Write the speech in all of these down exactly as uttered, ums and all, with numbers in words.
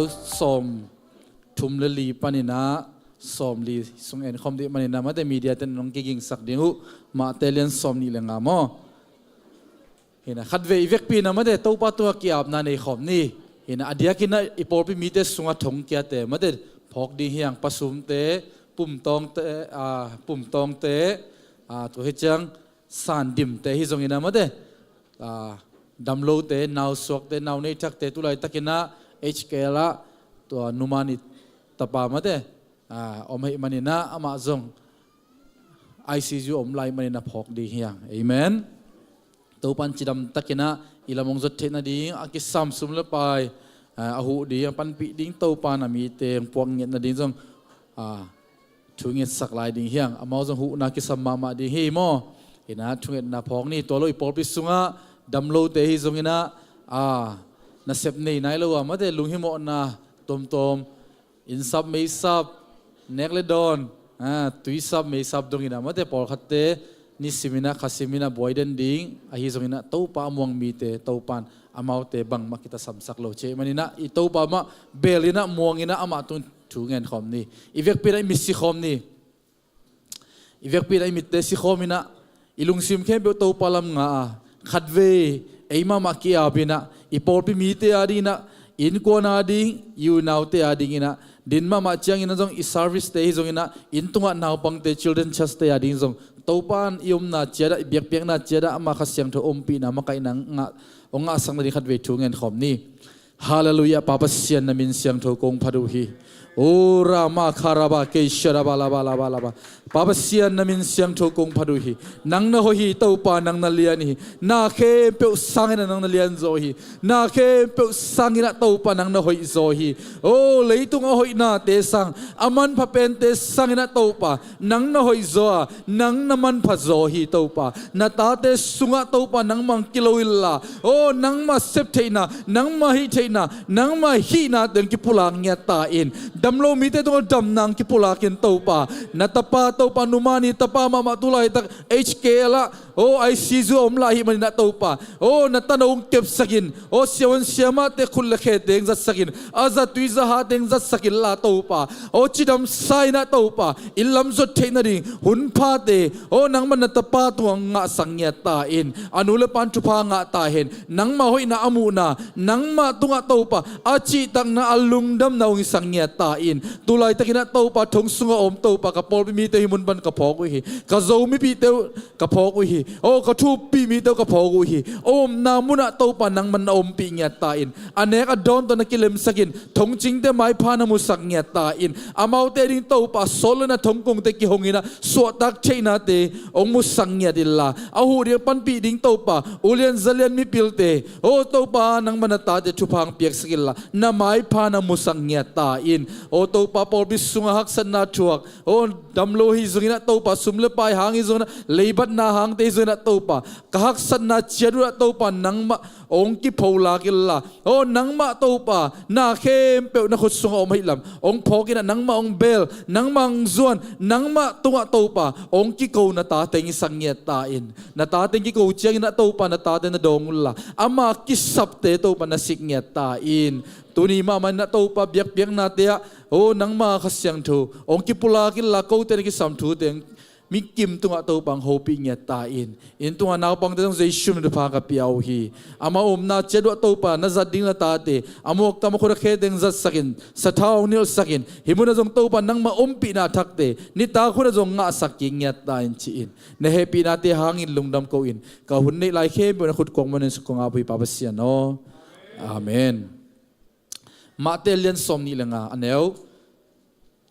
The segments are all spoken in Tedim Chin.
Sawm thum le li paninah sawm li sung enkhawm dih maninah mate media ten nong kigingsak ding uh. Mate lian sawm nih le nga maw? Hina khatvei i vekpi na mate Topa tungah ki-apna nei khawm ni. Hina a diakinah i pawlpi mite sungah thongkiate mate phawk ding hiang, pasumte, pumtawngte, a, pumtawngte, a, tua hi ciang sandimte hi zonginah mate, a, damlote, nausuakte, nauneithakte, tulaitakinah H K L ah tua numani tapa mate, a, om ahih maninah amah zong I C U om lai maninah phawk ding hiang. Amen. Topan cidamtakinah i lam hong zot theih nading a kisam sum le pai, a, a huh ding a panpih ding Topan a mite hong puak ngiat nading zong, a, thu ngetsak lai ding hiang. Amau zong huhna kisam mahmah ding hi maw? Hina thungetna phawk ni. Tua lo i pawlpi sungah damlote hi zonginah, a, nasep nei nai lo a mate lunghimawhna tuamtuam, innsap meisap, nek le dawn, a, tuisap meisap donginah mate pawlkhatte nisiminah khasiminah buai den ding ahi zonginah Topa a muang mite Topan amaute bangmah kitasamsak lo cih maninah i Topa mah belinah muanginah amah tung thu ngen khawm ni. I vekpi inah i mit si khawm ni. I vekpi inah i mitte si khawm inah i lungsim khempeuh Topa lam nga a, khatvei ei mahmah ki-ap inah i pawlpi mite a dinginah innkuan a ding, i unaute a dinginah din mahmah cianginah zong i service te hi zonginah inn tungah naupangte, children church te a ding zong Topan i omna ciatah, i biakpiakna ciatah amah Kha Siangtho ompihna makaihna ngah, hong ngahsak nading khatvei thu ngen khawm ni. Halleluiah, Pa Pasian na min siangtho kong phat uh hi. O rama kharaba keisharaba laba laba laba. Pa Pasian na min siangtho kong phat uh hi. Nang na hoih hi Topa, nang na lian hi. Na khempeuh sanginah nang na lian zaw hi. Na khempeuh sanginah Topa nang na hoih zaw hi. O leitung a hoihnate sang, a manpha pente sanginah Topa nang na hoih zaw a, nang na manpha zaw hi Topa. Na tate sungah Topa nangmah hong kilo inla, o nangmah sep theihna, nangmah hih theihna, nangmah hihna teng kipulak ngiat ta in. Damlo mite tungah damna hong kipulakin Topa, na tapa Topa, numani tapa mahmah tulaitak H K L ah, o I C U om lai ahih maninah Topa, o na tano hong kepsakin, o siavuan siamahte khut le khe teng zatsakin, a zatui zaha teng zatsakin la Topa, o cidamsa inah Topa inn lam zot theih nading hun phate, o nangmah na tapa tungah ngahsak ngiat ta in. A nu le pan thupha ngah ta hen. Nangmah hoihna a muhna, nangmah tungah Topa a cihtakna, a lungdamna hong hisak ngiat ta in. Tulaitakinah Topa thong sungah om Topa ka pawlpi mite hih mun pan ka phawk uh hi. Ka Zo mipihte uh ka phawk uh hi. O ka thupih mite uh ka phawk uh hi. Omna munah Topa nangmah na ompih ngiat ta in. A nek a dawn tawh na kilemsakin, thongcingte maipha na musak ngiat ta in. Amaute ding Topa sawt le na thongkungte kihonginah suahtak theihnate hong musak ngiat inla, a huh ding a panpih ding Topa ulian zalian mipilte, o Topa nangmah na tate thupha hong piaksak inla, na maipha na musak ngiat ta in. O Topa pawlpi sungah haksatna thuak, o damlo hi zonginah Topa, sum le pai hang hi zonginah, leibatna hangte hi zonginah Topa, ka haksatna ciat uhah Topa nangmah hong kipholak inla, o nangmah Topa na khempeuh na khut sungah om ahih lam hong phawkinah nangmah hong bel, nangmah hong zuan, nangmah tungah Topa hong kiko na tate hong hisak ngiat ta in. Na tate hong kiko cianginah Topa na tate na dawng unla, ama kisapte Topa na sik ngiat ta in. Tuni mahmah inah Topa biakpiaknate ah, o nangmah Kha Siangtho hong kipulak inla, kote na kisam thute hong mikim tungah Topa hong hopih ngiat ta in. Inn tungah naupangte zong Jesu min thupha ka pia uh hi. Amau omna ciat uhah Topa na zat ding na tate a muak tam a khut a khe teng zatsakin, sathau hong nilhsakin, hih munah zong Topa nangmah ompihna thakte nitak hunah zong ngahsak kik ngiat ta in ci-in, na hehpihnate hangin lungdam ko in, ka hun neih lai khempeuh na khut kuang manin suk kong ap uh hi Pa Pasian aw. Amen. Mate lian sawm nih le nga, a neu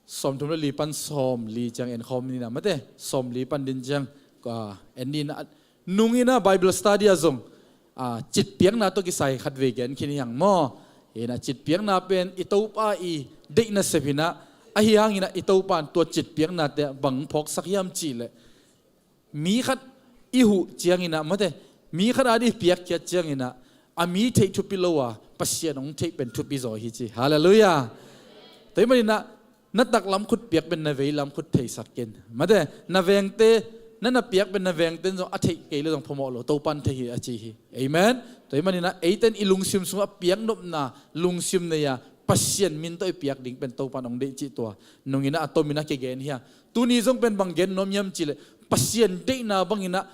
sawm thum le li pan sawm li ciang en khawm ni na mate, sawm li pan din ciang, ah, en ni na, nung ina Bible study ah zong, ah, citpiakna tawh kisai khatvei gen khin hiang maw? Ina citpiakna pen i Topa i deihna sep ina, ahi hangina i Topa in tua citpiaknate bang phawksak hiam cihleh, mi khat i huh cianginah mate, mi khat a dih piakkhiat cianginah a mi theih thupi lo a Pasian hong theih pen thupi zaw hi ci. Halleluiah. Tua hi maninah na taklam khut piak pen na veilam khut theisak ken. Mate, na vengte, na na piak pen na vengte in zong a theih kei le zong phamawh lo, Topan thei hi a ci hi. Amen. Tua hi maninah eiten i lungsim sungah piaknopna lungsim nei a Pasian min tawh i piak ding pen Topa in hong deih cih tua nungin ah a tomin ah kigen hi a. Tuni zong pen bang gen nuam hiam cih leh Pasian deihna bangin ah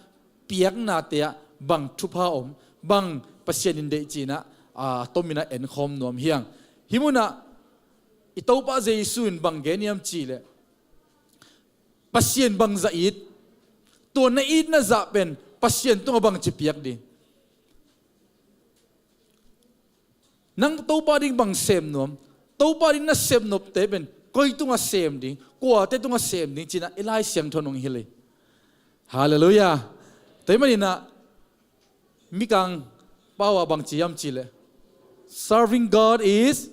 piaknate ah bang thupha om, bang Pasian in deih cih in ah a tomin ah enkhawm nuam hi hang. Hih munah i Topa Jesu in bang gen hiam cih leh Pasian bangzah it, tua na itna zah pen Pasian tungah bangci piak ding. Nang Topa ding bang sem nuam, Topa ding na sem nopte pen koi tungah sem ding, kuate tungah sem ding ci-in ah i Lai Siangtho in hong hilh hi. Halleluiah. Tua ahih manin ah Mikang pau ah bangci hiam cih leh, serving God is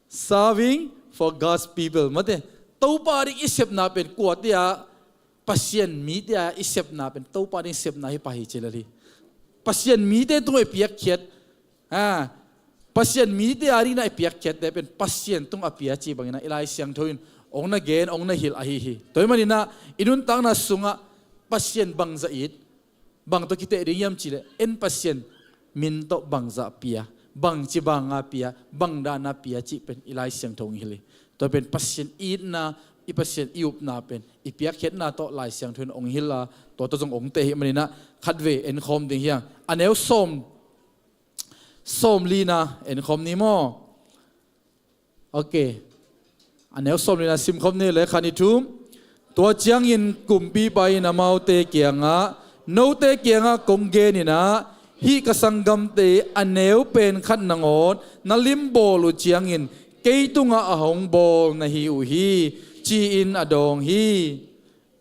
serving for God's people. Mate, Topa ding i sepna pen kuate a, Pasian mite a i sepna pen Topa ding sepna hi pah hi ci lel hi. Pasian mite tungah i piakkhiat, ha, Pasian mite a dingin ah i piakkhiatte pen Pasian tungah pia cih bangin ah i Lai Siangtho in hong na gen, hong na hilh ahi hi. Tua ahih manin ah i nuntakna sungah Pasian bangzah it, bang tawh kiteh ding hiam cih leh, en Pasian min tawh bangzah pia, bangci banga pia, bang dana pia cih pen i Lai Siangtho in hilh hi. Tua pen Pasian itna, i Pasian i upna pen i piakkhiatna tawh Lai Siangtho in hong hilh a, tua tawh zong hong teh ahih manin ah khatvei enkhawm ding hi hang. A neu sawm, sawmlina enkhawm ni maw? Ok. A neu sawmlina simkhawm ni, le khat, nih, thum. Tua ciangin kumpipa in amaute kiangah, note kiangah kong gen in ah, hih ka sanggamte a neu pen khat nangawn na limbawl uh ciangin kei tungah a hong bawl na hi uh hi, ci-in a dawng hi.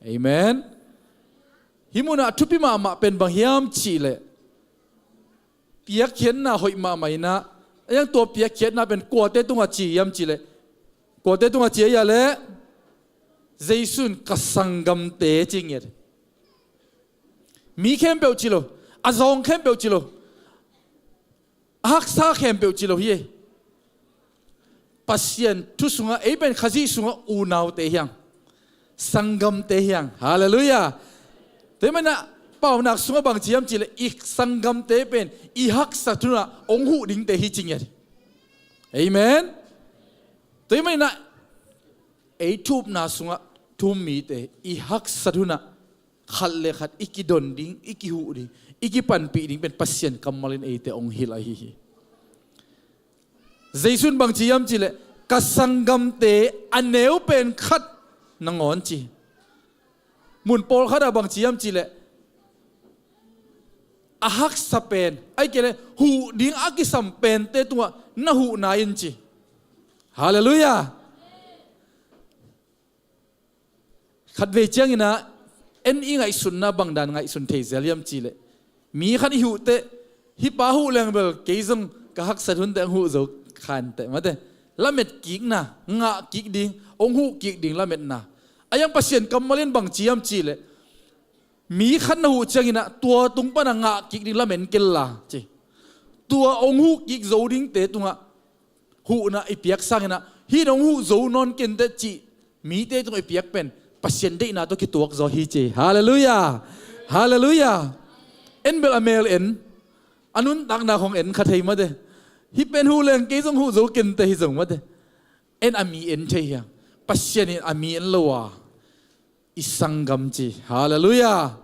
Amen. Hih munah a thupi mahmah pen bang hiam cih leh, piakkhiatna hoih mahmah in ah, a hiang tua piakkhiatna pen kuate tungah ci hiam cih leh, kuate tungah ci ahih leh, Jesu in ka sanggamte ci ngiat. Mi khempeuh ci lo, a zawng khempeuh ci lo, a haksa khempeuh ci lo hi. Pasian thu sungah ei pen Khazih sungah unaute hi hang, sanggamte hi hang. Halleluiah. Tua ahih manin ah paunak sungah bangci hiam cih leh, i sanggamte pen i haksat hunah hong huh dingte hi ci ngiat. Amen. Tua ahih manin ah ei thu upna sungah thu um mite i haksat hunah khat le khat i kidon ding, i kihuh ding, i kipanpih ding pen Pasian kammal in eite hong hilh ahi hi. Jesu in bangci hiam cih leh, ka sanggamte a neu pen khat nangawn ci. Mun pawlkhat ah bangci hiam cih leh, a haksa pen, ahih kei leh huh ding a kisam pente tungah na huhna in ci. Halleluiah. Khatvei ciangin ah, en i ngaihsutna bang dan ngaihsun thei zel hiam cih leh, mi khat i huh teh, hih pa huh leng bel kei zong ka haksat hun teh hong huh zo kha inteh, mate. Lamet kikna, ngah kik ding, hong huh kik ding lametna. A hiang Pasian kammal in bangci hiam cih leh, mi khat na huh ciangin ah tua tung pan a ngah kik ding lamen kel la ci. Tua hong huh kik zo dingte tungah huhna i piak sangin ah, hih in hong huh zo nawn kei inteh cih mite tungah i piak pen Pasian deihna tawh kituak zaw hi ci. Halleluiah. Halleluiah. En bel a mel en, a nuntakna khong en kha thei, mate. Hih pen huh leng kei zong huh zo kei inteh hi zong, mate. En a mi en thei hi a, Pasian in a mi en lo a, i sanggam ci. Halleluiah.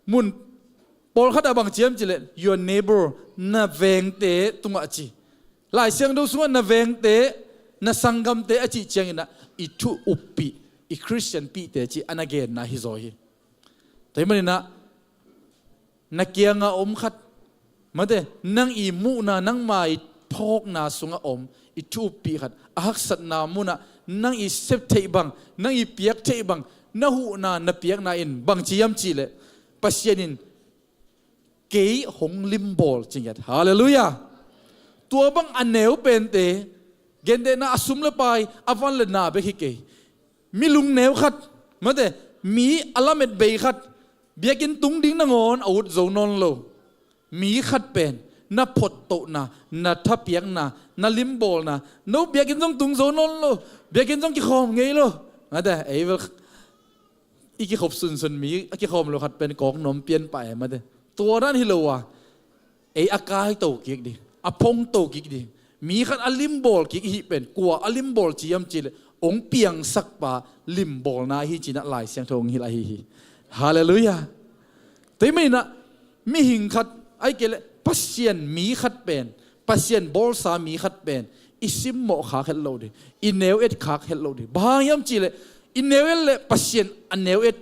Mun pawlkhat ah bangci hiam cih leh, your neighbor, na vengte tungah ci. Lai Siangtho sungah na vengte, na sanggamte a cih ciangin ah i thu uppih, i Khristian pihte cih a na genna hi zaw hi. Tua ahih manin ah na kiangah om khat, mate, nang i muhna, nangma i phawkna sungah om i thu uppih khat, a haksatna munah nang i sep theih bang, nang i piak theih bang, na huhna, na piakna in bangci hiam cih leh, Pasian in kei hong limbawl ci ngiat. Halleluiah. Tua bang a neu pente, gentehna a sum le pai, a van le na bek hi kei. Mi lungneu khat, mate, mi a lamet bei khat, biakinn tung ding nangawn a ut zo nawn lo mi khat pen na phottohna, na thapiakna, na limbawlna, no biakinn zong tung zo nawn lo, biakinn zong kikhawm ngei lo. Mate, ei bel i kikhop sunsun mi a kikhawm lo khat pen kawk nuam pian pah e, mate. Tua dan hi lo a, ei a kaito kik ding, a phongto kik ding, Mi khat a limbawl kik i hih pen kua a limbawl ci hiam cihleh, hong piangsak pa limbawlna hi ci-in ah Lai Siangtho hong hilh ahi hi. Halleluiah. Tua ahih manin ah mihing khat, ahih kei leh Pasian mi khat pen, Pasian bawlsa mi khat pen i simmawh khak het lo ding, i neu et khak het lo ding. Bang hang hiam cihleh, i neu et leh Pasian a neu et,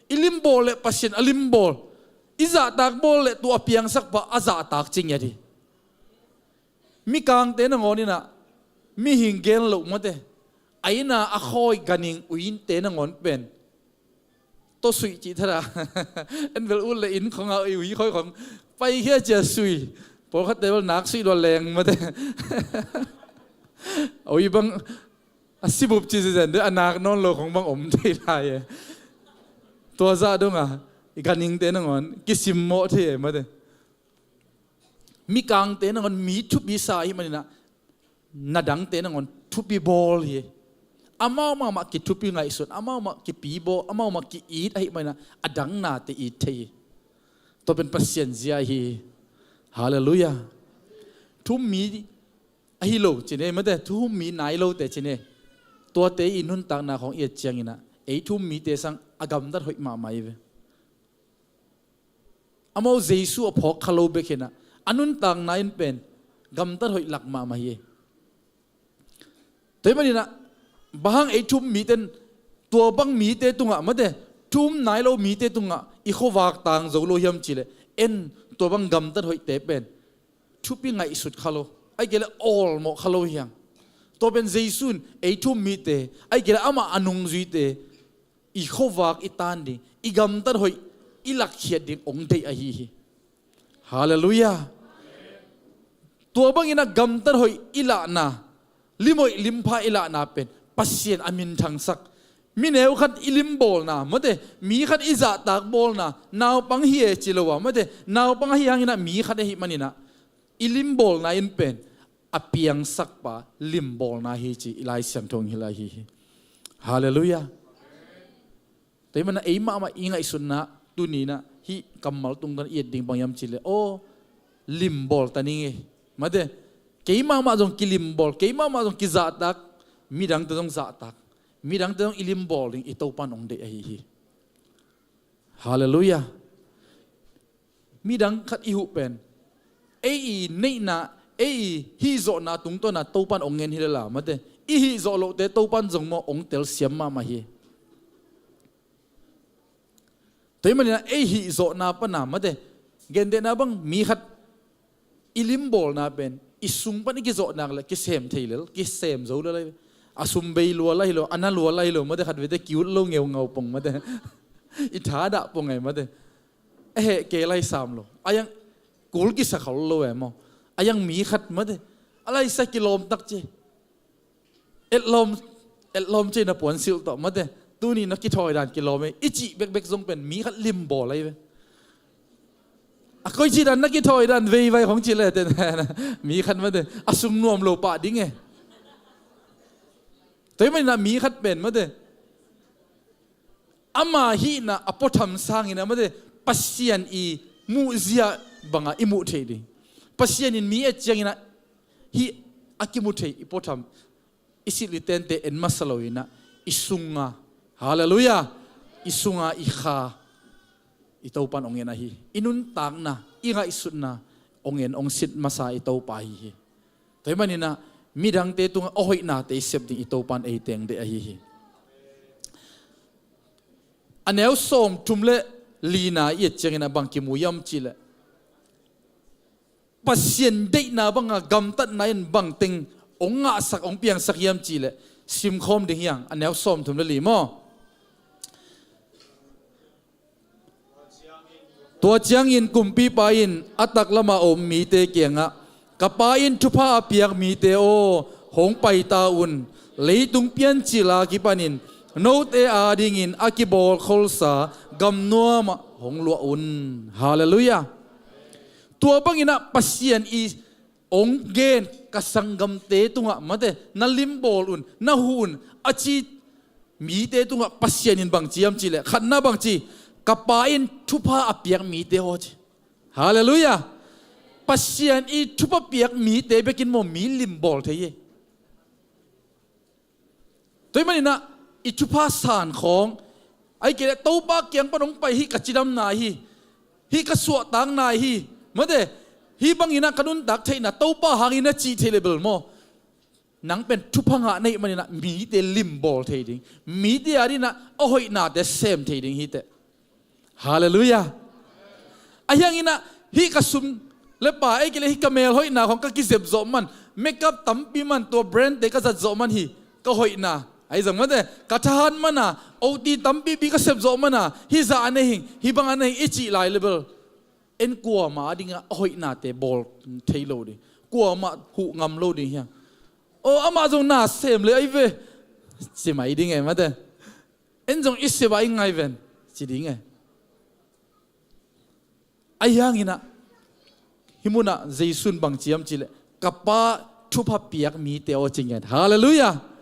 i limbawl leh Pasian a limbawl, i zahtak bawl leh tua a piangsak pa a zahtak ci ngiat hi. Mikangte nangawn in ah, mihing gen loh mate, a inn a a khawi ganhing uite nangawn pen, tua sui cih thada. En bel ut leh inn khong a ui khawi khong paikhia ci-a sui. Pawlkhatte bel nak sui lua leng mate. A ui bang a sibup ci zenzen deuh, a nak nawn lo khong bang om thei lai e. Tua zah dong a i ganhingte nangawn kisimmawh thei e mate. Mikangte nangawn mi thupi sa ahih manin ah, na dangte nangawn thupi bawl hi. Amau mahmah kithupi ngaihsun, amau mah kipi bawl, amau mah ki-it ahih manin ah, a dang nate it thei hi. Tua pen Pasian zia hi. Halleluiah. Thu-um mi ahi lo ci-in e mate, thu-um mi nai lote ci-in e. Tuate i nuntakna khong i et ciangin ah, ei thu-um mite sang a gamtat hoih mahmah hi ve. Amau Jesu a phawk kha lo bek hi-in ah, a nuntakna in pen gamtat hoih lak mahmah hi. Tua ahih manin ah, bang hang ei thu-um mite in tua bang mite tungah mate, thu-um nai lo mite tungah i khuavak tang zo lo hiam cihleh, en, tua bang gamtat hoihte pen thupi ngaihsut kha lo, ahih kei leh awlmawh kha lo hi hang. Tua pen Jesu in ei thu-um mite, ahih kei leh amah a nungzuite i khuavak i tan ding, i gamtat hoih i lakkhiat ding hong deih ahi hi. Halleluiah. Tua bangin ah gamtat hoih i lahna, lim hoih lim pha i lahna pen Pasian a minthangsak. Mi neu khat i limbawlna mate, mi khat i zahtak bawlna, naupang hi e ci lo a mate, naupang ahi hangin ah mi khat ahih manin ah i limbawlna in pen a piangsak pa limbawlna hi ci i Lai Siangtho hong hilh ahi hi. Halleluiah. Tua ahih manin ah ei mahmah i ngaihsutna tuni-in ah hih kammal tungtawn i et ding bang hiam cihleh, aw, limbawl ta ning e mate. Kei mahmah zong kilimbawl, kei mahmah zong kizahtak, midangte zong zahtak, midangte zong i limbawl ding i Topa in hong deih ahi hi. Halleluiah. Midang khat i huh pen, ei i neihna, ei i hihzawhna tungtawn a Topa in hong ngen hi lel a mate, i hihzawh lohte Topa in zong maw hong telsiam mahmah hi. Tua ahih manin ah ei hihzawhna pan a mate, gentehna bang mi khat i limbawlna pen i sung pan i kizawh nak leh kisem thei lel, kisem zo lel ahi ve. A sum bei lua lai lo, a na lua lai lo mate, khat veite ki-ut lo ngeungau pong mate. I thadah pong ahi mate. A heh kei lai sam lo, a hiang kul kisa khol lo e maw. A hiang mi khat mate, a laisa kilawm tak ci. Etlawm, etlawm ci-in a puansilh tawh mate, tuni na kithawi dan kilawm e i cih bekbek zong pen mi khat limbawl ahi ve. A koici dan na kithawi dan veivai khong cih leh ten, mi khat mate, a sung nuam lo pah ding e. Tua ahih manin ah mi khat pen mate, ama hihna a puatham sangin ah mate, Pasian i muhzia bangah i muh theih ding. Pasian in mi et ciangin ah hih a kimu thei i puatham, i silh i tente en masa lo-in ah, i sunga, halleluiah, i sunga i kha i Topa in hong en ahi hi. I nuntakna, i ngaihsutna hong en hong sit masa i Topa ahi hi. Tua ahih manin ah midangte tungah a hoihnate i sep ding i Topa in ei teng deih ahi hi. A neu sawmthum le lina i et ciangin ah bang kimu hiam cihleh, Pasian deihna banga gamtatna in bangteng hong ngahsak, hong piangsak hiam cihleh, simkhawm ding hi hang. A neu sawmthum le li maw? Tua ciangin kumpipa in a taklama a om mite kiangah, "Ka Pa in thupha a piak mite aw, hong paita un. Leitung piancil a kipanin note adingin a kibawlkholsa gamnuamah hong luah un." Halleluiah. Tua bangin ah Pasian i hong gen, "Ka sanggamte tungah mate, na limbawl un, na huh un," a ci mite tungah Pasian in bang ci hiam cihleh, khatna bang ci, "Ka Pa in thupha a piak mite aw," ci. Halleluiah. Pasian i thupha piak mite bekin maw mi limbawl thei hi. Tua ahih maninah i thupha san khawng, ahih kei leh Topa kiang pan hong pai hi, ka cidamna hi, hi ka suahtakna hi, mate, hi banginah ka nuntak theihna Topa hangin a cih theih le bel maw, nang pen thupha ngah na hih maninah mite limbawl thei ding, mite adinah a hoihnate sem thei ding hi teh. Halleluiah. Ahi hanginah hih ka sum le pai, ahih kei leh hih ka melhoihna khawng ka kizep zawh man, makeup tampi man, tua brandte ka zat zawh man hi ka hoihna. Ahi zong mate, ka thahat mana, oti tampipi ka sep zawh mana, hih zah a nei hing, hih bang a nei hing i cih lai le bel, en kuamah adingah a hoihnate bawl thei lo ding, kuamah huh ngam lo ding hiang. Aw, amah zong na sem le ahi ve, ci mai ding e mate. En zong i sep ah i ngai ven, ci ding e. Ahi hanginah hih munah Jesu in bang ci hiam cih leh, ka Pa thupha piak mite aw ci ngiat. Halleluiah.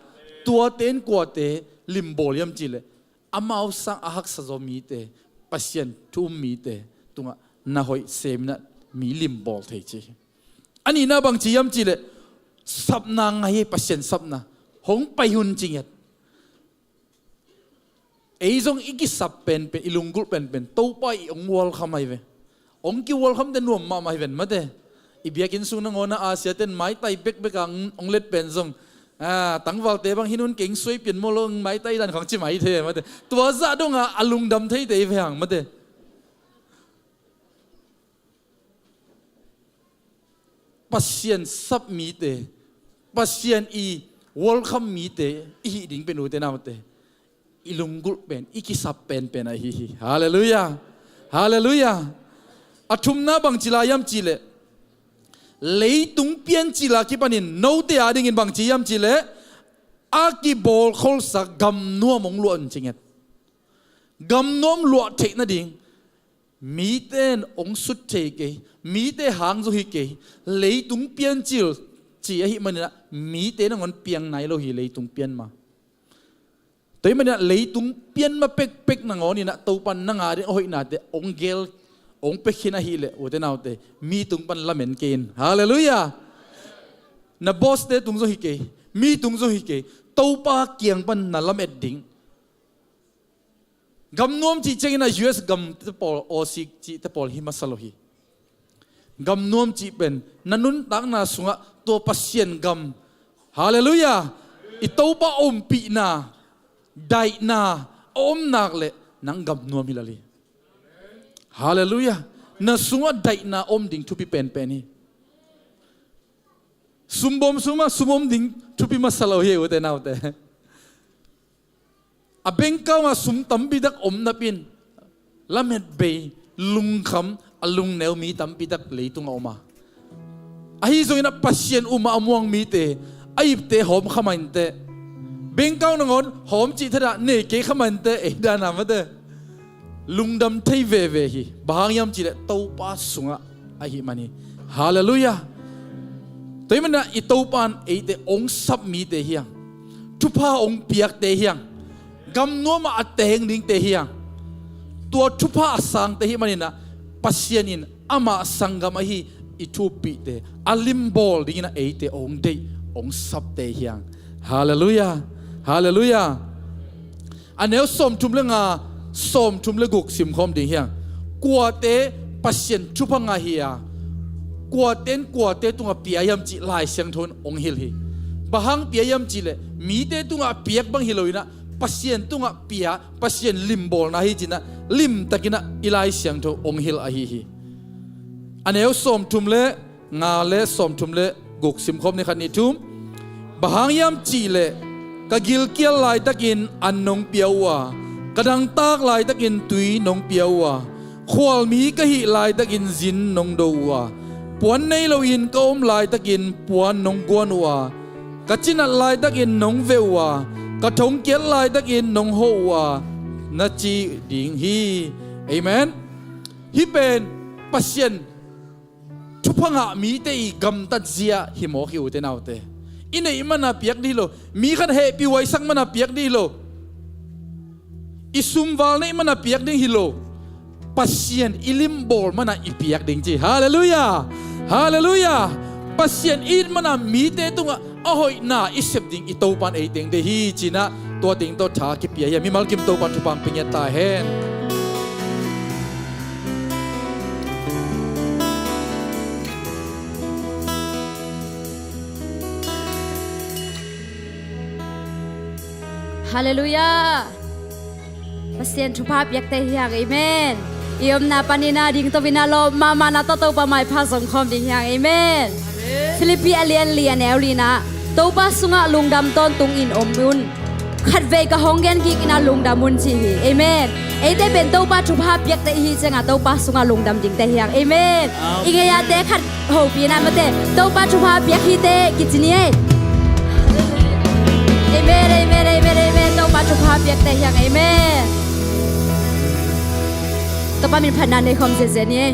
Tuate in kuate limbawl hiam cih leh, amau sang a haksa zaw mite, Pasian thu um mite tungah na hoih seminah mi limbawl thei ci hi. A nihna bang ci hiam cih leh, sapna ngai hi, Pasian sapna hong pai hun ci ngiat. Ei zong i kisap penpen, i lunggulh penpen Topa i hong welcome ahi ve. Hong ki welcome te nuam mahmah hi ven mate. I biakinn sung nangawnah Asia ten maitai bekbek a hong let pen zong, ah, tangvalte bang hih hun kei hong suai pian maw lo, maitai dan khawng ci mai thei mate. Tua zah dongah a lungdam theite hi ve hang mate. Pasian sap mite, Pasian i welcome mite i hih ding pen, ute naute, i lunggulh pen, i kisap penpen ahi hi. Halleluiah. Halleluiah. A thumna bang ci lai hiam cih leh, leitung piancil a kipanin note adingin bang ci hiam cih leh, a kibawlkholsa gamnuam hong luah un ci ngiat. Gamnuam luah theih nading, mite in hong sut thei kei, mite hang zaw hi kei, leitung piancil ci ahih maninah mite nangawn piang nai lo hi, leitung pian ma. Tua ahih maninah leitung pian ma pekpek nangawninah Topa in nang ading a hoihnate hong gel, hong pia khin ahih leh, ute naute, mi tung pan lamen kei in. Halleluiah. Na boss-te tung zaw hi kei, mi tung zaw hi kei, Topa kiang pan na lamet ding. Gamnuam cih ciangin a U S gamte pawl, Aussie cihte pawl hi masa lo hi. Gamnuam cih pen na nuntakna sungah tua Pasian gam, halleluiah, i Topa ompihna, daihna a om nak leh nang gamnuam hi lel hi. Halleluiah. Na sungah daihna om ding thupi penpen hi. Sumbawm sungah sum om ding thupi masa lo hi, ute naute. A bank account ah sum tampi tak om napin lamet bei, lungkham, a lungneu mi tampi tak leitungah om a, ahi zongin a Pasian um a a muang mite, a ipte hawm kha mah inteh. Bank account nangawn hawm cih thadah nei kei kha mah inteh, ei dana mate. Lungdam thei veve hi. Bang hang hiam cih leh Topa sungah ahih man hi. Halleluiah. Tua ahih maninah i Topa in eite hong sap mite hi hang, thupha hong piakte hi hang, gamnuam ah a teng dingte hi hang. Tua thupha a sangte ahih maninah Pasian in amah sanggam ahi i thu uppihte a limbawl dinginah eite hong deih, hong sapte hi hang. Halleluiah. Halleluiah. A neu sawmthum le nga, sawmthum le guk simkhawm ding hi hang. Kuate Pasian thupha ngah hi a, kuate in kuate tungah pia hiam cih Lai Siangtho in hong hilh hi. Bang hang pia hiam cih leh mite tungah piak bang hi loinah Pasian tungah pia, Pasian limbawlna hi cinah limtakinah i Lai Siangtho hong hilh ahi hi. A neu sawmthum le nga le sawmthum le guk simkhawm ni, khat, nih, thum. Bang hang hiam cih leh ka gilkial laitakin an nong pia uh a, ka dangtak laitakin tui nong pia uh a, khualmi ka hih laitakin zin nong do uh a, puan nei loin ka om laitakin puan nong guan uh a, ka cinat laitakin nong veh uh a, ka thongkiat laitakin nong hawh uh a, na ci ding hi. Amen. Hih pen Pasian thupha ngah mite i gamtat zia hi mawk hi, ute naute. I neih mana piak ding hi lo. Mi khat hehpih huaisak mana piak ding hi lo. I sumval neih mana piak ding hi lo. Pasian i limbawl mana i piak ding ci. Halleluiah. Halleluiah. Pasian it mana mite tungah a hoihna i sep ding i Topan ei teng deih hi cinah tua teng tawh tha kipia hi a, mimal kim Topan thupha pia ngiat ta hen. Halleluiah. Pasian thupha piakte hiang, amen. I omna paninah dingto inah lawp mahmahna tawh Topa maipha zongkhawm ding hiang, amen. Philippi a lian li a neu linah Topa sungah lungdam tawntungin om un. Khatvei ka hong gen kik inah lungdam un ci hi, amen. Eite pen Topa thupha piakte ihi ciangah Topa sungah lungdam dingte hiang, amen. I ngei-ate khat hopih inah mate Topa thupha piak hite kici ni ei. Amen, amen, amen, amen. Topa thupha piakte hiang, amen. Topa min phatna nei khawm ziazia ni ei.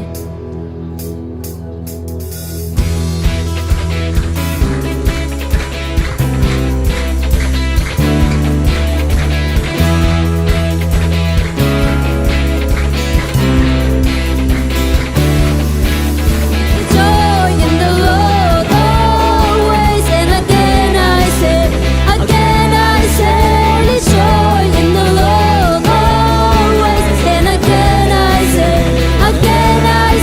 Joy in the Lord always, and again I say, again I say, joy in the Lord always, and again I say, again I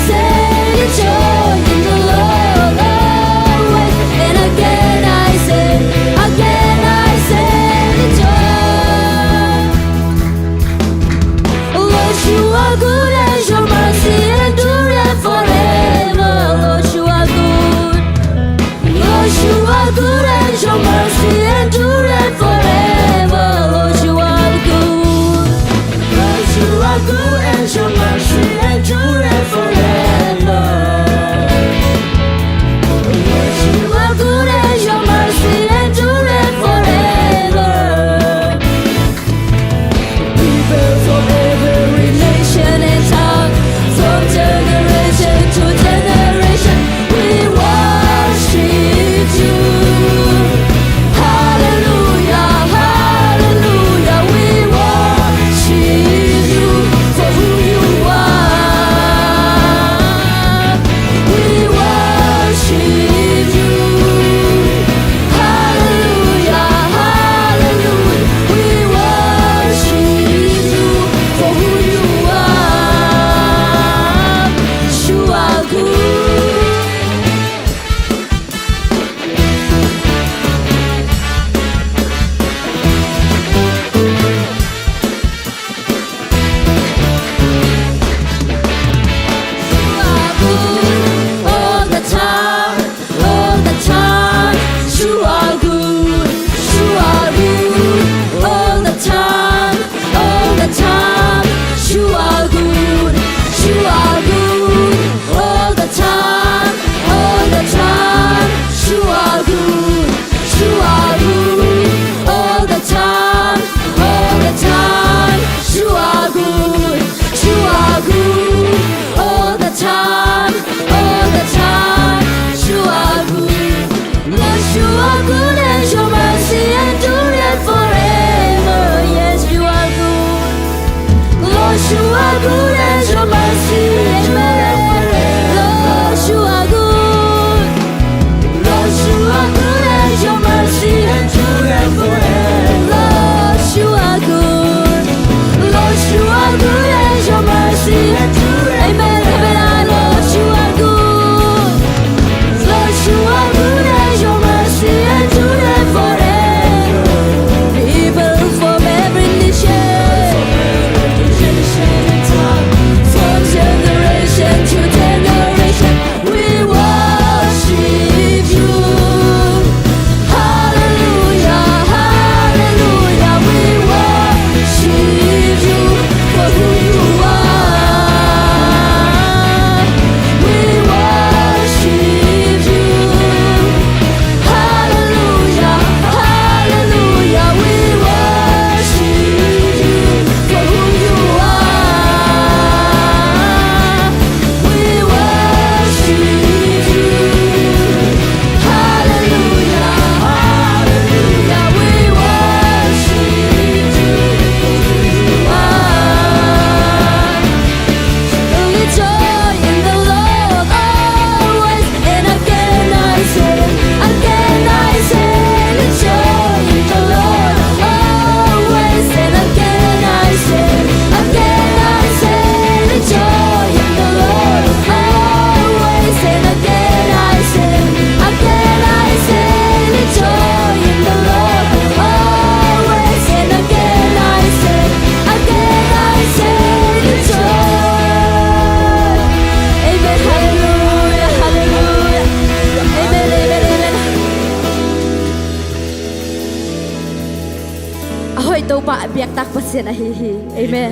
Topa a biaktak Pasian ahi hi. Amen.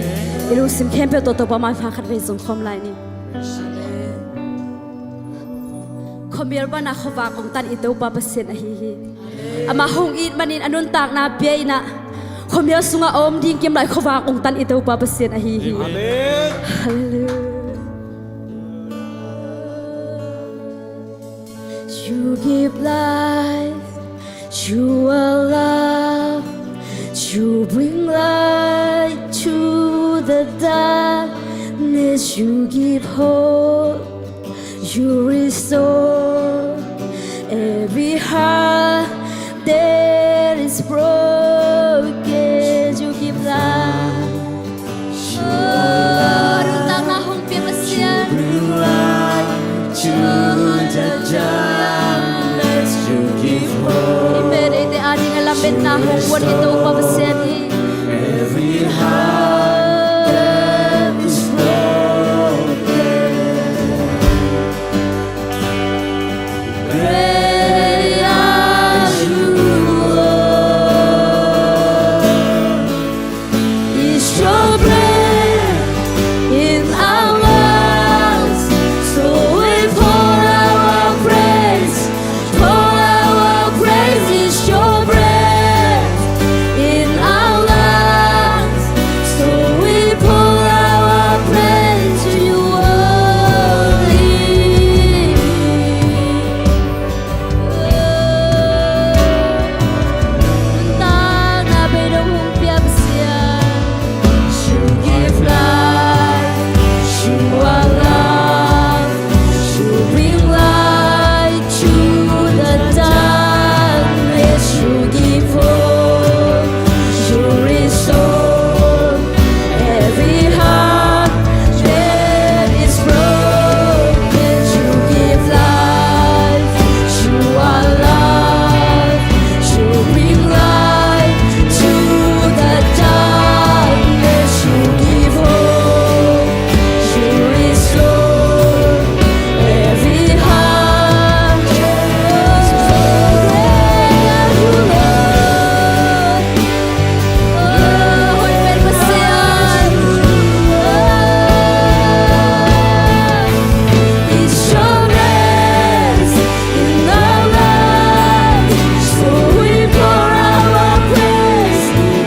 I lungsim khempeuh tawh Topa mai pha khat vei zong khawm lai ni. Khuamial pana khuavak ong tan i Topa Pasian ahi hi. Amah hong it manin a nuntakna pia in ah, khuamial sungah a om ding kim lai khuavak ong tan i Topa Pasian ahi hi. Amen. Hallelujah. You give life to our love, you bring light to the darkness, you give hope, you restore every heart that is broken, you give life. Oh, nuntakna hong pia Pasian. Bring light to the darkness, you give hope. I pet eite ading a lametna hong puan hi Topa Pasian hi. Every heart that is broken. Great are you, Lord. It's your breath in our lungs, so we pour our praise, pour our praise. It's your breath in our lungs, so we pour our praise to you only. Nuntakna beidong hong pia Pasian. You give life to our love, you bring light to the darkness, you give hope, you restore every heart that is broken, you give life to our life, you bring light to the darkness, you give hope, you restore every heart. Great are you, Lord. Oh, hoih pen Pasian. Oh, it's your grace in our lives, so we pour our praise,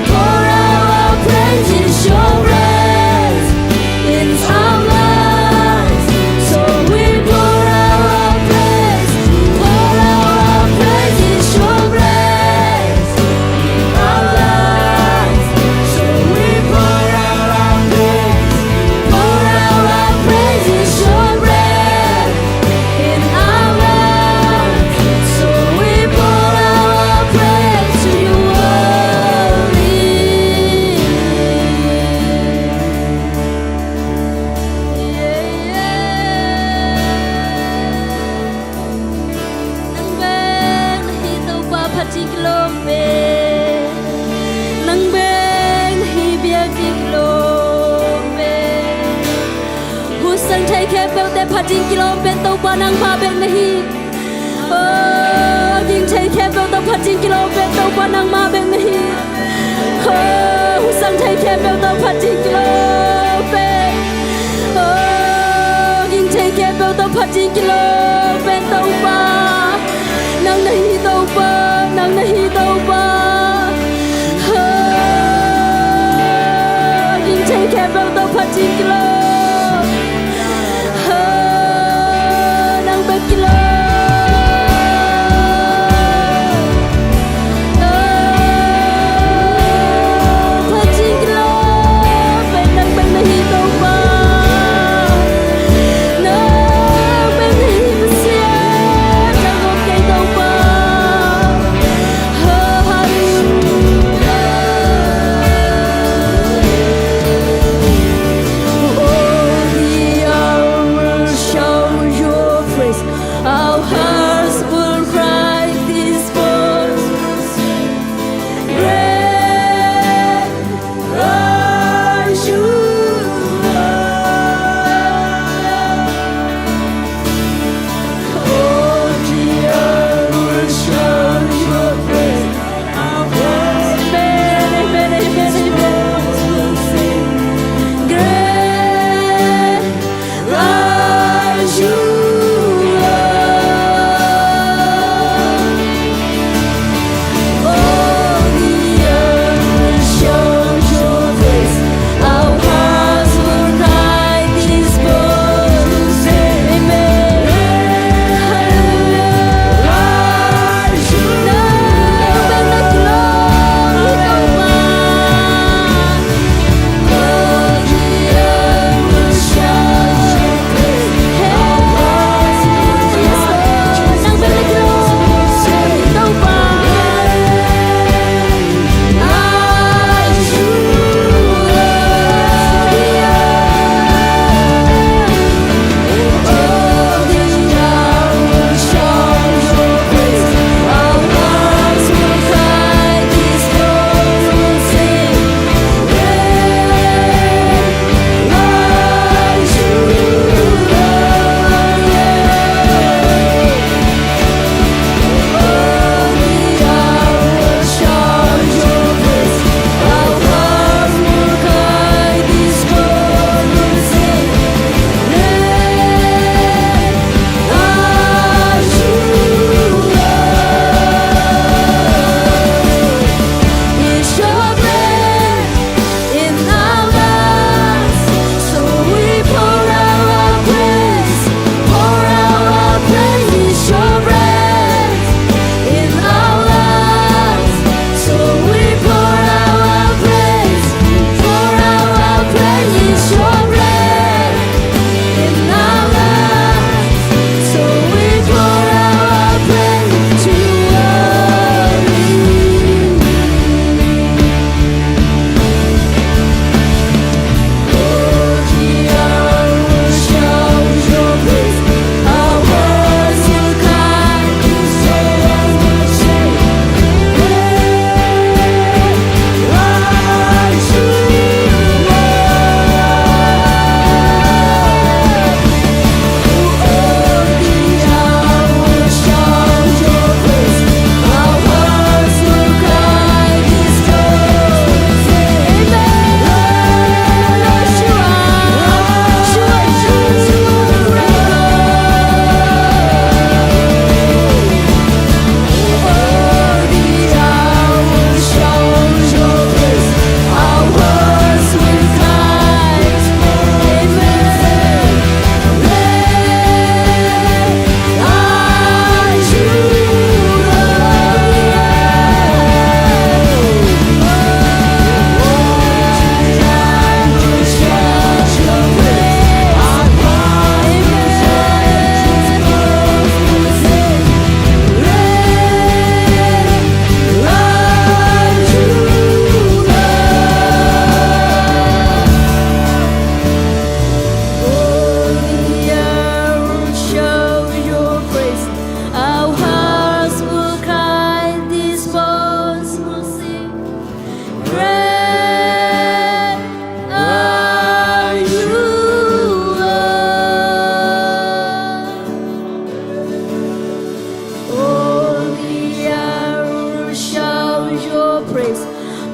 pour our praise. It's your grace in our lives, so we pour our praise, pour our praise. It's your grace in our lives, so we pour our praise, pour our praise. It's your grace in our lives, so we pour our praise to you only. Yeah, yeah. Nang bek na hi Topa phat ding kilawm pen. Nang bek na hi biak ding kilawm pen. Hun sang thei khempeuhte phat ding kilawm pen Topa nangmah bek na hi. Oh, ging thei khempeuh tawh phat ding kilawm pen Topa nangmah bek na hi. Oh, hun sang thei khempeuh tawh phat ding kilawm pen. Oh, ging thei khempeuh tawh phat ding kilawm pen Topa nang na hi Topa, nang na hi Topa. Oh, ging thei khempeuh tawh phat ding kilawm. Nang bek kilawm. Phat ding kilawm pen nang bek na hi Topa. Nang bek na hi Pasian.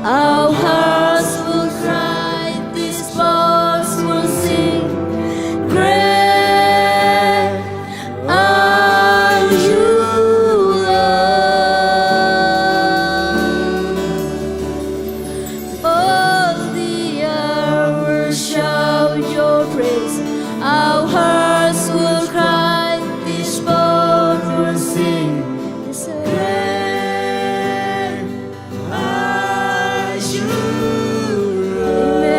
Our hearts will cry, these bones will sing. Great are you, Lord. All the earth will shout your praise. Our hearts will cry, these bones will sing. Great Amen.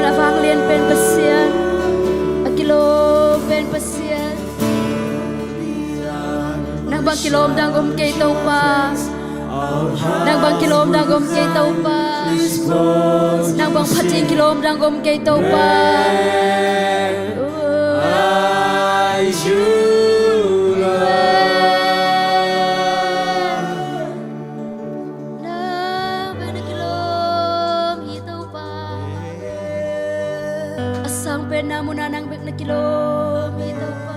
A vanglian pen Pasian, a kilawm pen Pasian. Nang bang kilawm dang om kei Topa. Nang bang kilawm dang om kei Topa. Nang bang phat ding kilawm dang om kei Topa. Nang bek na kilawm hi Topa. A sangpen na mun ah nang bek na kilawm hi Topa.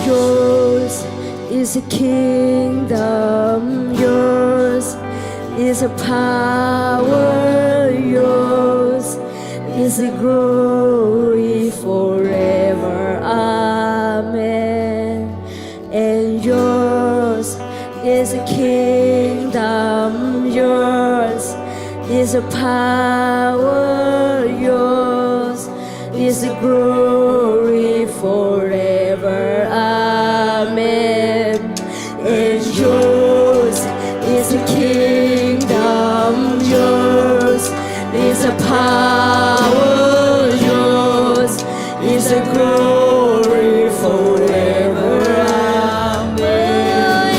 Yours is the kingdom, yours is the power, yours is the glory forever. Amen. And yours is the kingdom, yours is the power, yours is the glory forever. Amen. And yours is the kingdom, yours is the power, yours is the glory forever. Amen.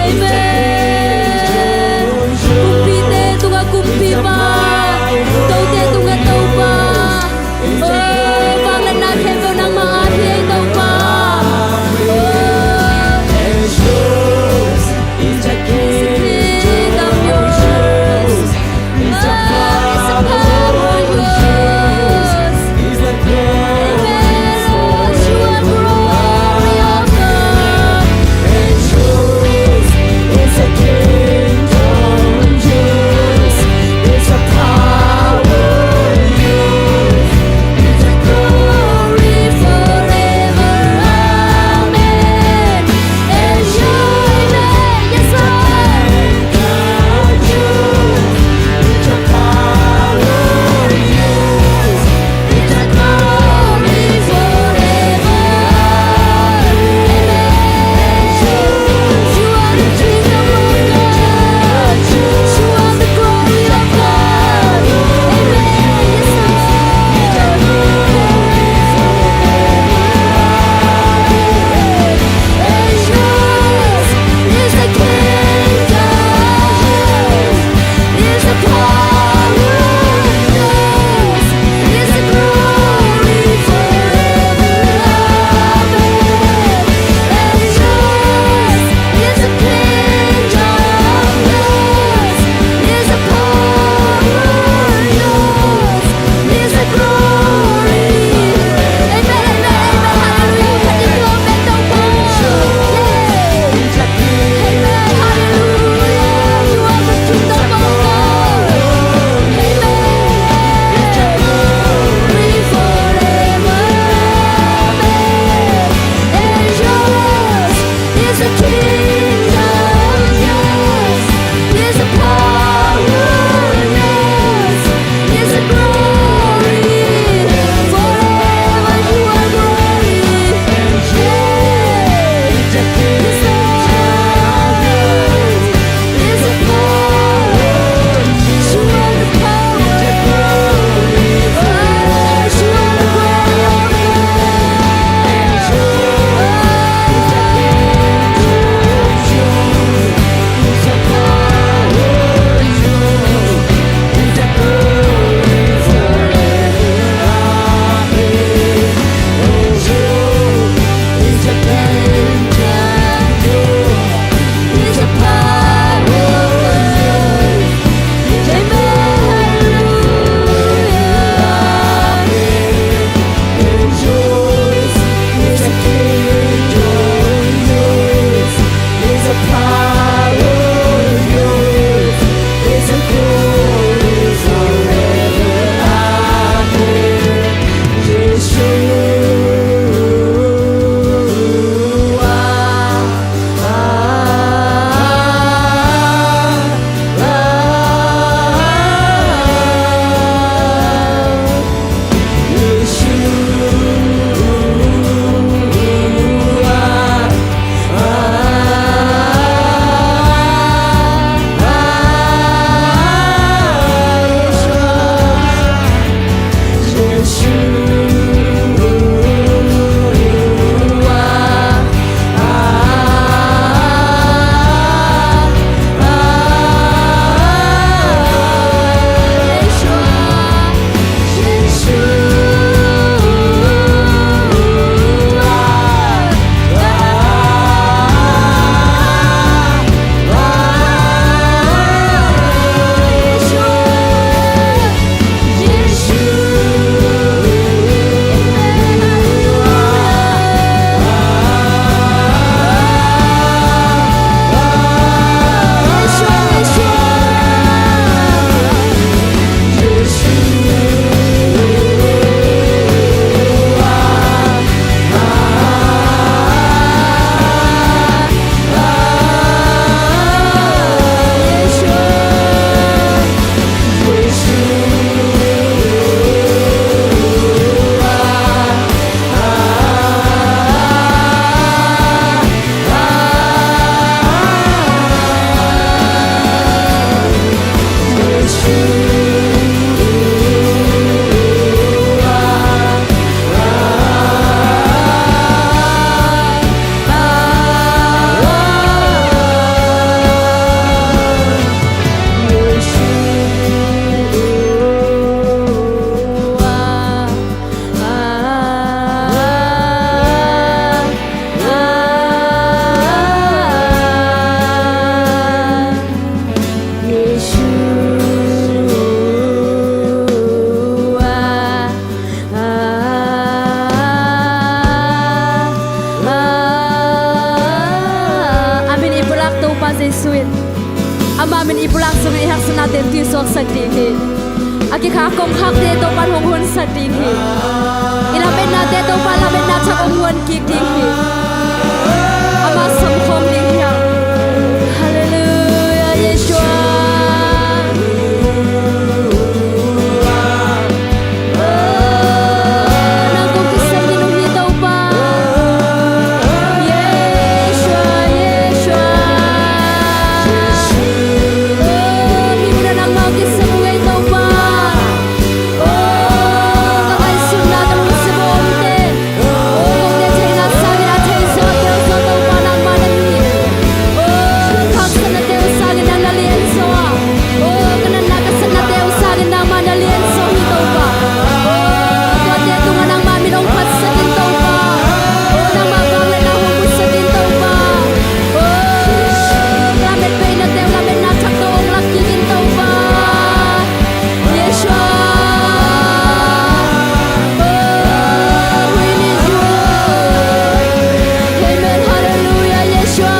Amen. Kumpite tungah kumpipa, tote tungah topa. Oh, vangliatna khempeuh nangmah a hi ei Topa. Oh, is the kingdom, yours is the power, yours is the Sak ding hi. A kikhak kongkhakte Topa'n hong honsak ding hi. I lametnate Topa lametna thak hong huan kik ding hi. Amah samkhawm ding hi hang. Halleluiah, Yeshua. Nang kong kisem ding uh hi Topa. Yeshua, Yeshua. Oh, mi munah nangmah kisem uh ei Topa. Oh, ka ngaihsutna ka lungsim a omte. Oh, kong deih theihna sangin a thei zaw, a tel zaw Topa nangmah na hi. Oh, ka haksatnate uh sangin nang na lian zaw a. Oh, ka natna ka satnate uh sangin nangmah na lian zaw hi Topa. Oh, tuate tungah nangmah min hong phatsak in Topa. Oh, nangmah vangliatna hong phatsak in Topa. Oh, lamet peinate uh lametna thak tawh hong lak kik in Topa. Yeshua. Oh, we need you. Amen. Hallelujah, Yeshua.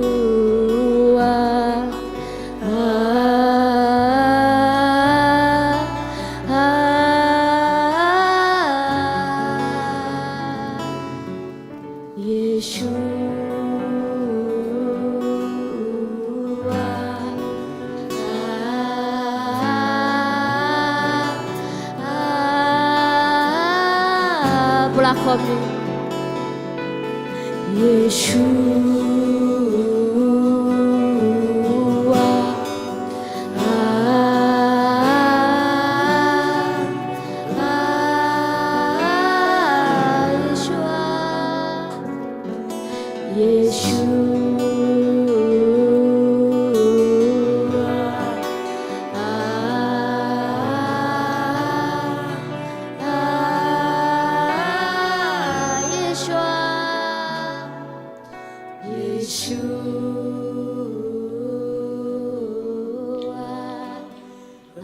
Yeshua, ah, ah, ah. Yeshua, ah, ah, ah. Pulak khawm ni. Yeshua, ah, ah, Yeshua. Yeshua, ah, ah, Yeshua, Yeshua, ah,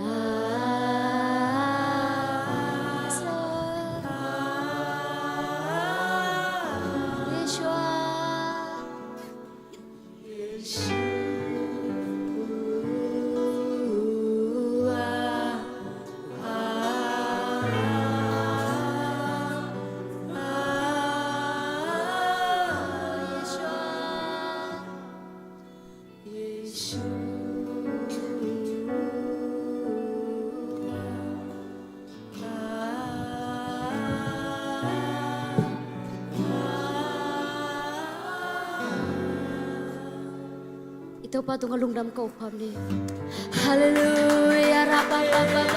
Yeshua. I Topa tungah lungdam ko pham ni. Halleluiah. Ra, pa, pa, pa.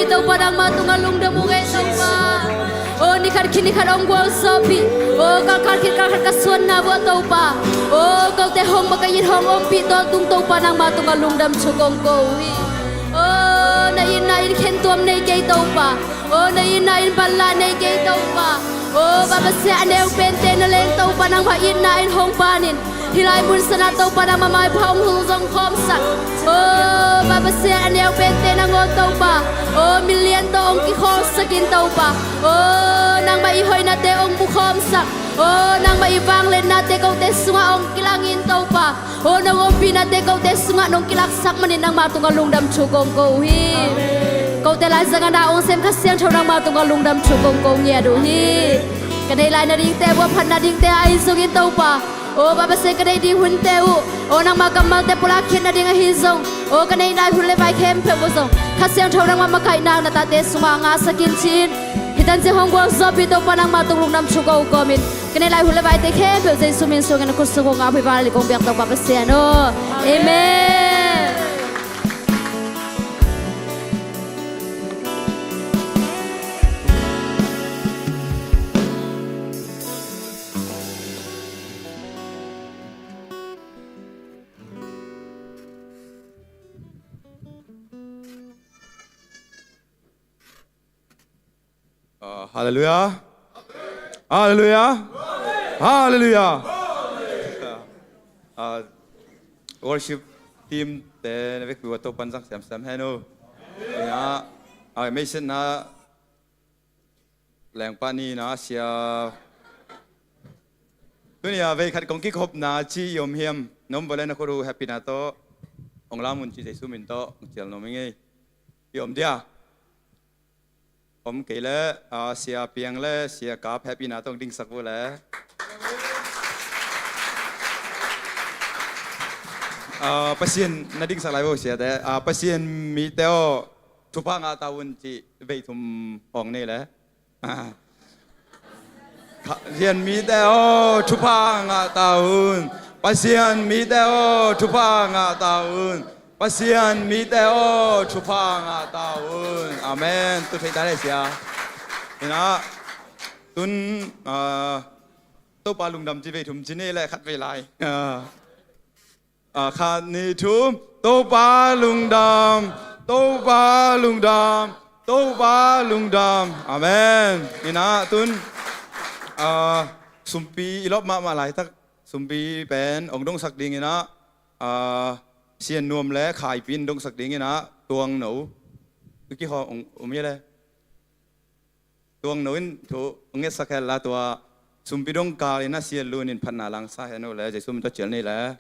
Topa nangmah tungah lungdam ung ei Topa. O, nikhat khit nikhat hong gualzawhpih. O, kalkal khit kalkal ka suanna uah Topa. O, kote hong makaih hong ompih tawntung Topa nangmah tungah lungdam thu kong ko uh hi. O, na itna in khentuam nei kei Topa. O, na itna in banlah nei kei Topa. O, Pa Pasian, a neu pente na leng Topa nangmah itna in hong panin hih lai mun sanah Topa nangmah maipha hong hong zong khawmsak. O, Pa Pasian, a neu pente nangawn Topa. O, milian tawh hong kikhawlsakin Topa. O, nangmah i hoihnate hong mukhawmsak. O, nangmah i vangliatnate kote sungah hong kilangin Topa. O, nong ompihnate kote sungah nong kilaksak manin nangmah tungah lungdam thu kong ko uh hi. Kote laizangah na hong sem Kha Siangtho nangmah tungah lungdam thu kong ko ngiat uh hi. Ka neih lai nadingte uah phat nadingte ahi zongin Topa. O, Pa Pasian, ka neih ding hunte uh. O, nangmah kammalte pulak khiat nading ahi zong. O, ka neih lai hun le vai khempeuh uh zong Kha Siangtho nangmah makaihna na tate sungah ngahsak in ci-in hih tancing hong gualzawhpih Topa nangmah tung lungdam thu ko uh kawmin ka neih lai hun le vaite khempeuh Jesu min suangin a khut sung kong ap hi. Vanleh kong biak Topa Pasian aw. Amen. Ah, halleluiah. Halleluiah. Halleluiah. Ah, worship team te na vekpi uah Topan zang semsem hen uh. Ina, ah, meisitna lengpa ni na sia. Tuni a vei khat kong kikhopna ci i om hiam? Nom vale na khut uh happy na tawh hong lam un ci Jesu min tawh hong cial nom i ngei. I om dia? Om kei le, ah, Sia Piang le Sia Kap happy na tawh hong dingsak uh le. Ah, Pasian na dingsak lai uh siate. Ah, Pasian mite aw, thupha ngah ta un ci vei thum hong nei le. Ah. Kha-, Pasian mite aw, thupha ngah ta un. Pasian mite aw, thupha ngah ta un. Pasian mite aw, thupha ngah ta un. Amen. Tu thei ta le sia. Ina, tun, ah, Topa lungdam ci vei thum ci nei le khat vei lai. Ah. Ah, khat, nih, thum. Topa lungdam, Topa lungdam, Topa lungdam. Amen. Ina, tun, ah, sumpi i lawp mahmah laitak, sumpi pen hong dongsak ding ina, ah, Sian Nuam le Khaipi in dongsak ding ina, Tuang No. Ki kho hong, hong om hi le. Tuang No in thu hong ngetsak hen la, tua sumpi dong kal ina Sian Lun in phatna langsa hen uh le, Jesu min tawh cial ni le.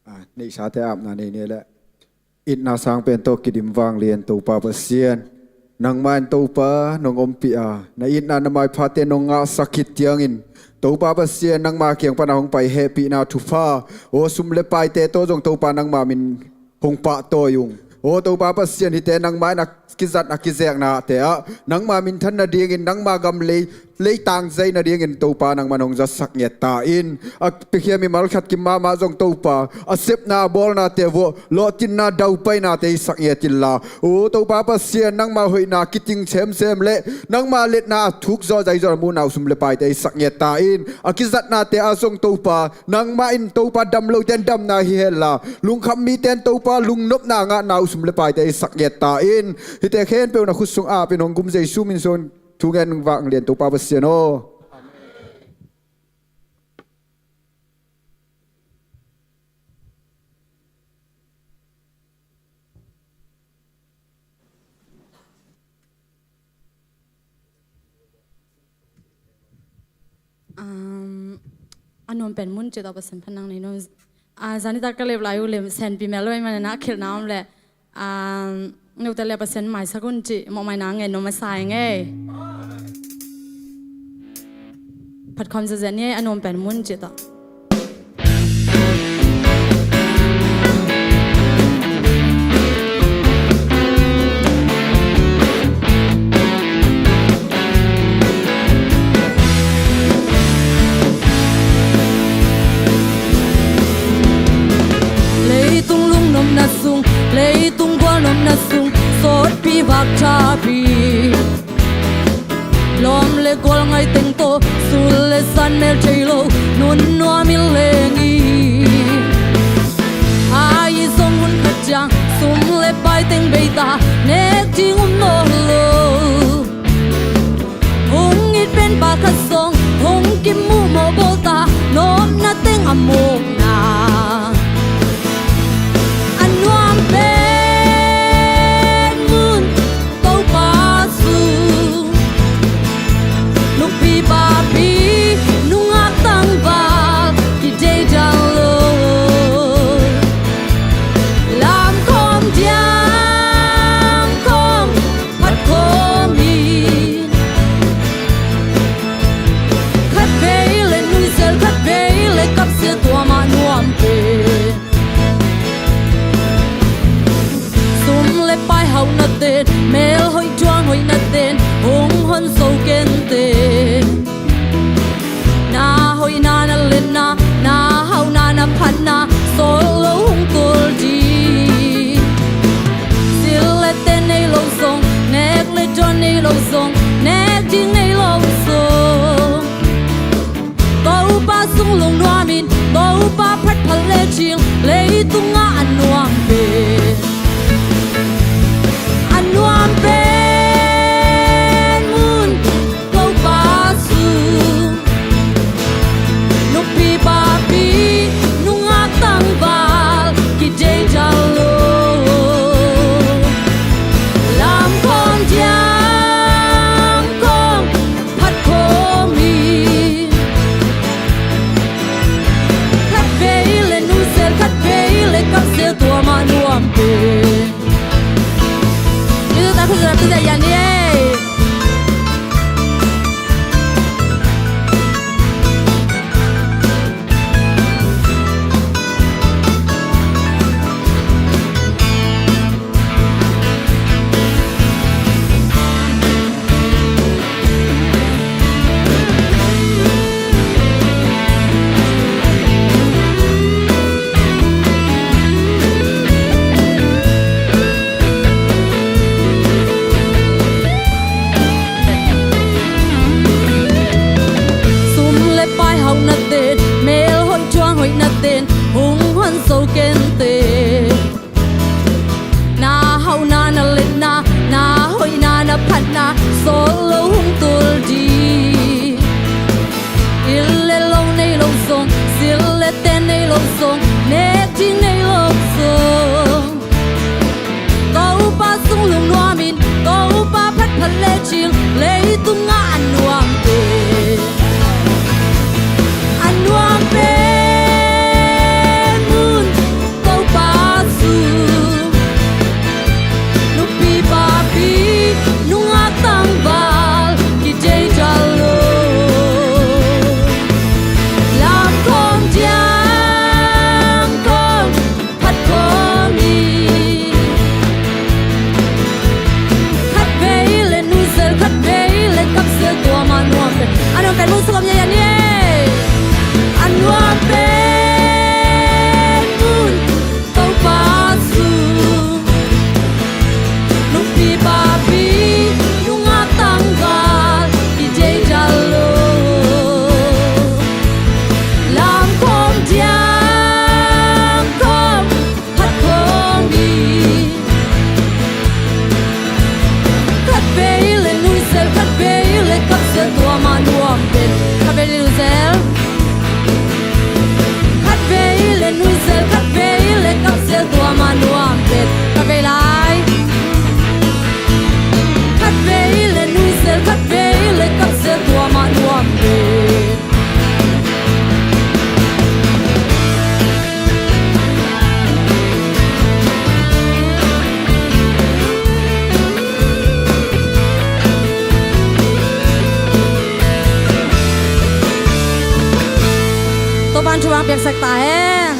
Ah, neihsate apna nei ni le. Itna sang pen tawh kidim vanglian Topa Pasian. Nangmah in Topa nong ompih a, na itna na maiphate nong ngahsak khit ciangin, Topa Pasian nangmah kiang pana hong pai hehpihna thupha, aw, sum le paite tawh zong Topa nangmah min hong pahtawi ung. Aw Topa Pasian, hihte nangmah in a kizat a kizeknate ah nangmah minthan nadingin, nangmah gam lei, leitang zai nadingin Topa nangmah in hong zatsak ngiat ta in. A piakhia mimal khat kim mahmah zong Topa, a sepna a bawlnate vuah lawhcinna daupainate i sak ngiat inla, aw Topa Pasian, nangmah hoihna kiting semsem le nangmah letna a thuk zawh zai zawh a muhna uh sum le paite i sak ngiat ta in. A kizatnate ah zong Topa, nangmah in Topa dam lote in damna hi henla, lungkham mite in Topa lungnopna ngahna uh sum le paite i sak ngiat ta in. Hihte khempeuh na khut sung apin hong gum Jesu min suang thungen vanglian Topa Pasian aw. Um, a nuam pen mun ci tawh Pasian phan nang nei nuam. Ah, zani tak ka lep lai uh lem senpi mel lo i man na khilh na om le. Um, note le Pasian maisak un ci mawhmaina ngen nuam a sa ing ei. Phat khawm ziahziah ni ei, a nuam pen mun cih tawh. Leitung lungnopna sung, leitung gualnopna sung, sawtpi vak thapi, lawm le gual ngai teng tawh, sul le san mel thei lo, nun nuam in leng hi. Ahi zong hun khat ciang, sum le pai teng bei ta, nek ding um nawn lo. Hong it pen pa khat zong, hong kimu mawh bawl ta, nopna teng a mawkna a nuam pen mun, Topa sung, nupi papi, nungak tangval, kideih dan lo. Lam khawm diang khawm, phat khawm in, khat vei le nuisial, khat vei le kapsial, tua mah nuam pen. Sum le pai hauhna ten, mel hoih thuang hoihna ten, hong hon zo kei inteh. Na hoihna na liatna, na hauhna na phatna, sawt lo hong tul ding. Sil le ten nei lo zong, nek le dawn nei lo zong, nek ding nei lo zong, Topa sung lungnuam in, Topa phat phat lecin, leitungah a nuam pen, a nuam pen mun, Topa sung, nupi papi, nungak tangval, kideih dan lo. Lam khawm diang khawm, phat khawm in, khat vei le nuisial, khat vei le kapsial, tua mah nuam pen. Yesu ta khut zat tu zat yan ni ei. Sum le pai hauhna ten, mel hoih thuang hoihna ten, hong hon zo kei inteh. Na hauhna na liatna, na hoihna na phatna, sawt lo hong tul ding. Sil le lo nei lo zong, sil le ten nei lo zong, nek ding nei lo zong, Topa sung lungnuam in, Topa phat phat lecin, leitungah a nuam pen, a nuam pen mun, Topa sung, nupi papi, nungak tangval, kideih dan lo. Lam khawm diang khawm, phat khawm in, khat vei le nuisial, khat vei le kapsial, tua mah Piaksak ta hen.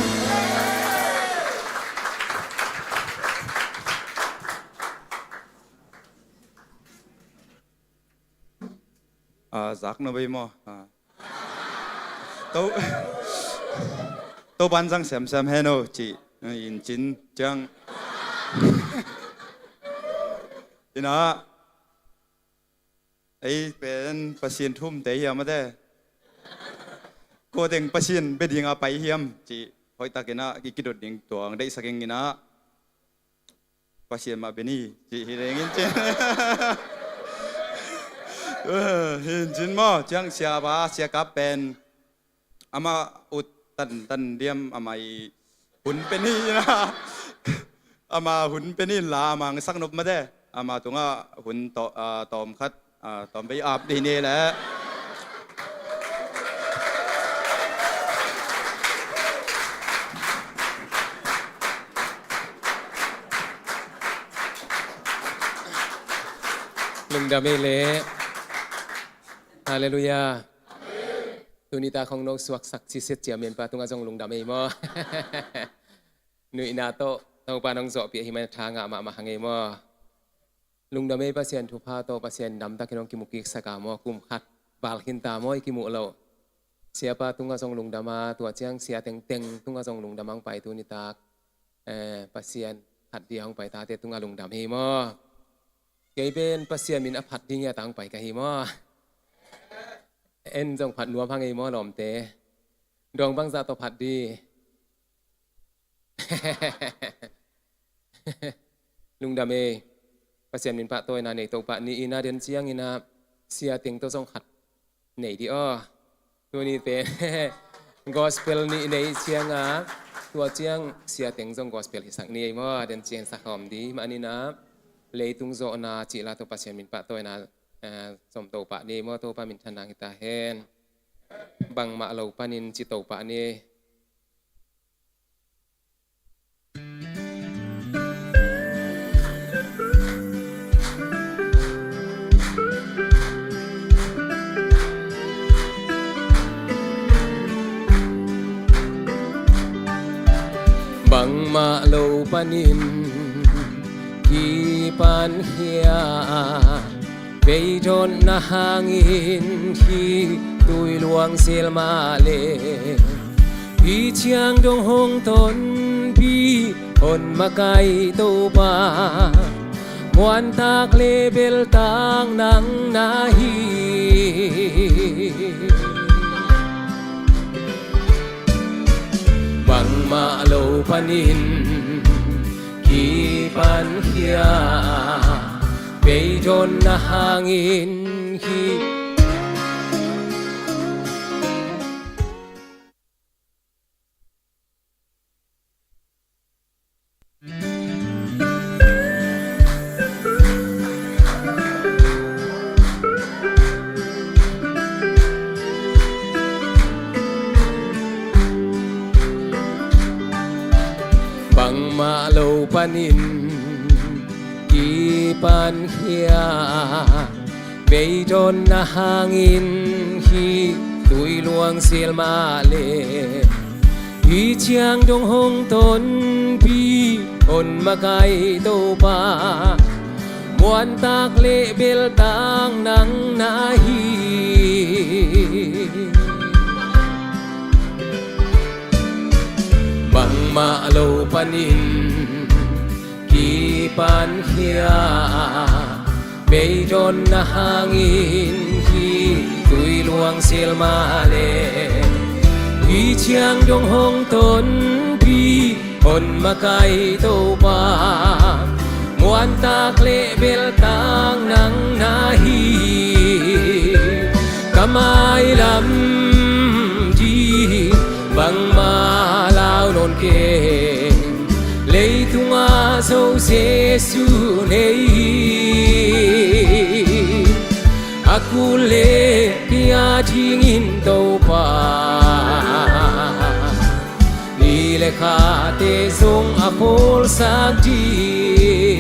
Ah, zak na bei maw? Ah. To, to ban zang siamsiam hen o ci. Ah, in cin ciang. Ina, ei pen Pasian thumte hiam a te. Ko teng Pasian bia dinga pai hiam ci. Hoihtak ina, i kidot ding tuang deihsak ing ina. Pasian mah bia ni ci hi ding in cin. Hi in cin maw, ciang siapa, siakap pen. Ama ut tantan diam, ama i hun pen hi na. Ama hun pen hi la, ama ngsak nop mate. Ama tunga hun to, ah, tawm khat, ah, tawm bei ap dih ni le. Lungdam ei le. Halleluiah. Tuni ta khong no suaksak ciset cia mianpa tunga zong lungdam ei maw? Nuihna tawh Topa nong zawhpih ahi man tha ngah mahmah hang ei maw? Lungdam ei, Pasian thupha tawh Pasian damtakin hong kimukiksak a maw? Kum khat val khin ta maw i kimuh loh? Siapa tunga zong lungdam a, tua ciang sia tengteng tunga zong lungdam hong pai tuni tak, eh, Pasian phat dia hong pai tate tunga lungdam hi maw? Kei pen Pasian min a phat ding ia ta hong pai ka hi maw? En zong phat nuam hang ei maw lawmte? Dawng bangzah tawh phat di? Lungdam ei. Pasian min pahtawina nei, Topa ni ina den ciang ina sia teng tawh zong khat nei di aw. Tuni pen gospel nih nei cianga tua ciang sia teng zong gospel hisak ni ei maw? Den ciang sakhawm di mah nina leitung zawhna cihla tawh Pasian min pahtawina, eh, zom Topa ni ei maw? Topa min thanang hita hen. Bangmah lo panin ci Topa ni. Bangmah lo panin kipan khia, beidonna hangin khitui luang sil mah le. Hih ciang dong hong tonpih hon makai Topa, muantak le beltak nang na hi. Bangmah lo panin kipan khia, beidonna hangin khitui Bangmah lo panin kipan khia, beidonna hangin khitui luang sil mah le. Hih ciang dong hong tonpih hon makai Topa, muantak le beltak nang na hi. Bangmah lo panin kipan khia, beidonna hangin khitui luang sil mah le. Hih ciang dong hong tonpih hon makai Topa, muantak le beltak nang na hi. Ka mailam ding bangmah lau nawn kei, leitungah Jesu nei hi. A kul le kei a dingin Topa, ni le khate zong a pawlsak ding.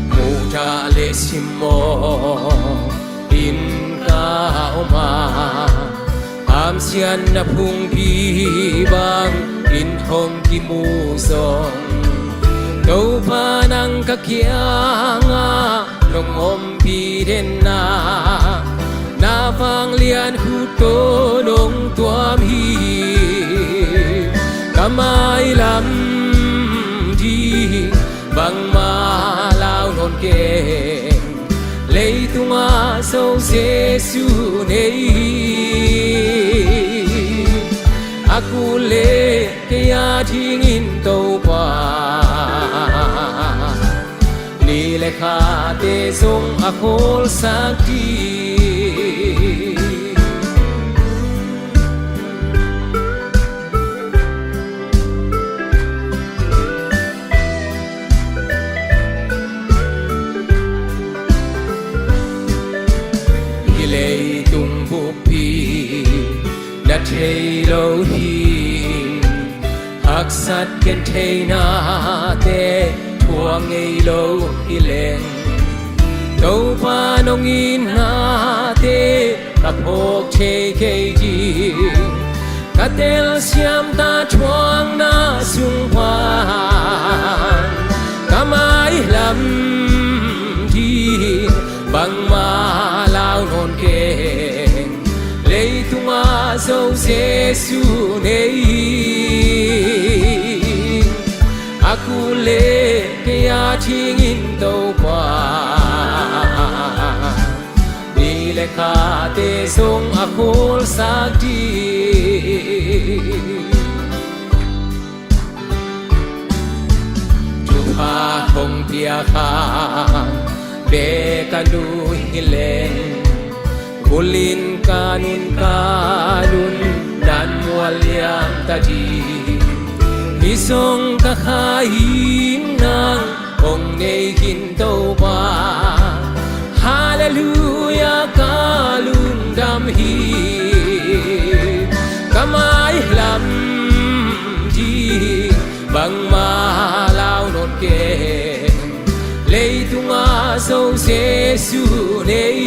Muhdah le simmawh in ka Sianna phungpi bangin hong kimu zong, Topa nang ka kiangah nong ompih denna, na vanglian khut tawh nong tuam hi. Ka mailam ding bangmah lau nawn keng, leitungah zo Jesu nei. A kul le kei a dingin Topa, ni le khate zong a khawlsak ding. Hih leitung buppi na thei lo hi. Haksat gentheihnate thuak ngei lo hi leng, Topa nong itnate ka phawk thei kei ding. Ka telsiam ta thuakna sung pan, ka mailam ding bangmah lau nawn keng, leitungah zo Jesu nei. A kul le kei a dingin Topa, ni le khate zong a khawlsak ding. Thupha hong piak hang bek ka nuh hi leng, kulin ka nun ka nun nan mual liam ta ding. Hih zong ka kha in nang hong nei khin Topa, Halleluiah ka lungdam hi. Ka mailam ding bangmah lau nawn keng, leitungah zo Jesu nei.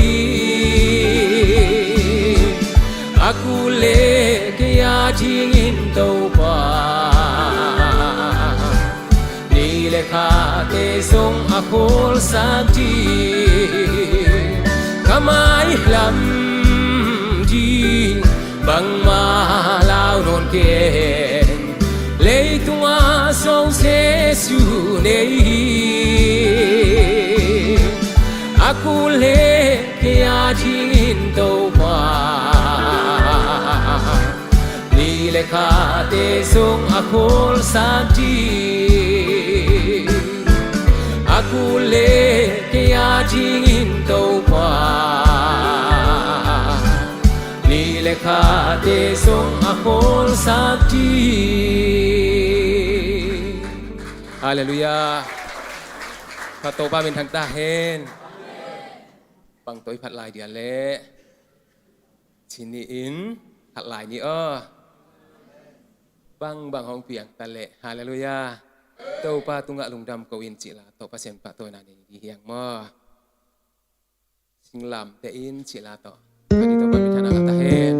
A kul le kei a dingin Topa, ni le khate zong a khawlsak ding. Ka mailam ding bangmah lau nawn keng, leitungah zo Jesu nei. A kul le kei a dingin Topa, ni le khate zong a khawlsak ding. A kul le kei a dingin Topa, ni le khate zong a khawlsak ding. Halleluiah. Khat Topa min thang ta hen. Bang tawh i phat lai dia leh, ci ni in phat lai ni aw. Bang bang hong piang ta leh, halleluiah, Topa tungah lungdam ko in cih la tawh Pasian pahtawina nei ni ding hi hang maw. Singlamteh in cih la tawh, a ni Topa min thang ta hen.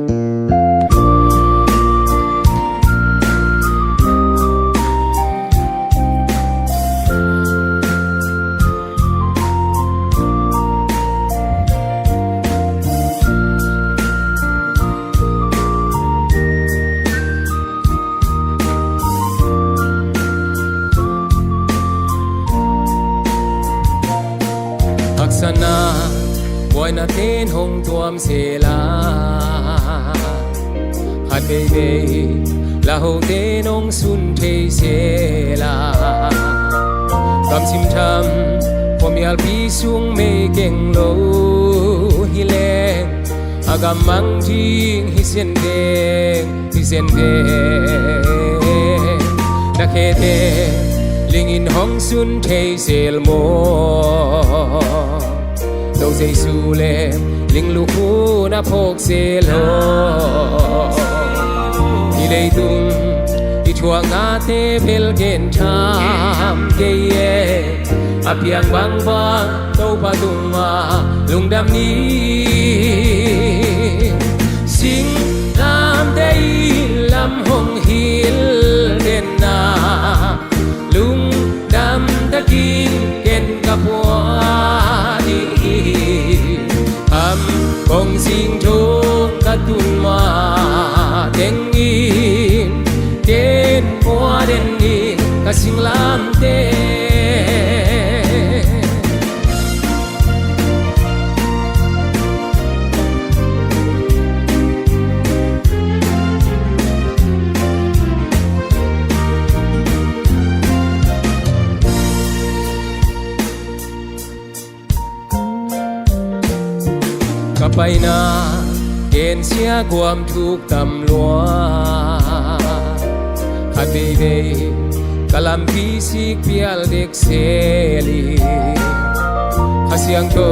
Haksatna buaina ten hong tuam sela, khat veivei lahote nong sun thei sela, kamsim tham khuamialpi sung mei keng lo hi leng, a gammang ding hi sendeng, hi sendeng. Na khete lingin hong sun thei sel maw? Zo Jesu le ling lukhu na phawk sel aw. Hih leitung i thuaknate bel gen tham kei e. A piang bangbang Topa tungah lungdam ni. Sing lamte Lam hong hilh den a, lungdam takin ken ka pua ding hi. Kham kong sing thong ka tun ma teng in, ken pua den ding ka singlamteh. Ka paina ken sia guam thuk tam lua. Khat veivei ka lampi sik pial dek seli. Kha Siangtho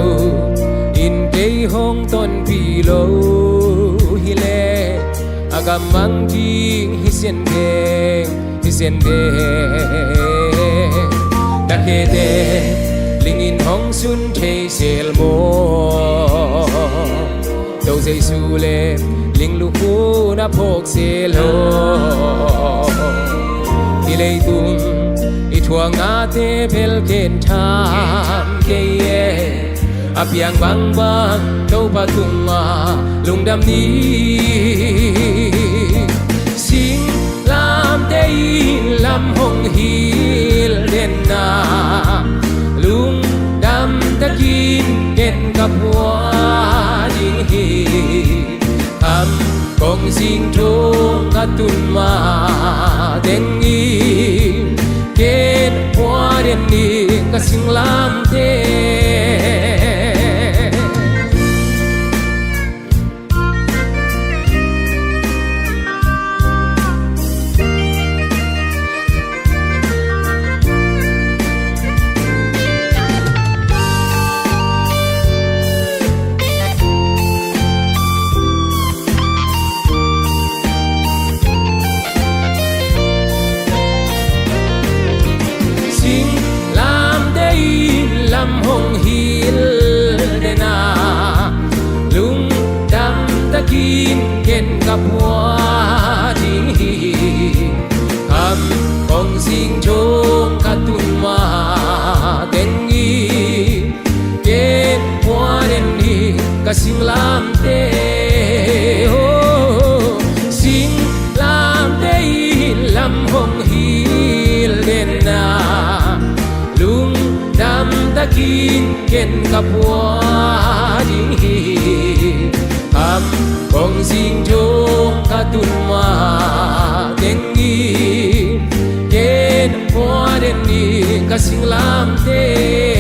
in kei hong tonpih lo hileh, a gammang ding hi sen deng, hi sen deng. Na khete lingin hong sun thei sel maw? To Jesu le ling lukhun a phawk sel aw. Hi leitung i thuaknate bel ken tham kei e. A piang bangbang Topa tungah lungdam ni. Singlamteh in lam hong hilh den a, lungdam takin ken ka pua ding hi. Kham kong sing thong ka tun ma teng in, ken pua den ding ka singlamteh. Singlamteh in lam hong hilh den a, lungdam takin ken ka pua ding hi. Kham kong sing thong ka tun ma teng in, ken pua den ding ka singlamteh. Oh, singlamteh in lam hong hilh den a, lungdam takin ken ka pua ding hi. Kham kong sing thong ka tun ma teng in, ken pua den ding ka singlamteh.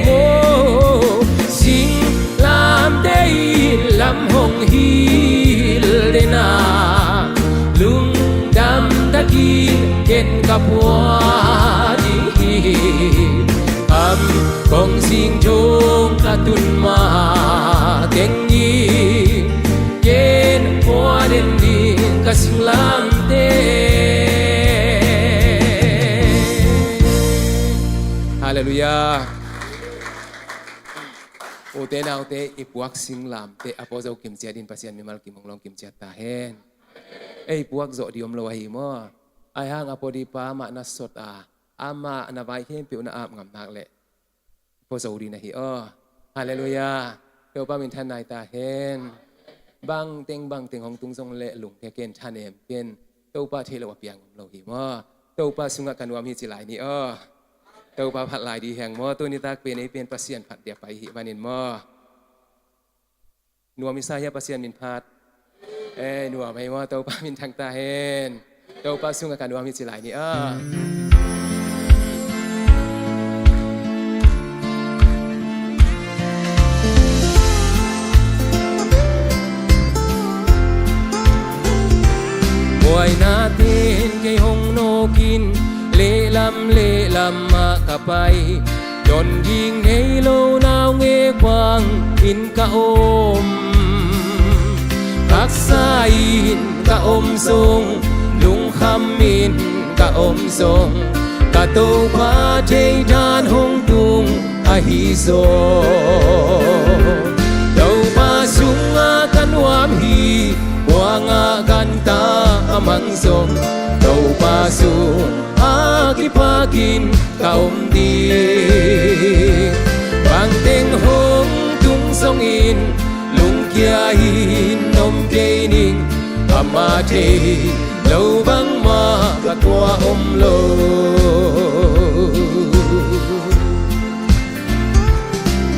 Oh, singlamteh in lam hong hilh den a, lungdam takin ken ka pua ding hi. Kham kong sing thong ka tun ma teng in, ken pua den ding ka singlamteh. Halleluiah. Ute naute, i puak singlamteh a pua zo kimciat in Pasian mimal kim hong lawng kimciat ta hen. Ei puak zawh ding om lo ahi maw? Ahi hang a pua ding pa amah na sot a, amah na vai khempeuh na ap ngam nak leh pua zo ding na hi aw. Halleluiah. Topa minthan nai ta hen. Bangteng bangteng hong tung zong leh lungkia ken, thanem ken. Topa theih loh a piang om lo hi maw? Topa sungah ka nuam hi ci lai ni aw. Topa phat lai ding hi hang maw? Tuni tak pen ei pen Pasian phat dia pai hi manin maw? Nuam i sa hia Pasian min phat? Eh, nuam hi maw? Topa minthang ta hen. Topa sungah ka nuam hi ci lai ni aw. Buaina ten kei hong nawkin, lehlam lehlam ah ka pai. Don ding nei lo naungek bangin ka om. Haksa in ka om zong, lungkham in ka om zong, ka Topa theidan hong tung ahi zong. Topa sungah ka nuam hi, buangah Ganta a mang zong Topa sungah kipakin ka om ding. Bangteng hong tung zongin lungkia in om kei ning. Amah thei lo bangmah ka tuah om lo.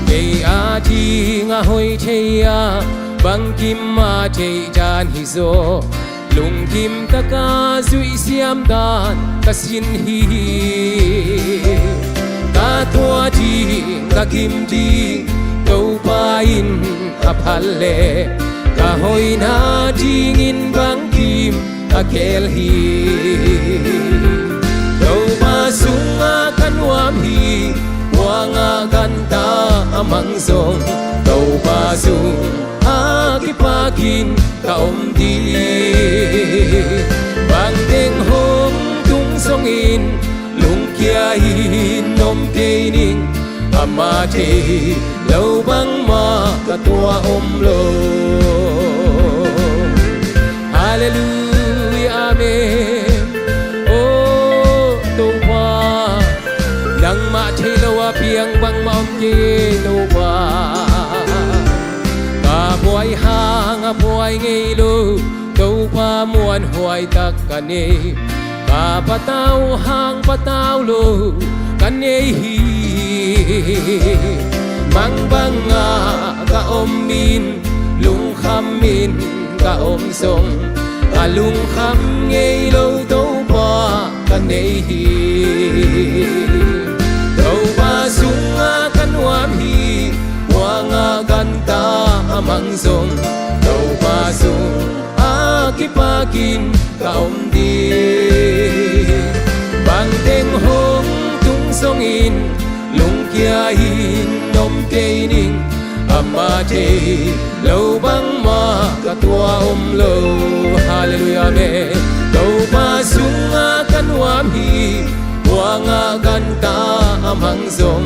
Kei a ding a hoi thei a bangkim a theih dan hi zaw. Lungkim taka zuih siam dan ka sin hi. Ka tuah ding ka gim ding Topa in a phal leh ka hoihna dingin bangkim a keel hi. Topa sungah ka nuam hi. Puangah ganta a mang zong Topa sungah kipakin ka om ding. Bangteng hong tung zongin lungkia in om kei ning. Amah thei lo bangmah ka tuah om lo. Halleluiah, amen. O Topa, nangmah thei lo a piang bangmah om kei, Topa. Ka buai hang a buai ngei lo Topa, muanhuai tak ka nei. Ka patau hang patau lo ka nei hi. Mang bangah ka om in, lungkham in ka om zong, a lungkham ngei lo Topa ka nei hi. Topa sungah ka nuam hi. Puangah ganta a mang zong Topa sungah kipakin ka om ding. Bangteng hong tung zongin lungkia in om kei ning. Amah thei lo bangmah ka tuah om lo. Halleluiah, amen. Topa sungah ka nuam hi. Puangah ganta a mang zong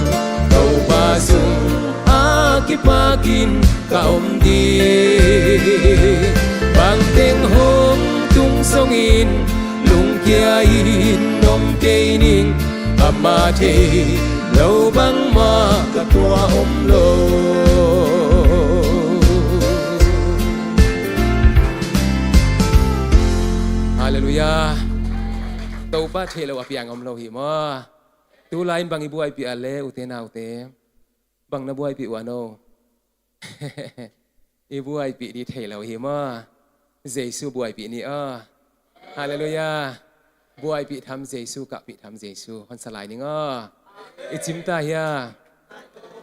Topa sungah kipakin ka om ding. Bangteng hong tung zongin lungkia in om kei ning. Amah thei lo bangmah ka tuah om lo. Halleluiah. Topa thei lo a piang om lo hi maw? Tu lai-in bang i buaipih a le, ute naute? Bang na buaipih uh a no? I buaipih ding thei lo hi maw? Jesu buaipih ni aw. Halleluiah. Buaipih tham Jesu, kahpih tham Jesu. Hong sa lai ning aw. I cim ta hia?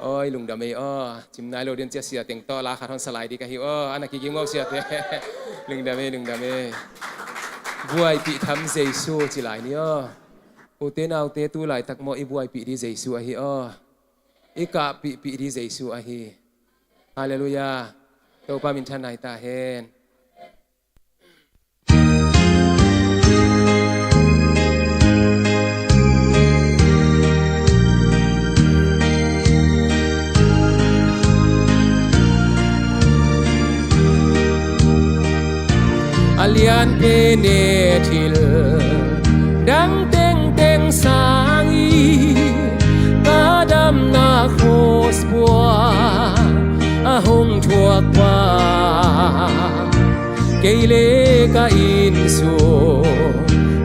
Oi, lungdam ei aw. Cim nai lo ding cia, siate tawh la khat hong sa lai ding ka hi aw. Ana kigim aw siate. Lungdam ei, lungdam ei. Buaipih tham Jesu ci lai ni aw. Ute naute, tu laitak maw i buaipih ding Jesu ahi aw. I kahpihpih ding Jesu ahi. Halleluiah. Topa minthanna hi ta hen. A lian pen e thil dang tengteng sang i, ka damna khuas bua a hong thuak pa, kei le ka innsung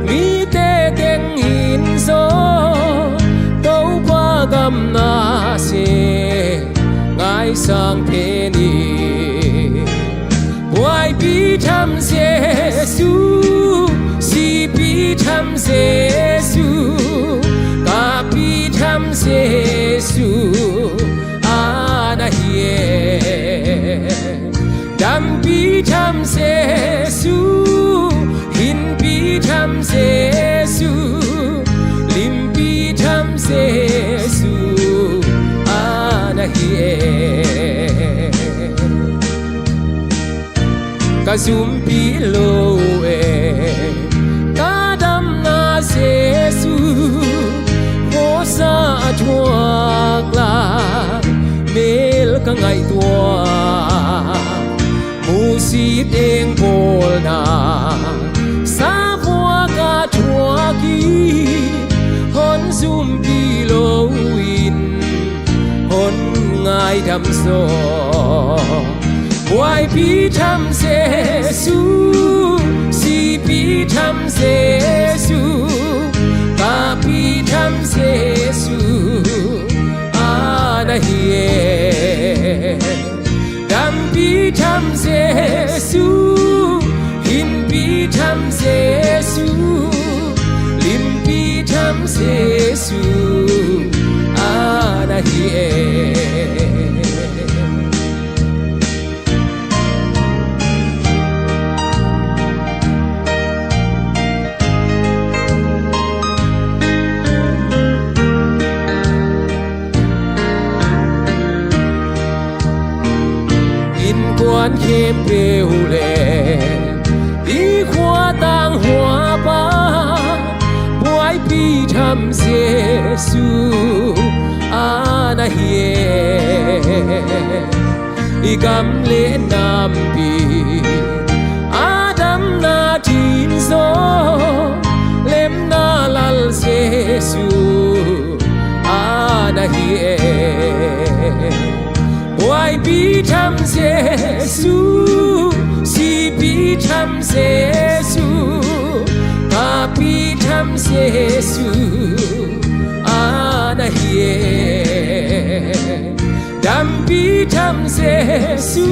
mite teng in zaw Topa gam na se ngaisang pen i. Buaipi tham Jesu, sipi tham Jesu, kapi tham Jesu, a na hi e. Dampi tham Jesu, hinpi tham Jesu, limpi tham Jesu, a na hi e. Ka zumpi lo e, ka damna Jesu, khuasa a thuak la, mel ka ngaihtuah, musit eng bawlna, Tham zaw, buaipi tham Jesu, sipi tham Jesu, kapi tham Jesu, a na hi e. Dampi tham Jesu, hinpi tham Jesu, limpi tham Jesu, a na hi e. Innkuan khempeuh le i khuatang huapa, buaipi tham Jesu a na hi e. I gam le nampi a damna thin zaw, lemna Lal Jesu a na hi e. Buaipi tham Jesu, sipi tham Jesu, kapi tham Jesu a na hi e. Dampi tham Jesu,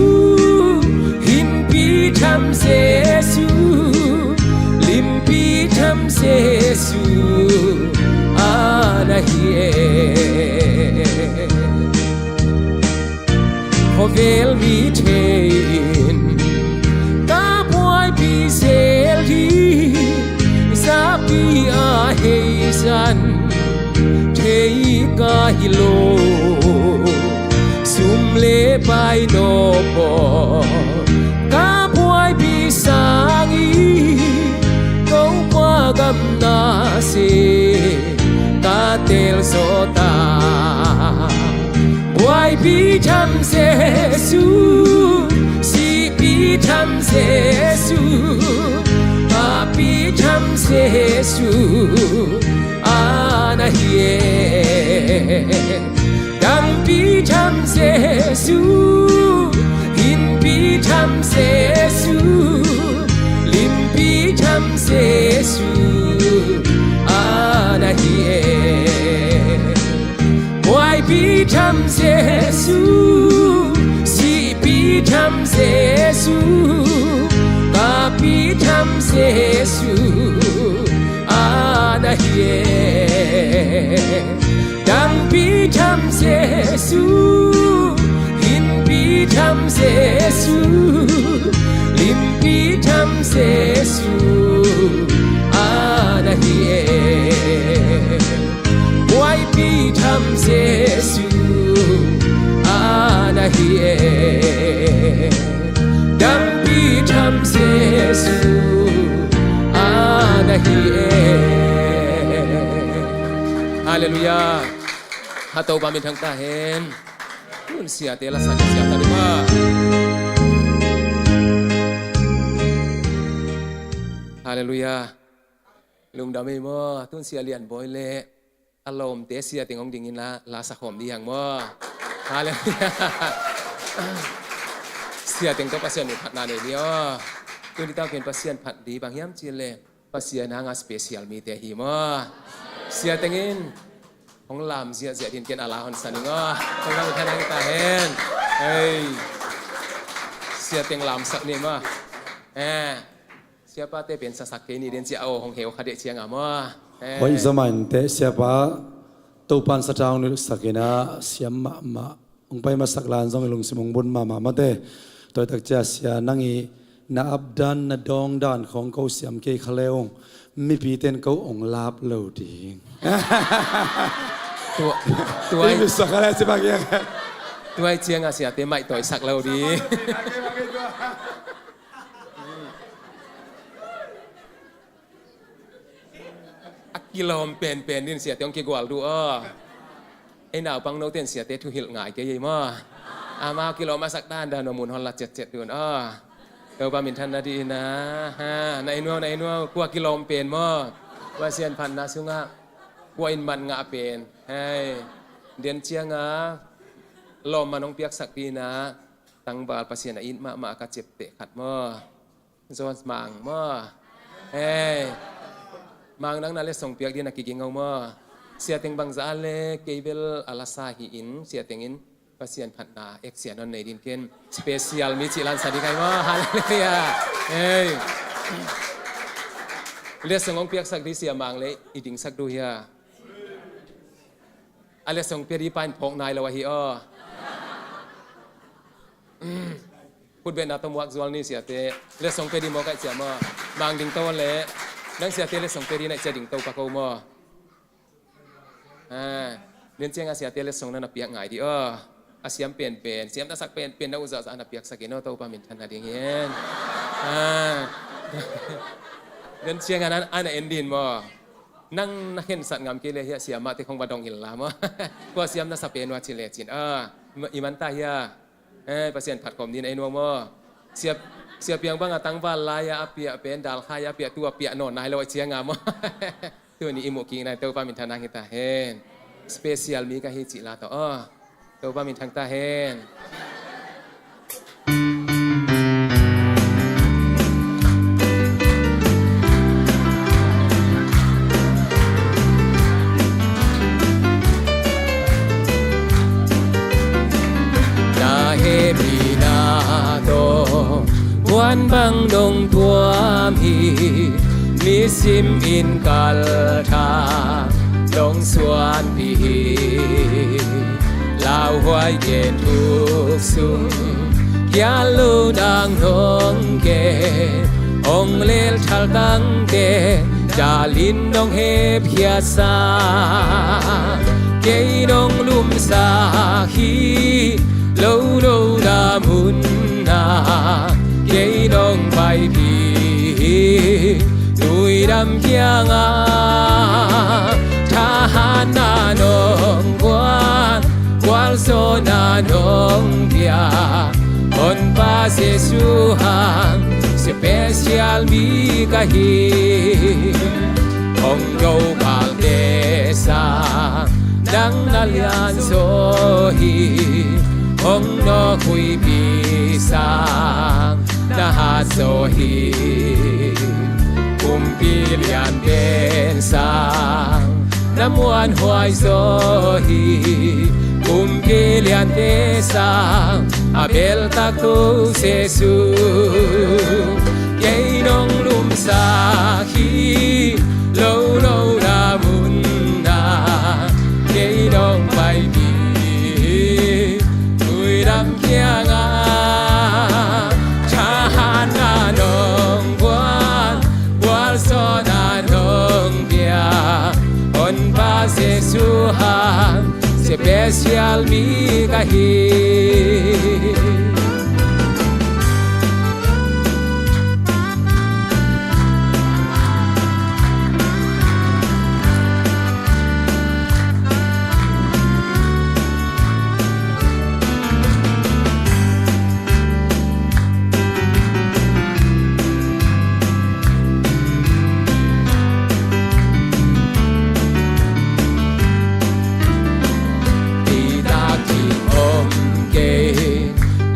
hinpi tham Jesu, limpi tham Jesu a na hi e. Khawvel mi thei in ka buaipi zel hi, zapi a hei zan thei ka hi lo. Sum le pai nawk aw ka buaipi sang hi, Topa gam na se ka tel zaw ta. Buaipi tham Jesu, sipi tham Jesu, papi tham Jesu a na hi e. Dampi tham Jesu, hinpi tham Jesu, limpi tham Jesu a na hi e. Buaipi tham Jesu, sipi tham Jesu, papi tham Jesu a na hi e. Dampi tham Jesu, hinpi tham Jesu, limpi tham Jesu a na hi e. Buaipi tham Jesu a na hi e. Dampi tham Jesu a na hi e. Halleluiah. A Topa min thang ta hen. Tun siate la sak, sia ta ding maw. Halleluiah. Lungdam ei maw. Tun sia Lian Bawi le a lawmte sia teng hong dingin la, la sak khawm ding hi hang maw. Halleluiah. Sia teng tawh Pasian min phatna nei ni aw. Tuni tak pen Pasian phat ding bang hiam cih leh Pasian hanga special mite hi maw. Sia teng in hong lam ziahziah ding, ken a la hong san ing aw. Hong lam khan hang ta hen. Hei. Sia teng lamsak ni maw. Eh. Siapate pen sasak kei ni den cia aw, hong heu kha deh cianga maw. Eh. Hoih zaw mah inteh siapa, Topan sathau nilhsak in a siam mahmah. Hong pai masak lan zong i lungsim hong bun mahmah mate. Tua tak cia sia nang i na apdan na dawngdan khawng ko siam kei kha le ung. Mipiten ko hong lap lo ding. Tua, tua i mi sak kha le si bang ia. Tua i cianga siate maih tawi sak lo ding. A kilawm penpen din siate hong kigual duh aw. Ei naupang note in siate thuhilh ngai kei ei maw. Amau kilawm a sak dandan a mun hon la cetcet dun aw. Topa min than na dih ina. Ha, na inuau, na inuau, kua kilawm pen maw. Kua sian phatna sungah kua in man ngah pen. Hei. Dian cianga Lawmman hong piaksak ding a, tangval Pasian a it mahmah a ka ciapteh khat maw. Jones Mang maw. Hei. Mang, nang na letsong piak ding a kiging o maw. Sia Teng bangzah a le kei bel a lasa hi in, Sia Teng in Pasian phatna ek sia non nei ding ken special mi cih lansa ding ai maw. Halleluiah. Hei. Letsong hong piaksak ding Sia Mang le i dingsak duh hia. A letsong pia ding pa in phawk nai lo ahi aw. Khutbetna tawh muak zual ni siate. Letsong pia ding maw, kai sia maw. Mang ding to le. Nang siate letsong pia ding na sia ding to pak o maw. Ah, den ciang a siate letsong na na piak ngai ding aw. A siam penpen, siam na sak penpen na uh zahzah na piaksak in aw, Topa minthanna ding hi hen. Ah. Den ciang a na, a na en ding maw. Nang na khensat ngam kei le hia, siamahte khong va dong inla maw. Kua siam na sa pen uh a ci lecin. Ah, i manta hia. Eh, Pasian phat khawm ding a i nuam maw. Sia, Sia Piang bang a tangval lai a a piah pen, dal khai a a piah, tu a piah nawn nai lo a ciang a maw. Tuni i muh kik nai, Topa minthanna hi ta hen. Special mi ka hi cih la tawh aw. Topa minthang ta hen. Na hehpihna tawh puan bang dong tuam hi. Nisim in kalthak dong suanpih hi. Lauhuai gen thuk sung kial lo dang nong gen, hong lel thaltangte dalin nong hepkhiatsak. Kei nong lumsak hi, lo lo na munna kei nong paipih hi. Tuidam kiangah thahatna nong guan, gualzawhna nong pia. Honpa Jesu hang special mi ka hi. Hong dokalte sang nang na lianzaw hi. Hong nawkhuipih sang na hatzaw hi. Kumpi lianten sang na muanhuai zaw hi. Kumpi liante sang a beltak Topa Jesu. Kei nong lumsak hi, lo lo na munna kei nong paipih hi. Tuidam kiangah thahatna nong guan, gualzawhna nong pia. Honpa Jesu hang special mi ka hi.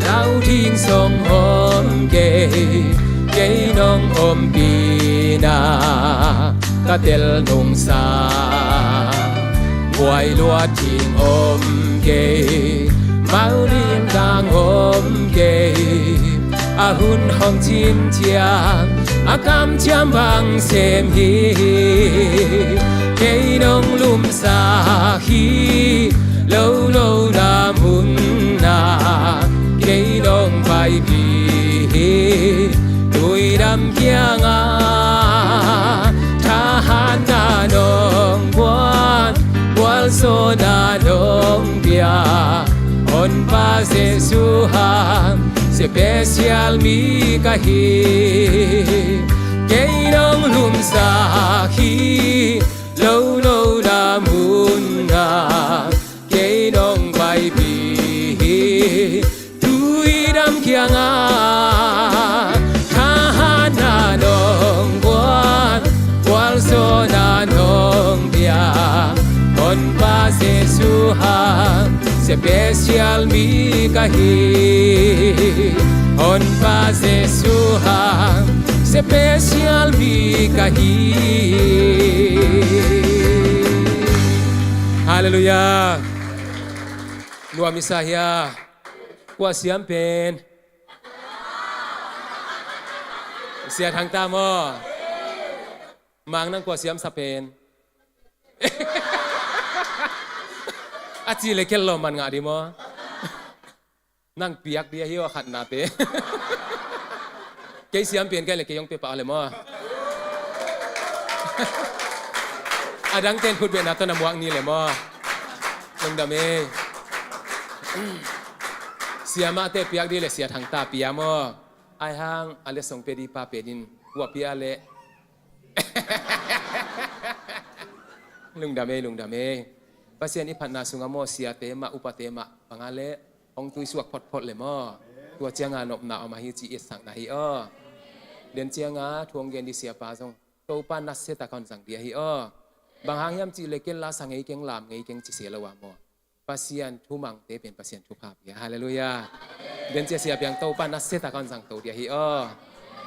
Lau ding zong om kei, kei nong ompihna ka tel nungsa. Buai luat ding om kei, mau lim dang om kei. A hun hong cin ciang a kamciam bang sem hi. Kei nong lumsak hi, lo lo na munna kei nong paipih hi. Tuidam kiangah thahatna nong guan, gualzawhna nong pia. Honpa Jesu hang special mi ka hi. Kei nong lumsak hi, lo lo na munna kei nong paipih hi. Tuidam kiangah thahatna nong guan, gualzawhna nong pia. Honpa Jesu hang Special mi ka hi, Honpa Jesu hang, special mi ka hi. Halleluiah. Nuam i sa hia? Kua siam pen? Sia Thang ta maw? Mang nang kua siam sa pen? A ci le kel lo man ngah di maw? Nang piak di ahi aw, khatnate. Kei siam pen kei le kei hong pia pah le maw? A dang ten khut beh na tawh na muak ni le maw? Lungdam e. Siamahte piak di le Sia Thang ta pia maw? Ai hang a le song pe di pa pe din kua pia le. Lungdam e, lungdam e. Pasian i phatna sungah maw, siate mah, upate mah, bang a le hong tuisuak photphot le maw? Tua cianga nopna om ahi ci i etsakna hi aw. Den cianga thu hong gen di siapa zong Topa nasia tak a hong zang di ahi aw. Bang hang hiam cih le ken la sa ngei keng, lam ngei keng ci se lo a maw? Pasian thumangte pen Pasian thupha pia. Halleluiah. Den cia sia piang Topa nasia tak a hong zangto di ahi aw.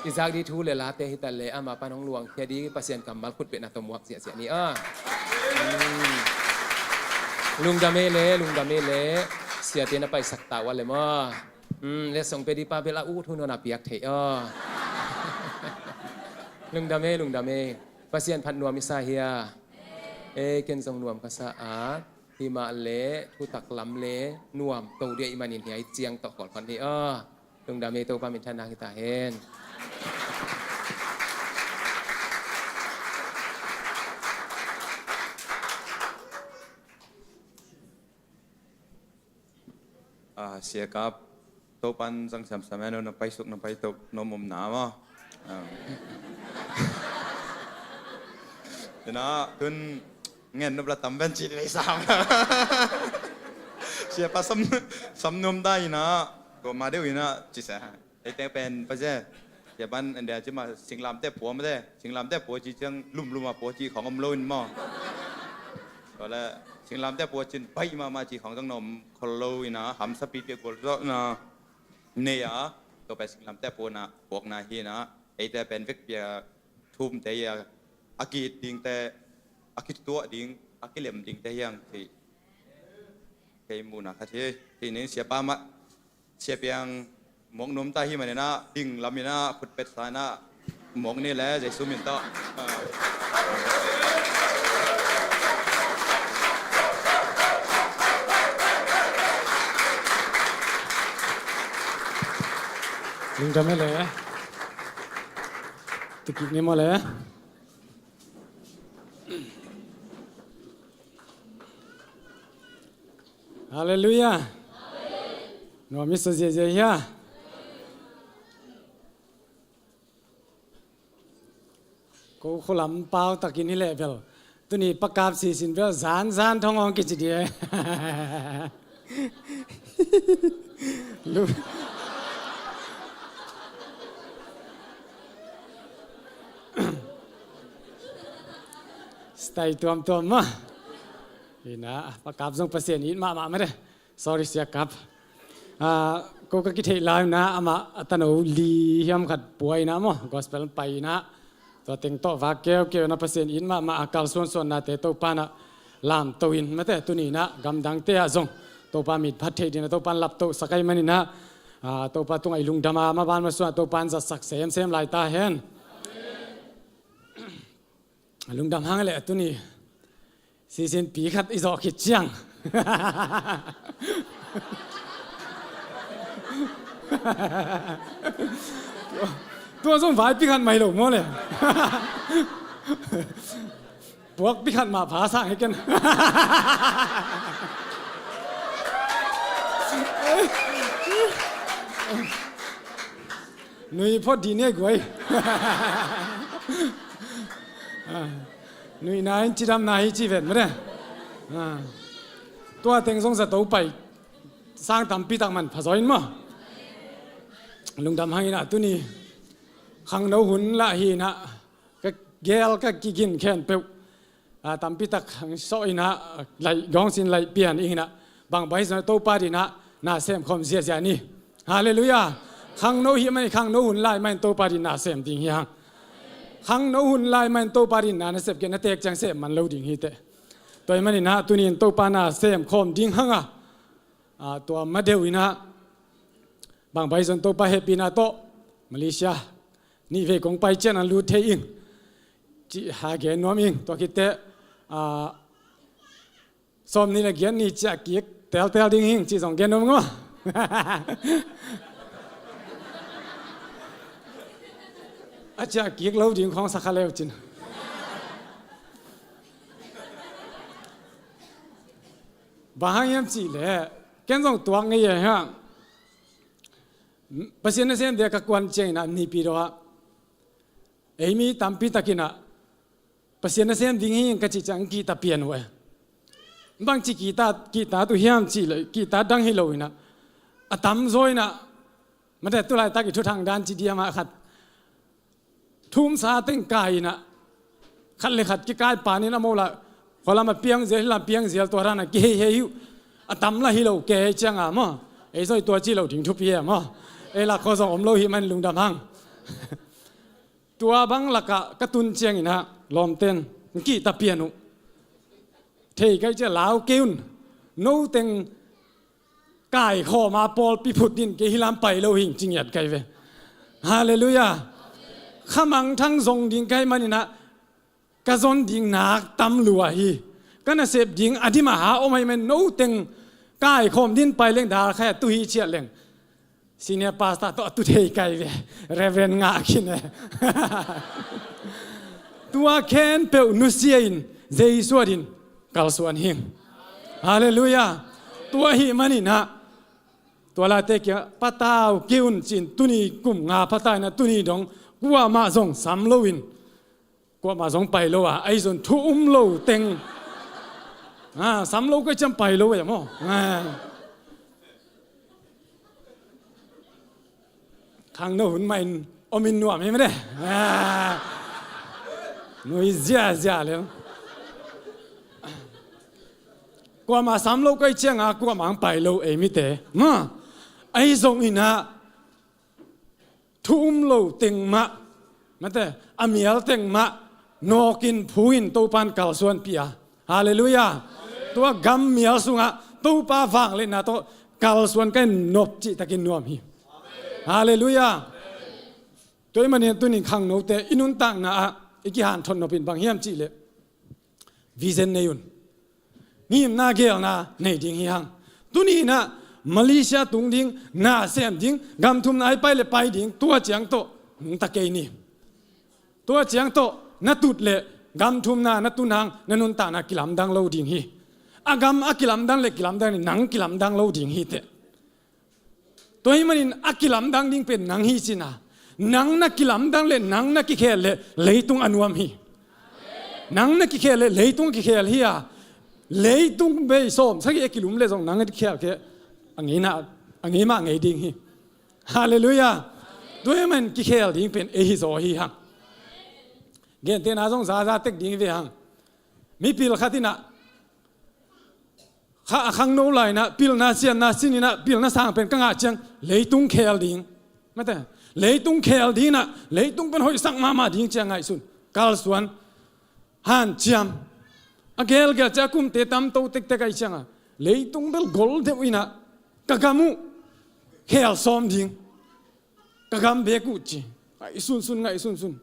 I zak di thu le late hi ta le ama pan hong luangkhia di Pasian kammal khut beh na tawh muak ziahziah ni aw. Hmm. Lungdam e le, lungdam e le. Siate na paisak ta uh a le maw? Hmm, le song pe di pa bel a ut hun hon a piak thei aw. Lungdam e, lungdam e. Pasian phat nuam i sa hia? E, ken zong nuam ka sa a. Hi mah le thutak lam le nuam to dia i manin hiai ciang tawh khawl phot ni aw. Lungdam e, Topa minthanna hi ta hen. Ah, Sia Kap, Topan zang siamsiam e, no na paisuk na paito no mumna maw? Ah. Ina tun ngen nop la tam ben ci lei sam. Siapa sam, sam nuam ta ina, ko ma deuh ina ci sa. Eite pen pa se. Siapan en dia ci ma singlamte pua ma te. Singlamte pua ci ciang lumlum a pua ci khong om lo in maw? Ko le singlamte pua cin bai mama ci khong zang na om khol lo ina, hamsa pi pia gol zo na. Nei a, tua pen singlamte puakna, puakna hi na, eite pen vekpi a thumte a, a kit dingte, a kituah ding, a kilem dingte hiang ci. Kei muhna khat hi, hi nin siapa mah, sia piang muak nuam ta hi manin a, ding lam in a, khut pet sa in a, Mawk ni le Jesu min tawh. Lungdam e le. Tukik ni maw le. Halleluiah. Nuam i sa ziazia hia. Ko khulam pau takin hi leh bel tuni pakap sisin bel zanzan thong hong kici dia. Lu. Stai tuamtuam mah. Ina pakap zong Pasian it mahmah mah de. Sorry, Sia Kap. Ah, ko ka kitheih lai na amah a tano li hiam khat pua ina maw, gospel pai ina. Tua teng tawh vak keukeu na Pasian it mahmah a kalsuansuannate Topa na lamto in mate tuni na gamdangte ah zong Topa mit phat theih dina Topa lapto sakai manina, ah, Topa tungah i lungdama maban masuan Topa zatsak semsem lai ta hen. Lungdam hang le tuni sisin pi khat i zawh khit ciang. Tua zong vai pi khat mai lo maw le. Puak pi khat mah pha sang hi ken. Nui phot di ne guai. Ah, nui na in cidam na hi ci ven mare. Ah, tua teng zong zato pai sang tampi tak man pha zaw in maw. Lungdam hang ina tuni khangno hun lah hi ina ka gel ka kigin khen peuh. Ah, tampi tak hang sawh ina laih gawng sin laih pian ina Bang bai zong Topa dinah na sem khawm ziahziah ni. Halleluiah. Khangno hi mah in, khangno hun lai mah in Topa din na sem ding hi hang. Khangno hun lai mah in Topa din na na sep kei na tek ciang sem man lo ding hi teh. Tua hi maninah tuni in Topa na sem khawm ding hang a, tua ma deuh inah bang bai zong Topa hehpihna tawh Malaysia nih vei kong pai ciang an lut thei ing cih ha gen nuam ing. Tua khit teh sawm nih le giat ni ciah kik teltel ding hing cih zong gen nuam ing maw? A ciah kik lo ding khawng sa kha leu cin. Bang hang hiam cih leh ken zong tuak ngei e hang. Pasian nasem dia ka kuan ciang inah nipi dawh ah ei mi tampi takinah Pasian nasem ding hi ka cih ciang kihta pian uh e. Bangci kihta, kihta tu hiam cih leh kihta dang hi lo inah a tamzaw inah mate tu laitak i thuthang dan ci diam ah khat thu um sa teng kai inah khat le khat kikai panin a mo lah khualam a piang zial, hilam piang zial, tua dan a kiheihei uh. A tam lah hi lo kei ciang a maw, ei zong i tua ci lo ding thupi e maw? Ei lah khua zong om lo hi man lungdam hang. Tua bang lakah ka tun ciang inah lawmten kihta pian uh. Thei kai ciah lau kei un. No teng kaikhawm a pawlpi phut din kei hilam pai lo hing ci ngiat kai ve. Halleluiah. Kha mangthang zong ding kai maninah ka zon ding nak tam lua hi. Ka nasep ding a dim a ha om ahi man, no teng kaikhawm din pai leng dal khai a tu hi ciat leng senior pastor tawh a tu thei kai ve. Reverend Ngah Khin e. Tua khempeuh nusia in Jesu adin kalsuan hing. Halleluiah. Tua hi maninah tua late kia patau kei un cin tuni kum nga pata inah tuni dong kuamah zong sam loin kuamah zong pai lo a, ahi zong thu um lo teng sam lo kai ciang pai lo e maw? Khangno hun mah in om in nuam hi mate. Nui ziahziah leng kuamah sam lo kai ciang a kuamah ang pai lo ei mite maw? Ahi zong inah thu um lo teng mah mate a mial teng mah nawkin phu in Topan kalsuanpih a. Halleluiah. Tua gam mial sungah Topa vangliatna tawh kalsuan kai nop cihtakin nuam hi. Halleluiah. Tua hi manin tunin khangnote i nuntakna ah i kihanthawn nop in bang hiam cih leh vision nei un. Ngimna geelna nei ding hi hang. Tuni inah Malaysia tung ding, na sem ding, gam thumna i pai le pai ding, tua ciang tawh nungta kei ni. Tua ciang tawh na tut le gam thumna na tun hang na nuntakna kilamdang lo ding hi. A gam a kilamdang le kilamdang ni, nang kilamdang lo ding hi teh. Tua hi manin a kilamdang ding pen nang hi cin a, nang na kilamdang le nang na kikhel le leitung a nuam hi. Nang na kikhel le leitung a kikhel hi a, leitung bei sawm sagih a kilum le zong nang a kikhel khe a ngei mah ngei ding hi. Halleluiah. Tua hi manin kikhel ding pen ei hi zaw hi hang. Gentehna zong zaza tek ding hi ve hang. Mipil khat inah kha a khangno lai inah pilna sianna sin inah pilna sang pen ka ngah ciang leitung khel ding. Mate leitung khel ding inah leitung pen hoihsak mahmah ding ciang ngaihsun kalsuan hanciam. A gelgel ciah a kumte tamto tektek ahi cianga leitung bel gol deuh inah ka gam uh khel sawm ding. Ka gam bek uh ci. Ngaihsunsun, ngaihsunsun.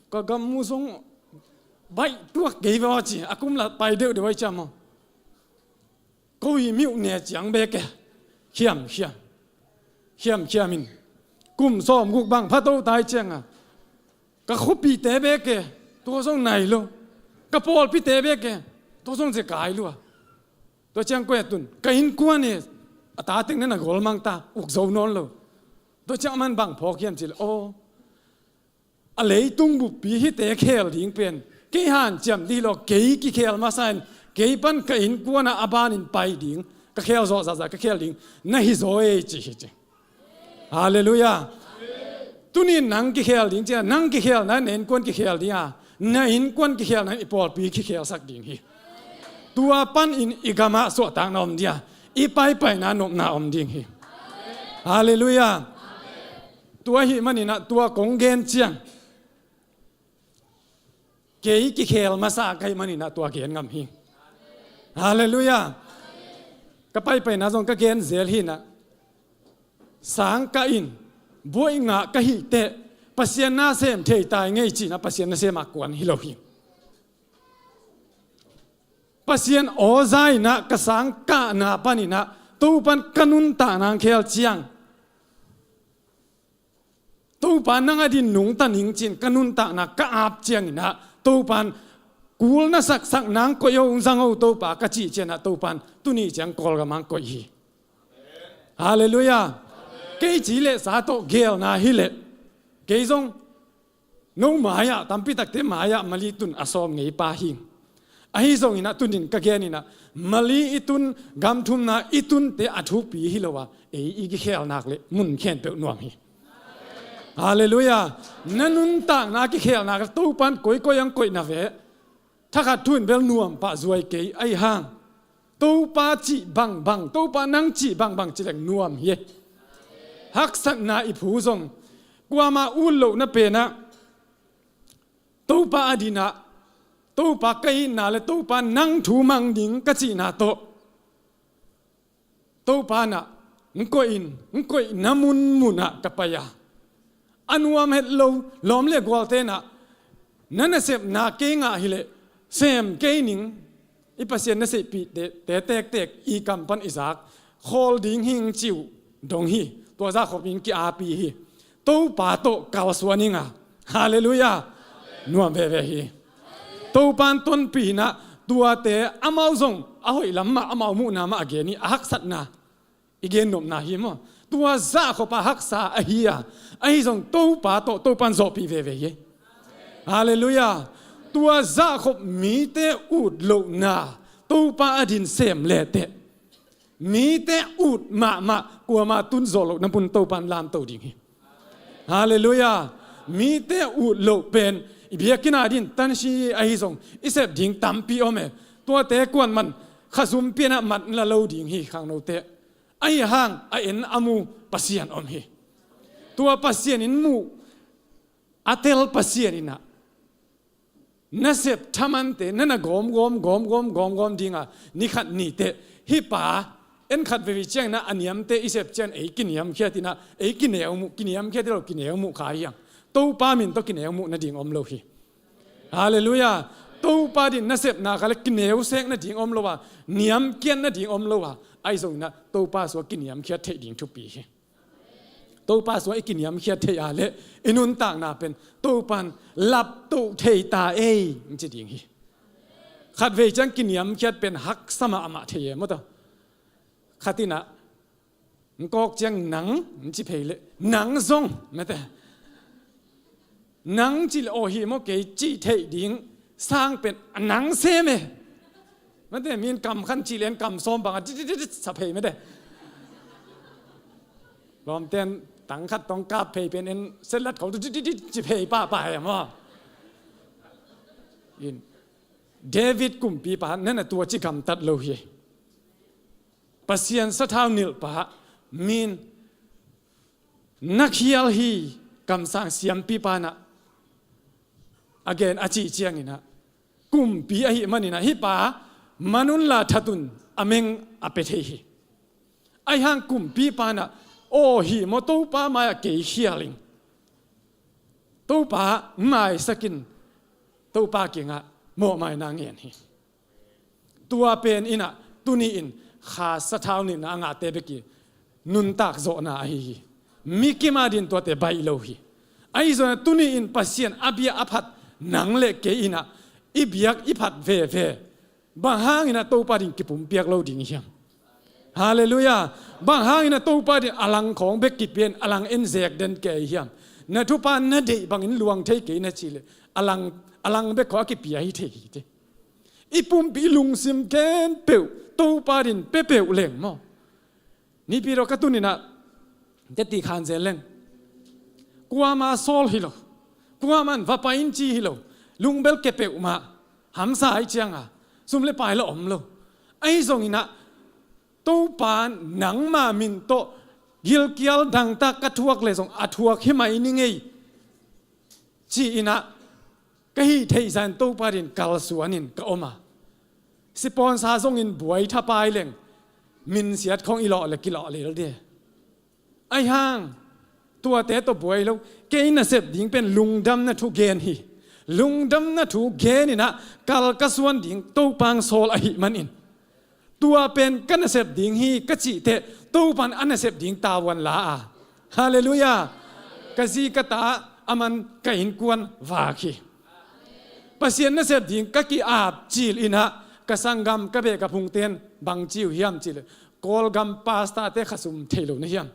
Ka gam uh zong baih tuak kei ve aw ci, a kum la pai deuhdeuh ahi ciang maw? Ko i miuh ne ciang bek e. Khiamkhiam. Khiamkhiam in kum sawmguk bang pha to tai cianga ka khuapite bek e. Tua zong nai lo. Ka pawlpite bek e. Tua zong zekai lua. Tua ciang koi a tun ka innkuan e. A tateng na na gol mang ta, uk zo nawn lo. Tua ciang a man bang phawk hiam ci le aw, a leitung buppi hite khel ding pen kei hanciam dih lo, kei kikhel masa in kei pan ka innkuan ah a banin pai ding, ka khel zawh zahzah ka khel ding na hi zaw ei ci hi ci. Halleluiah. Tunin nang kikhel ding cia, nang kikhelna in na innkuan kikhel ding a, na innkuan kikhelna in i pawlpi kikhelsak ding hi. Tua panin i gamah suahtakna om dia, i paipaina nopna om ding hi. Halleluiah. Tua ahih maninah tua kong gen ciang kei kikhel masa ka hih maninah tua gen ngam hi. Halleluiah. Ka paipaina zong ka gen zel hinah, sang ka in buai ngah ka hih teh Pasian na sem thei tai ngei cinah Pasian na sem a kuan hi lo hi. Pasian aw za inah ka sang kahna paninah Topan ka nuntakna khel ciang, Topa nang a din nungta ning cin ka nuntakna ka ap cianginah Topan kul na saksak nang koih o, zang o Topa ka cih cianah Topan tuni ciang Kawlgam ang koih hi. Halleluiah. Kei ci leh sa tawh gelna hileh kei zong no mai-ah, tampi takte mai-ah Mali tun a sawm ngei pa hi. Ahi zonginah tunin ka geninah Mali i tun, gam thumna i tunte a thupi hi lo a, ei i kikhelnak le mun khempeuh nuam hi. Halleluiah. Na nuntakna kikhelnak le Topan koikoi ang koihna ve. Thakhat thu in bel nuam pah zuai kei ahi hang, Topa cih bangbang, Topa nang cih bangbang ci leng nuam hi. Haksatna i phu zong kuama ut lohna penah Topa a dinah, Topa ka itna le Topa nang thu mang ding ka cihna tawh Topa nah ng koih in, ng koihna munmunah ka pai a, a nuam het lo, lawm le gualte nah na nasepna kei ngah hileh sem kei ning, i Pasian na seihpih te tektek i kam pan i zak khawl ding hing ci uh dong hi. Tua zahkhop in ki-api hi. Topa tawh kalsuan inga. Halleluiah. Nuam veve hi. Topan tonpih inah tuate amau zong a hoih lam mah amau muhna mah a gen hi, a haksatna i gen nopna hi maw. Tua zahkhop a haksa ahi a, ahi zong Topa tawh Topan zawhpih veve hi. Halleluiah. Tua zahkhop mite ut lohna Topa a din sem leteh mite ut mahmah kuama tun zawh lohna mun Topan lamto ding hi. Halleluiah. Mite ut loh pen i biakinn a din tansi ahi zong i sep ding tampi om e. Tuate kuan man khazum pianah mat la lo ding hi khangnote. Ahi hang a en a mu Pasian om hi. Tua Pasian in muh a tel Pasian inah nasep thamante na na gawmgawm gawmgawm gawmgawm dinga nikhat niteh hih pa en khat veve ciangna a niamte i sep ciang ei kiniamkhiat inah ei kineu muh, kiniamkhiat hi lo, kineu muh kha hiang. Topa min tawh kineu muh nading om lo hi. Halleluiah. Topa din nasepna kha le kineu sek nading om lo a, niamkiat nading om lo a, ahi zonginah Topa sua kiniamkhiat theih ding thupi hi. Topa sua i kiniamkhiat theih a le i nuntakna pen Topan laptoh thei ta ei, ng ci ding hi. Khatvei ciang kiniamkhiat pen haksa mahmah thei e maw taw. Khat inah ng kawk ciang nang ng ci phei le nang zong mete. Nang cih le aw hi maw kei cih theih ding sang pen a nang sem e. Mate min kam khan cih le en kam sawm bangah titit sa phei mate. Lawmten tang khat tawng kap phei pen en setlat khawng titit ci phei pahpah hi maw. In David kumpipa nana tua ci gamtat lo hi. Pasian sathau nilhpa min na khial hi. Kamsang siampipa nah a gen a cih cianginah kumpi ahih maninah hih pa manunla thatun a meng a pia thei hi. Ahi hang kumpipa nah aw hi maw Topa mai-ah kei khial in Topa maisak in Topa kiangah mawhmaina ngen hi. Tua pen inah tuni in kha sathau nihna a ngahte bek i nuntak zawhna ahi hi. Mi kim a din tuate baih lo hi. Ahi zongin tuni in Pasian a bia a phat nang le kei inah i biak i phat veve. Bang hanginah Topa din kipumpiak lo ding hiam? Halleluiah. Bang hanginah Topa din a lang khawng bek kipia in a lang en zek den kei hiam? Na thupha na deih bangin luang thei kei na cih leh a lang, a lang bek khawng a kipia hi thei hi te. I pumpi i lungsim khempeuh Topa din pia peuh leng maw? Nipi tawh ka tun inah ka ti khan zel leng kuama sawl hi lo. Kuaman va pai in ci hi lo. Lungbel ke peuhmah hamsa ahi cianga Sum le pai la om lo. Ahi zongin ah Topa nangma min tawh gilkial dangtak ka thuak le zong a thuak hi mai ni ngei ci-in ah ka hih theih zah in Topa din kalsuan in ka om a, sipawnsa zongin buai thapai leng minsiat khong i lawh le kilawh lel de. Ahi hang tuate tawh buai lo, kei nasep ding pen lungdamna thu gen hi. Lungdamna thu gen in ah kal ka suan ding Topa hong sawl ahih manin tua pen ka nasep ding hi ka cih teh Topa in a nasep ding tavuan la a. Halleluiah. Ka zi ka ta a man ka innkuan vak hi. Pasian nasep ding ka ki-ap cil in ah ka sanggam ka beh ka phungten bang ci uh hiam cih leh Kawlgam pastor-te kha sum thei lo na hiam?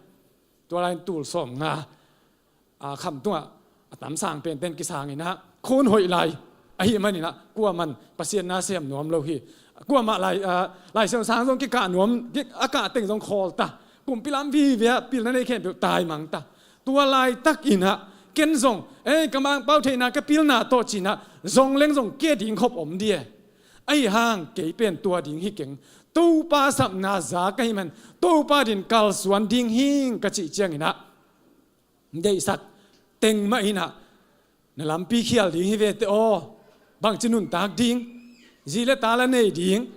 Tua lai-in tul sawmnga a kham tungah a tam sang penten kisang in ah khun hoih lai ahih manin ah kuaman Pasian na sem nuam lo hi. Kuamah lai, a, Lai Siangtho sang zong kikah nuam, ki-, a kah teng zong khawl ta. Kumpi lam vive ah pilna nei khempeuh taimang ta. Tua laitak in ah ken zong, ei, ka Mangpau theihna ka pilna tawh ci-in ah zong leng zong kei ding khop om di e. Ahi hang kei pen tua ding hi keng. Topa sapna za ka hih man Topa din kalsuan ding hing ka cih ciangin ah deihsak teng mah in ah na lampi khial ding hi ve teh aw. Bangci nuntak ding? Zi le ta la nei ding?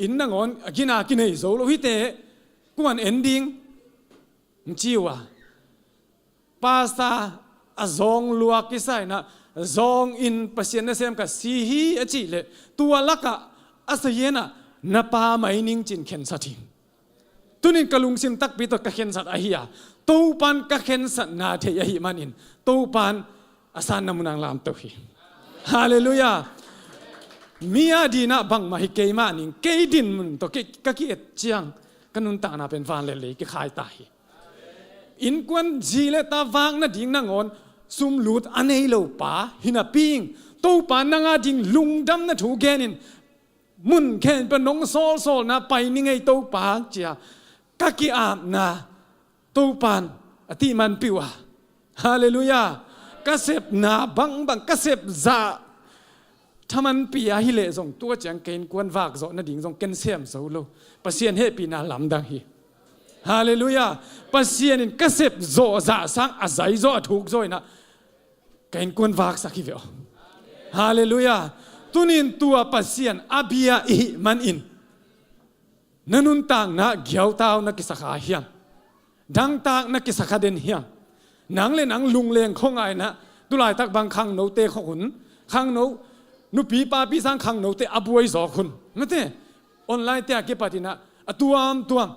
Inn nangawn a gina kinei zo lo hi teh, kuaman en ding? Hong ci uh a, pastor a zawng luak kisa in ah zawng in Pasian nasem ka si hi a cih leh tua lakah a sayen ah na pa mai ning ci-in khensat hi. Tunin ka lungsim takpi tawh ka khensat ahi a, Topa in ka khensatna thei ahih manin Topa in a sanna mun ah hong lamto hi. Halleluiah. Mi a din ah bangmah hi kei mah ning, kei din mun tawh kei, ka ki-et ciang ka nuntakna pen van le lei kikhai ta hi. Innkuan zi le ta vak nading nangawn sum lut a nei lo pa hi napi in Topa nang a ding lungdamna thu gen in mun khempeuh nong sawlsawlna pai ni ngei Topa ci-a ka ki-apna Topa in a tih manpih uh a. Halleluiah. Ka sepna bangbang, ka sep zah thamanpi a hi leh zong tua ciang ka innkuan vak zawh nading zong ken sem zo lo. Pasian hehpihna lamdang hi. Halleluiah. Pasian in ka sep zawh zah sang a zai zaw a thuk zaw in ah ka innkuan vaksak hi ve aw. Halleluiah. Tunin tua Pasian a bia i hih manin na nuntakna giautau na kisa kha hiam? Dangtak na kisa kha den hiam? Nang le nang lungleng khua ngai in ah tulaitak bang khangnote khawk hun, khangno nupi papi sang khangnote a buai zawk hun, mate, online te a kipat in ah a tuamtuam,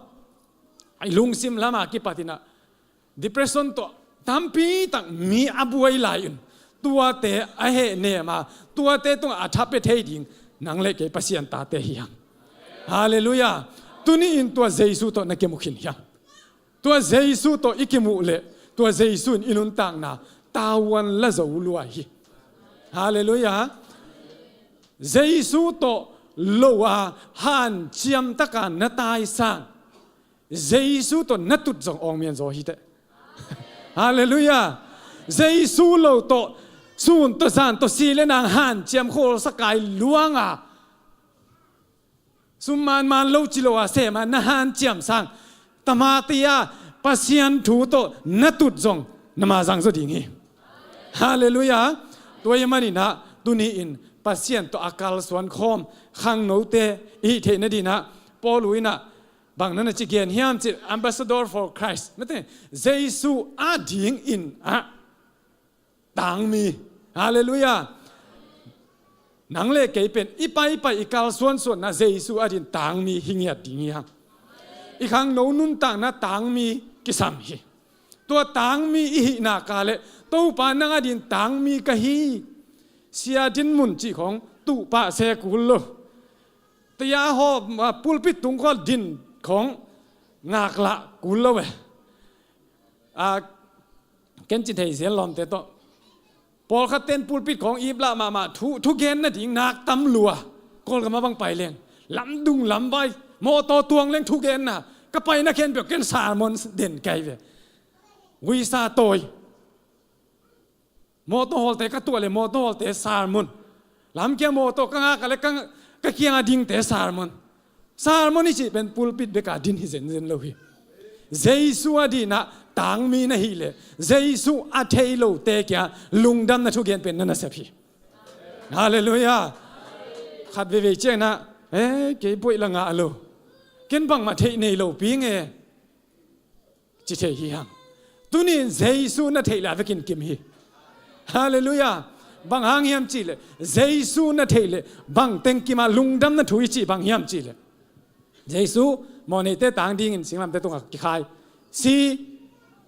a lungsim lam a kipat in ah depression tawh tampi tak mi a buai lai un, tuate a hehnem a, tuate tungah a tha pia thei ding nang le kei Pasian tate hi hang. Halleluiah. Tuni in tua Jesu tawh na kimu khin hiam? Tua Jesu tawh i kimuh leh tua Jesu in i nuntakna tavuan la zo lua hi. Halleluiah. Jesu tawh lo a hanciam taka na taisang Jesu tawh na tut zong awngmian zaw hi teh. Halleluiah. Jesu lo tawh sun tawh zan tawh si le nang hanciam khualsa kai luang a, sum manman lo ci lo a sem a na hanciam sang, tama tia Pasian thu tawh na tut zong na ma zang zaw ding hi. Halleluiah. Tua ahih manin ah tuni in Pasian tawh a kalsuan khawm khangnote i hih theih nading ah Paul in ah bang na na ci gen hiam cih, ambassador for Christ, mate, Jesu a dingin ah tangmi. Halleluiah. Nang le kei pen i paipai i kalsuansuanna Jesu a din tangmi hi ngiat ding hi hang. I khangno nuntakna tangmi kisam hi. Tua tangmi i hih nak leh Topa nang a din tangmi ka hi, sia din mun cih khawng tuh pah se kul lo. Tia haw, ah, pulpit tung khawng din khawng ngaklah kul lo ve. Ah, ken ci thei zel lawmte tawh pawlkhat ten pulpit khawng iplah mahmah thu, thugen nading nak tam lua. Kawlgam a bang pai leng lamdung lamvai mawtaw tuang leng thugenna ka paina khempeuh ken sermon den kai ve. Uisa tawi. Mawtaw hawlte ka tuah le mawtaw hawlte sermon. Lamkia mawtaw ka ngak a le ka, Ka kiangah dingte sermon, sermon i cih pen pulpit beka din hi zenzen lo hi. Jesu a dinah tangmi na hih leh Jesu a thei lote kia lungdamna thugen pen na nasep hi. Halleluiah. Khat veivei cianginah, e, kei buaih la ngah lo, ken bangmah theih nei lo pi nge, ci thei hi hang. Tuni-in Jesu na theih leh a vekin kim hi. Halleluiah. Bang hang hiam cihleh Jesu na theih leh bang teng kimah lungdamna thu i cih bang hiam cihleh Jesu mawhneite tang dingin singlamte tungah kikhai, si,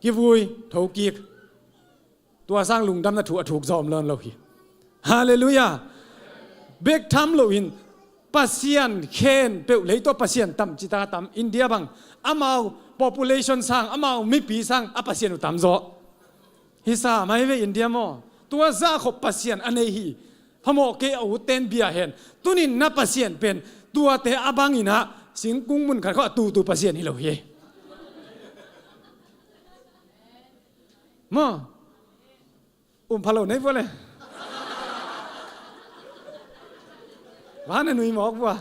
kivui, thokik. Tua sang lungdamna thu a thuk zawm lawn lo hi. Halleluiah. Bek tham loin Pasian khempeuh, leitungah Pasian tam cita tam, India bang amau population sang, amau mipi sang a pasian uh tamzaw. Hi sa mai ve India maw. Tua zahkhop pasian a nei hi. Phamawh kei a utten bia hen. Tunin na pasian pen tuate a banginah singkung mun khat khawh a tutu pasian hi lo hi. Maw? Um pha lo nei vua le. Van a nui mawk vua.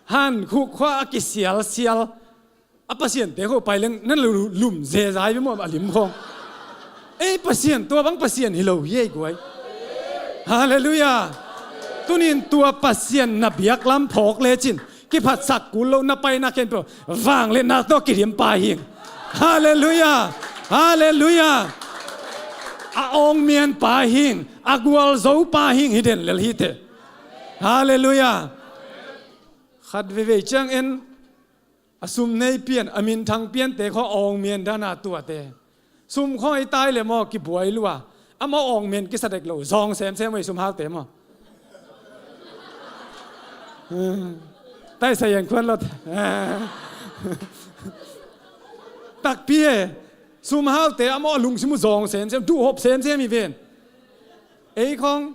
Han khuk khua a kisialsial a pasiante khawh pai leng nan lu-, lum zezai ve maw a lim khawng. Ei, pasian tua bang pasian hi lo hi ei guai. Halleluiah. Tunin tua pasian na biaklam phawk lecin kiphatsak kul lo, na paina khempeuh vangliatna tawh kidim pa hing. Halleluiah. Halleluiah. A awngmian pa hing, a gualzo pa hing hi den lel hi teh. Halleluiah. Khat veivei ciangin a sum nei pian, a minthang piante khawh awngmian dana tuate. Sum khawh i tai le maw kibuai lua. Amau awngmian kisa dek lo, zawng semsem uh i sum haute maw. Taisa yan khuan lot. Takpi e, sum haute amau a lungsim uh zawng semsem, duhhop semsem hi ven. Ei khawng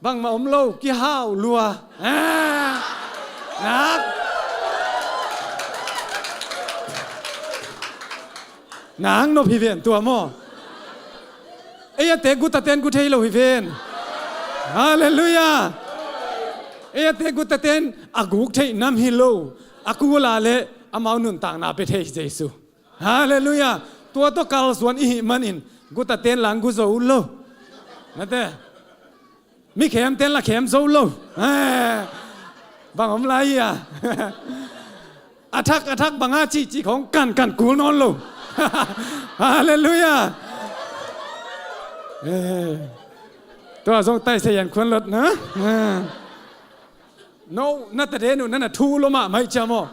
bangmah om lo, kihau lua. Ah! Nak. Nang nop hi ven tua maw. Ei a te gutaten gu thei lo hi ven. Halleluiah. Ei a te gutaten a guk theih nam hi lo. A kula le amau nuntakna pe thei Jesu. Halleluiah. Tua tawh kalsuan i hih manin gutaten lang gu zo lo. Nate. Mi khemten la khem zo lo. Eh, bang om lai hi a. A thak, a thak banga cihcih khawng kankan kul nawn lo. Halleluiah. Eh. Tua zong taisa yan khuan lot na. Eh. No, na ta den uh, na na thu lo mahmah cia maw.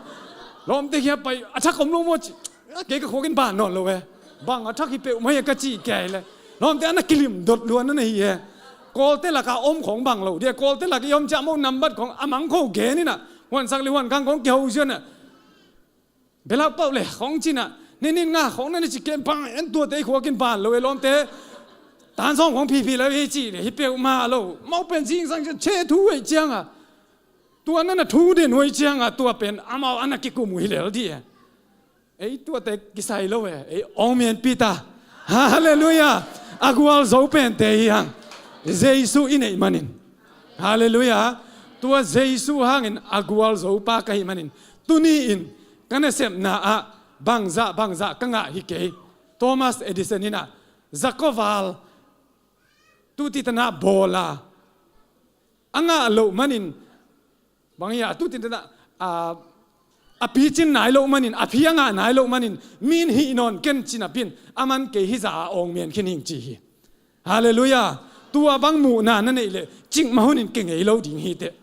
Lawmte khia pai, a thak om lo maw ci. A kei ka khuakin ban nawn lo e. Bang a thak hi peuhmah hi a ka cih kei le. Lawmte a na kilim dot luan na na hi e. Kawlte laka om khawng bang lo dia, kawlte lak i om cia maw nambat khawng a mang kho gen inah. Huansak le huankang khawng kiho zianah. Belak pauh le khawng cinah, ninin nga khawng na na ci kem pang en tuate i khuakin ban lo e lawmte. Tan sawm khawng phiphi lo e ci le hi peuhmah lo. Mau pen zingsang cian che thu uh ei cianga. Tua na na thu den uh ei cianga, tua pen amau a na kikum uh hi lel di e. Ei tuate kisai lo e, ei awngmianpi ta. Halleluiah. A gualzo pente hi hang. Jesu i neih manin. Halleluiah. Tua Jesu hangin a gualzo pa ka hih manin. Tuni-in ka nasepna ah bangzah bangzah ka ngah hi kei. Thomas Edison inah zakoval tuti tanah bawla a ngah loh manin bang hi a tuti tanah a, a picin nai loh manin, a phi a ngah nai loh manin, min hih nawn ken cinapin a man kei hizah a awngmian khin hing ci hi. Halleluiah. Tua bang muhna na neih leh cikmah hunin kengei lo ding hi teh.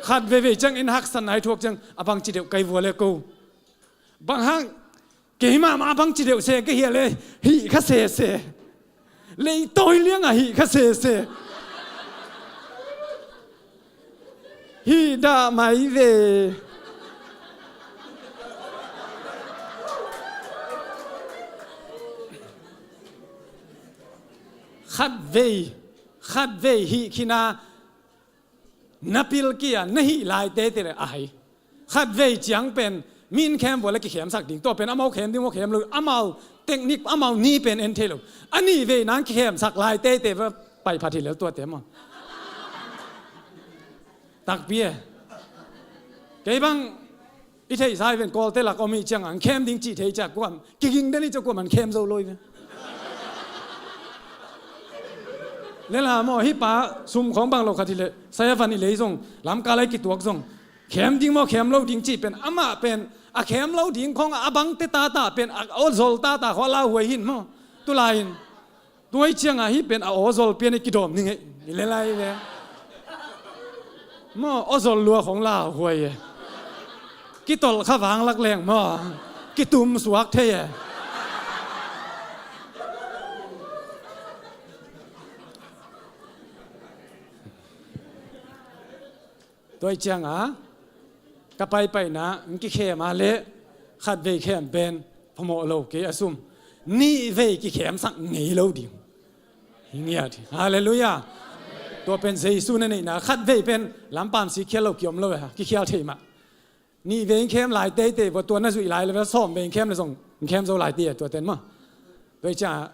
Khat veivei ciangin haksa nai thuak ciang a bangci deuh kai vua le ko. Bang hang keimah mah bangci deuh se ka hia le hih kha sese. Leitawi liangah hih kha sese. Hih dah mai ve. Khat vei, khat vei hih khina na pilkia na hih laite tile a hai. Khat vei ciang pen min khem vua le kikhemsak ding. Tua pen amau khem ding maw khem lo. Amau Teknik amau ni pen en thei lo. A nih vei nang kikhemsak lai teitei va paiphat hi lel tuate maw. Takpi e. Kei bang i theihsa hi ven, Kawlte lak om hi ciangah khem ding cih thei ciah kuam kiging den hi ciah kuam an khem zo lo hi ve. Lela maw, hih pa sum khawng bang lo khat hi leh, saya van i lei zong, lamkal ai kituak zong, khem ding maw khem lo ding cih pen amah pen a khem lo ding khawng a bangte tata pen a aw zol tata khawng a lauhuai hin maw. Tulai in tua hi ciangah hih pen a aw zol pian i kidawm ni ngei i le lai ve. Maw, aw zol lua khawng lauhuai e. Kitolh kha vanglak leng maw, kitum suak thei e. Tua hi ciangah ka paipaina in kikhem a leh khatvei khem pen phamawh lo kei a sum. Nih vei kikhemsak ngei lo ding hi ngiat hi. Halleluiah. Tua pen Jesu na neihna khatvei pen lampam si khial lo kiom lo e, kikhial thei mah. Nih vei in khem lai teitei vua tua na zuih lai level sawm vei in khem le zong in khem zo lai ti e tua ten maw. Tua hi ciangah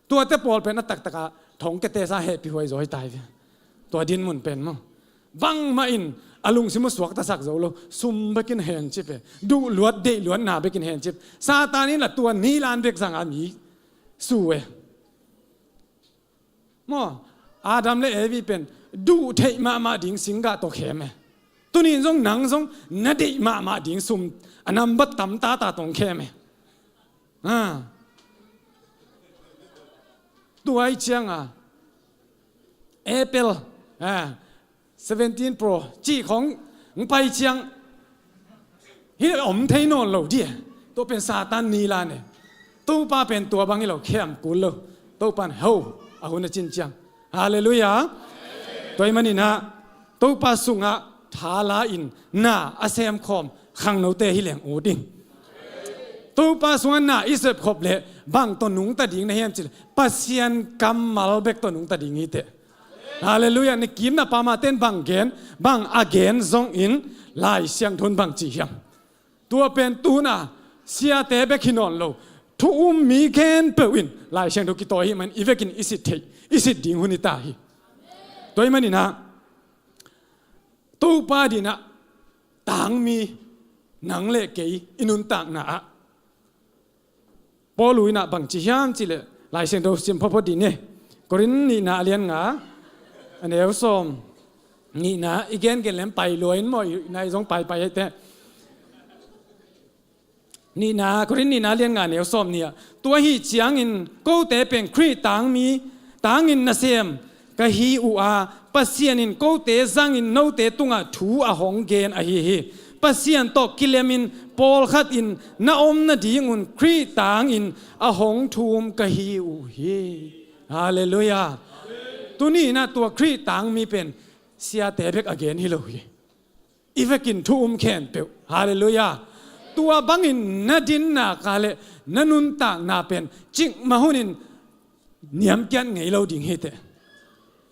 tuate pawl pen a taktakah thongkiate sa hehpih huai zaw hi tai ve. Tua dinmun pen maw, bangmah in a lungsim uh suaktasak zo lo. Sum bekin hencip e, duh luat deih luatna bekin hencip. Satan in a tua nilan bek zanga mi su e. Maw, Adam le Evi pen duh theih mahmah ding singgah tawh khem e. Tunin zong nang zong na deih mahmah ding sum a nambat tam tata tawh khem e. Ah. Tua hi ciangah Apple, ah, seventeen Pro cih khawng hong pai ciang hi om thei nawn lo di e. Tua pen Satan nilan e. Topa pen tua bang hi lo, khem kul lo. Topa in ho a hun a cin ciang. Halleluiah. Tua hi maninah Topa sungah tha la in na a semkhawm khangnote hi leng ut ing. Topa sungah na i sepkhop leh bang tawh nungta ding na hiam cih leh Pasian kammal bek tawh nungta ding hi teh. Halleluiah. Na kim na pam a ten bang gen, bang a gen zongin Lai Siangtho in bang ci hiam? Tua pen tuna siate bek hi nawn lo, thu um mi khempeuh in Lai Siangtho kitawi hi man i vekin i sit theih, i sit ding hun hi ta hi. Tua hi maninah Topa dinah tangmi nang le kei i nuntakna ah Paul inah bang ci hiam cih leh Lai Siangtho sim phawtphawt dih ni. Korin nihna a lian nga a neu sawm nihna i gengen lem pai lua in maw, i nai zong paipai ahi teh. Nihna, Korin nihna a lian nga a neu sawm nih ah, tua ahi ciangin kote pen Khrih tangmi, tangin nasem ka hi uh a, Pasian in kote zangin note tungah thu a hong gen ahi hi. Pasian tawh kilemin pawlkhat in na om nadingun Khrih tangin a hong thum ka hi uh hi. Halleluiah. Tuni inah tua Khrih tangmi pen siate bek a gen hi lo hi. I vekin thu um khempeuh. Halleluiah. Tua bangin na dinna ka le na nuntakna pen cikmah hunin niamkiat ngei lo ding hi teh.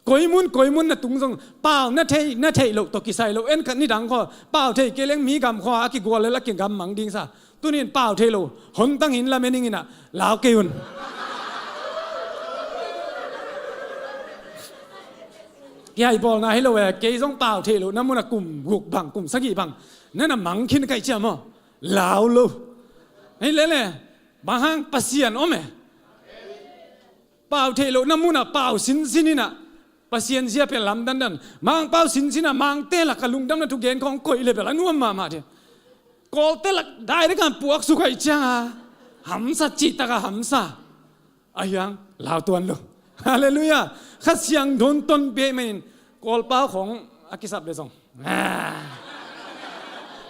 Koimun koimun na tung zong pau na thei, na theih loh tawh kisai lo. En khat nidang khaw pau thei kei leng mi gam khaw a kigual lel a kigammang ding sa. Tunin pau thei lo hontang in lamen ing inah lau kei un. Kihaibawlna hi lo e, kei zong pau thei lo na munah kum guk bang, kum sagih bang na na mang khin kaih ciam aw. Lau lo. Hei lele, bang hang Pasian om e. Pau theih lohna munah pau sinsin inah Pasian zia pia lamdandan. Mangpau sinsinah Mangte laka lungdamna thugen khawng koih le bel a nuam mahmah ding. Kawlte lak dai dek a puak suk aih cianga hamsa cihtaka hamsa. A hiang lau tuan lo. Halleluiah. Kha Siangtho in tonpih ahih manin Kawlpau khawng a kisap le zong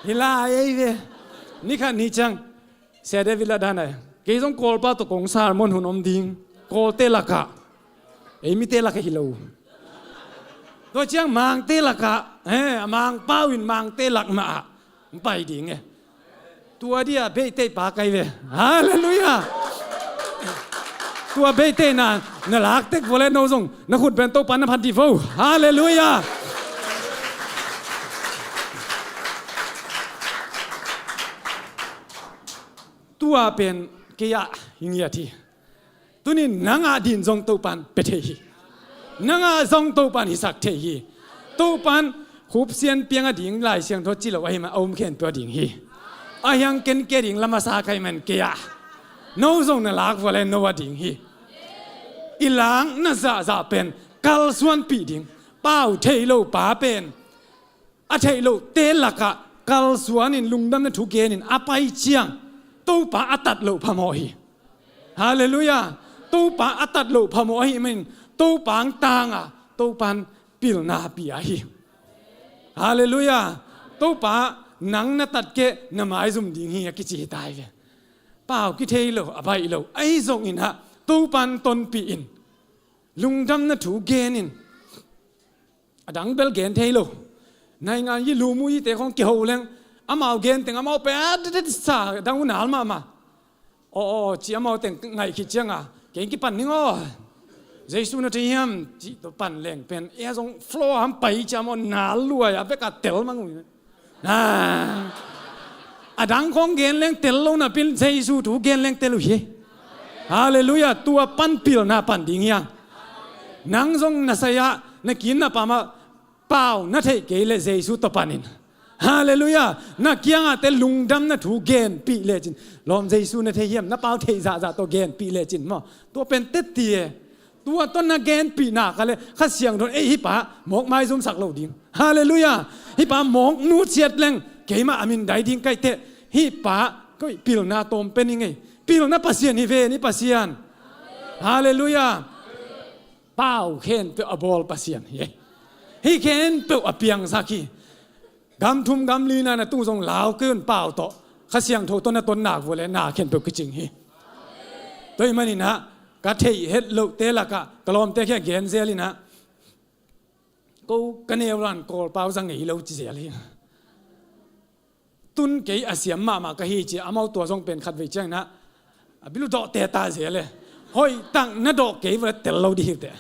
hi lai ei ve. Ni khat ni ciang Sia David lah dan ai, kei zong Kawlpau tawh kong sermon hun om ding. Kawlte lakah, ei mite lakah hi lo. Tua ciang Mangte lakah, eh, a Mangpau in Mangte lak mah ah hong pai ding e. Tua dia beitei pa kai ve. Halleluiah. Tua beitei na na laktek vawlet no zong na khut ben Topa na phat dih vo. Halleluiah. Tua pen kei ah Hi ngiat hi. Tunin nang a ding zong Topan pia thei hi. Nang a zong Topan hisak thei hi. Topan khupsian piang a ding Lai Siangtho ci lo ahih man a om khempeuh a ding hi. A hiang ken ke ding lam a sa kai man kei a. No zong na lak vua le no a ding hi. I lak na zahzah pen kalsuanpih ding. Pau thei lo pa pen a theih lohte lakah kalsuanin lungdamna thu genin a pai ciang Topa a tat loh phamawh hi. Halleluiah. Topa a tat loh phamawh ahih manin Topa ang tanga Topan pilna pia hi. Halleluiah. Topa nang na tat kei na maizum ding hi a kici hi ta hi ve. Pau kithei lo a baih lo ahi zongin ah Topan tonpih in lungdamna thu genin a dang bel gen thei lo. Naingan yi lu mu yite khong kiho leng amau gen teng amau pe a det sa dang unal mahmah. Aw aw ci amau teng ngaih khit cianga kei kipan ning aw. Jesu na thei hiam ci to pan leng pen e zong flow ham pai ci amau nal luai a bek a tel mang ui. A dang khong gen leng tel lo napin Jesu thu gen leng tel uh hi. Halleluiah. Tua pan pilna pan ding hiang. Nang zong na sai-ah na kin na pamah pau na theih kei le Jesu tawh panin. Halleluiah. Na kiangah te lungdamna thu genpih lecin lawm Jesu na thei hiam na pau theih zahzah tawh genpih lecin maw tua pen tette. Tua tawh na genpih nak a le Kha Siangtho in ei hih pa mawk maizumsak lo ding. Halleluiah. Hih pa mawk nutsiat leng keimah a min dai ding kaih teh. Hih pa koih pilna tawm pen i ngei. Pilna Pasian hi ve ni Pasian. Halleluiah. Pau khempeuh a bawl Pasian hi. Hih khempeuh a piangsak hi. Gam thum gam li na na tung zong lau kei un pau tawh Kha Siangtho tawh na ton nak vua le na khempeuh kicing hi. Tua ahih manin ah ka theih het lohte lakah ka lawmte khia gen zel in ah ko ka neu ran Kawl pau za ngei lo ci zel hi. Tun kei a siam mahmah ka hi ci amau tua zong pen khatvei ciangin ah a bilu dawh teta zel e. Hoih tak na dawh kei vua le tel lo dih hi uh teh.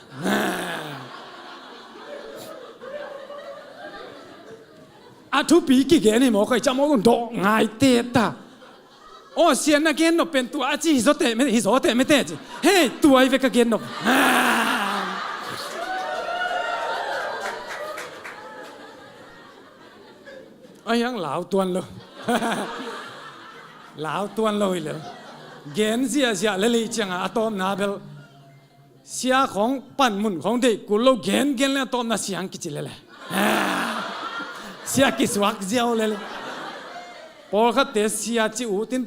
A thupi kigen hi maw kai ci amau zong dawh ngai teta. Aw sian na gen nop pen tua a ci hi zaw teh mete hi zaw teh mete ci. Hei tua hi ve ka gen nop. A hiang lau tuan lo. Lau tuan lo hi lo. Gen ziahziah le lei cianga a tawpna bel sia khawng panmun khawng deih kul lo gen gen le a tawpna siang kici lele. Sia kisuak ziau lele. Pawlkhatte sia ci utin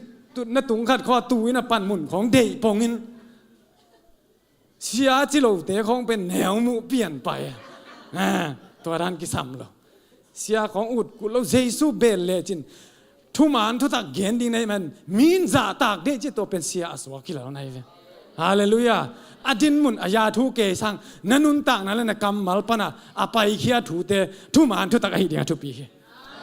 na tung khat khaw tu in a panmun khawng deih pongin sia ci lote khawng pen neu muh pian pai. Tua dan kisam lo. Sia khawng ut kul lo Jesu bel lecin thuman thutak gen ding na hih man min zahtak dih ci tua pen sia a suak hi lo na hi ve. Halleluiah. A dinmun a ya thu kei sang na nuntakna le na kammal pana a paikhia thute thuman thutak ahi ding a thupi hi.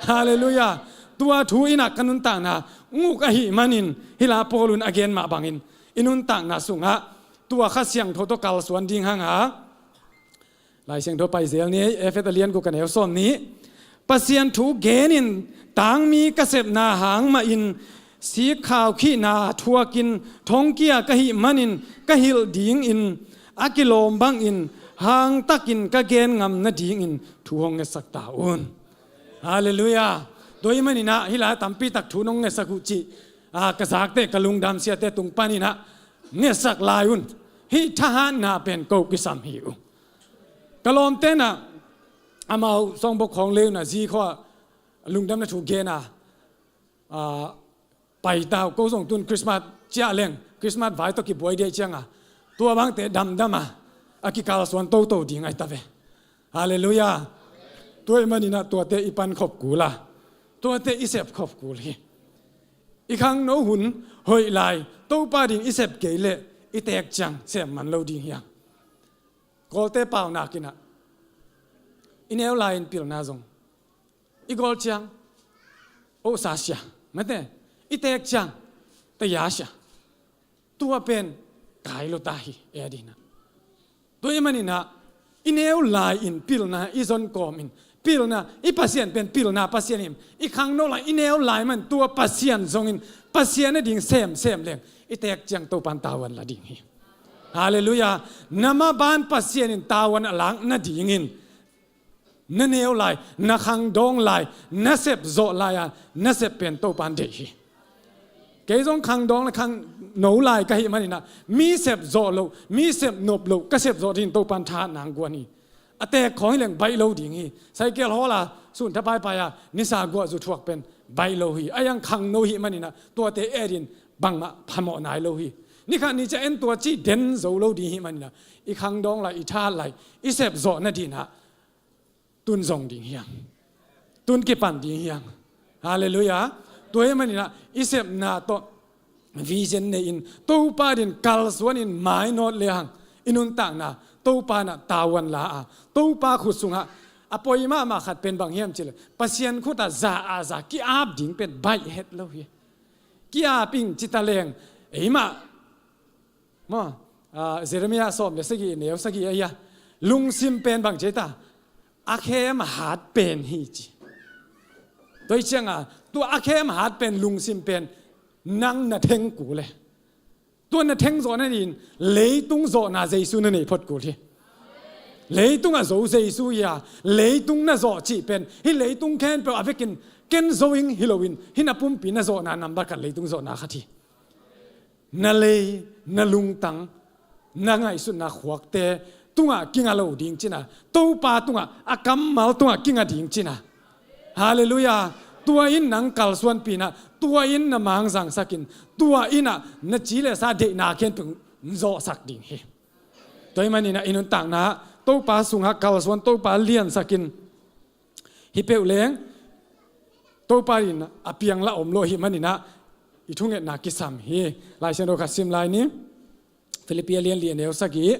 Halleluiah. Tua thu in a ka nuntakna nguk ahih manin hih la Paul un a gen mah bangin i nuntakna sungah tua Kha Siangtho tawh kalsuan ding hanga Lai Siangtho pai zel ni. Efesa lian guk a neu sawm nih. Pasian thu genin tangmi ka sepna hang mahin sikkhau khihna thuakin thongkia ka hih manin ka hilh dingin a kilawm bangin hangtakin ka gen ngam nadingin thu hong ngetsak ta un. Halleluiah. Tua ahih manin ah hih lai tampi tak thu nong ngetsak uh cih ka zakte ka lungdam siate tung panin ah ngetsak lai un. Hih thahatna pen ko kisam hi uh. Ka lawmte na amau songbok khawng lei un a zi khawh a lungdamna thu gen a paita uh. Ko zong tun Christmas ciah leng Christmas vai tawh kibuai dei cianga tua bangte damdam a a kikalsuan toto ding ahi ta ve. Halleluiah. Tua ahih manin ah tuate i pan khop kul a tuate i sep khop kul hi. I khangno hun hoih lai Topa ding i sep kei leh i teek ciang sem man lo ding hiang. Kawlte paunak in ah i neu lai-in pilna zong i gawl ciang ohsa sia mate i teek ciang taya sia. Tua pen kai lo ta hi e a ding ah. Tua ahih manin ah i neu lai-in pilna i zon kawmin Pilna, i Pasian pen pilna Pasian hi. I khangno lai, i neu lai man tua Pasian zongin Pasian a ding semsem leng i teek ciang Topan tavuan la ding hi. Halleluiah. Na maban Pasian in tavuan a lak nadingin na neu lai, na khangdawng lai, na sep zawh lai-a na sep pen Topan deih hi. Kei zong khangdawng le khangno lai ka hih maninah mi sep zawh loh, mi sep nop loh ka sep zawh dingin Topan tha nang guan hi. A teek khawng hi leng baih lo ding hi. Saikel hawla sun tha paipai-a nisa guah zu thuak pen baih lo hi. A iang khangno hih maninah tuate edin bangmah phamawh nai lo hi. Nikhat ni ciah en tua cih den zo lo ding hih maninah i khangdawng lai, i tha lai, i sep zawh nadinah tun zong ding hiang. Tun kipan ding hiang. Halleluiah. Tua hih maninah i sepna tawh vision nei-in Topa din kalsuanin mainawt lehang i nuntakna Topa nah tavuan la a, Topa khut sungah a poi mahmah khat pen bang hiam cileh Pasian khutah za a za ki-ap ding pen baih het lo hi. Ki-ap ing cita leng eimah maw, ah, Jeremiah sawm le sagih neu sagih ahi a, lungsim pen bang ci ta, a khem hat pen hi ci. Tua hi cianga tua a khem hat pen lungsim pen nang na theng kul e. Tua na theng zawh nadin leitung zawhna Jesu na nei phot kul hi. Leitungah zo Jesu hi a, leitung na zawh cih pen hih leitung khempeuh a vekin ken zo ing hi loin hih na pumpi na zawhna nambat khat leitung zawhna khat hi. Na lei, na lungtang, na ngaihsutna khuakte tungah kinga lo ding cina, Topa tungah, a kammal tungah kinga ding cina. Halleluiah. Tua in nang kalsuanpina, tua in na mangzangsakin, tua innah na ci le sa deihna khempeuh zawhsak ding hi. Tua hih maninah i nuntakna Topa sungah kalsuan, Topa liansakin hi peuh leng Topa in a piang la om lo hih maninah i thungetna kisam hi. Laisiangtho khat sim lai ni. Filippi a lian li a neu sagih.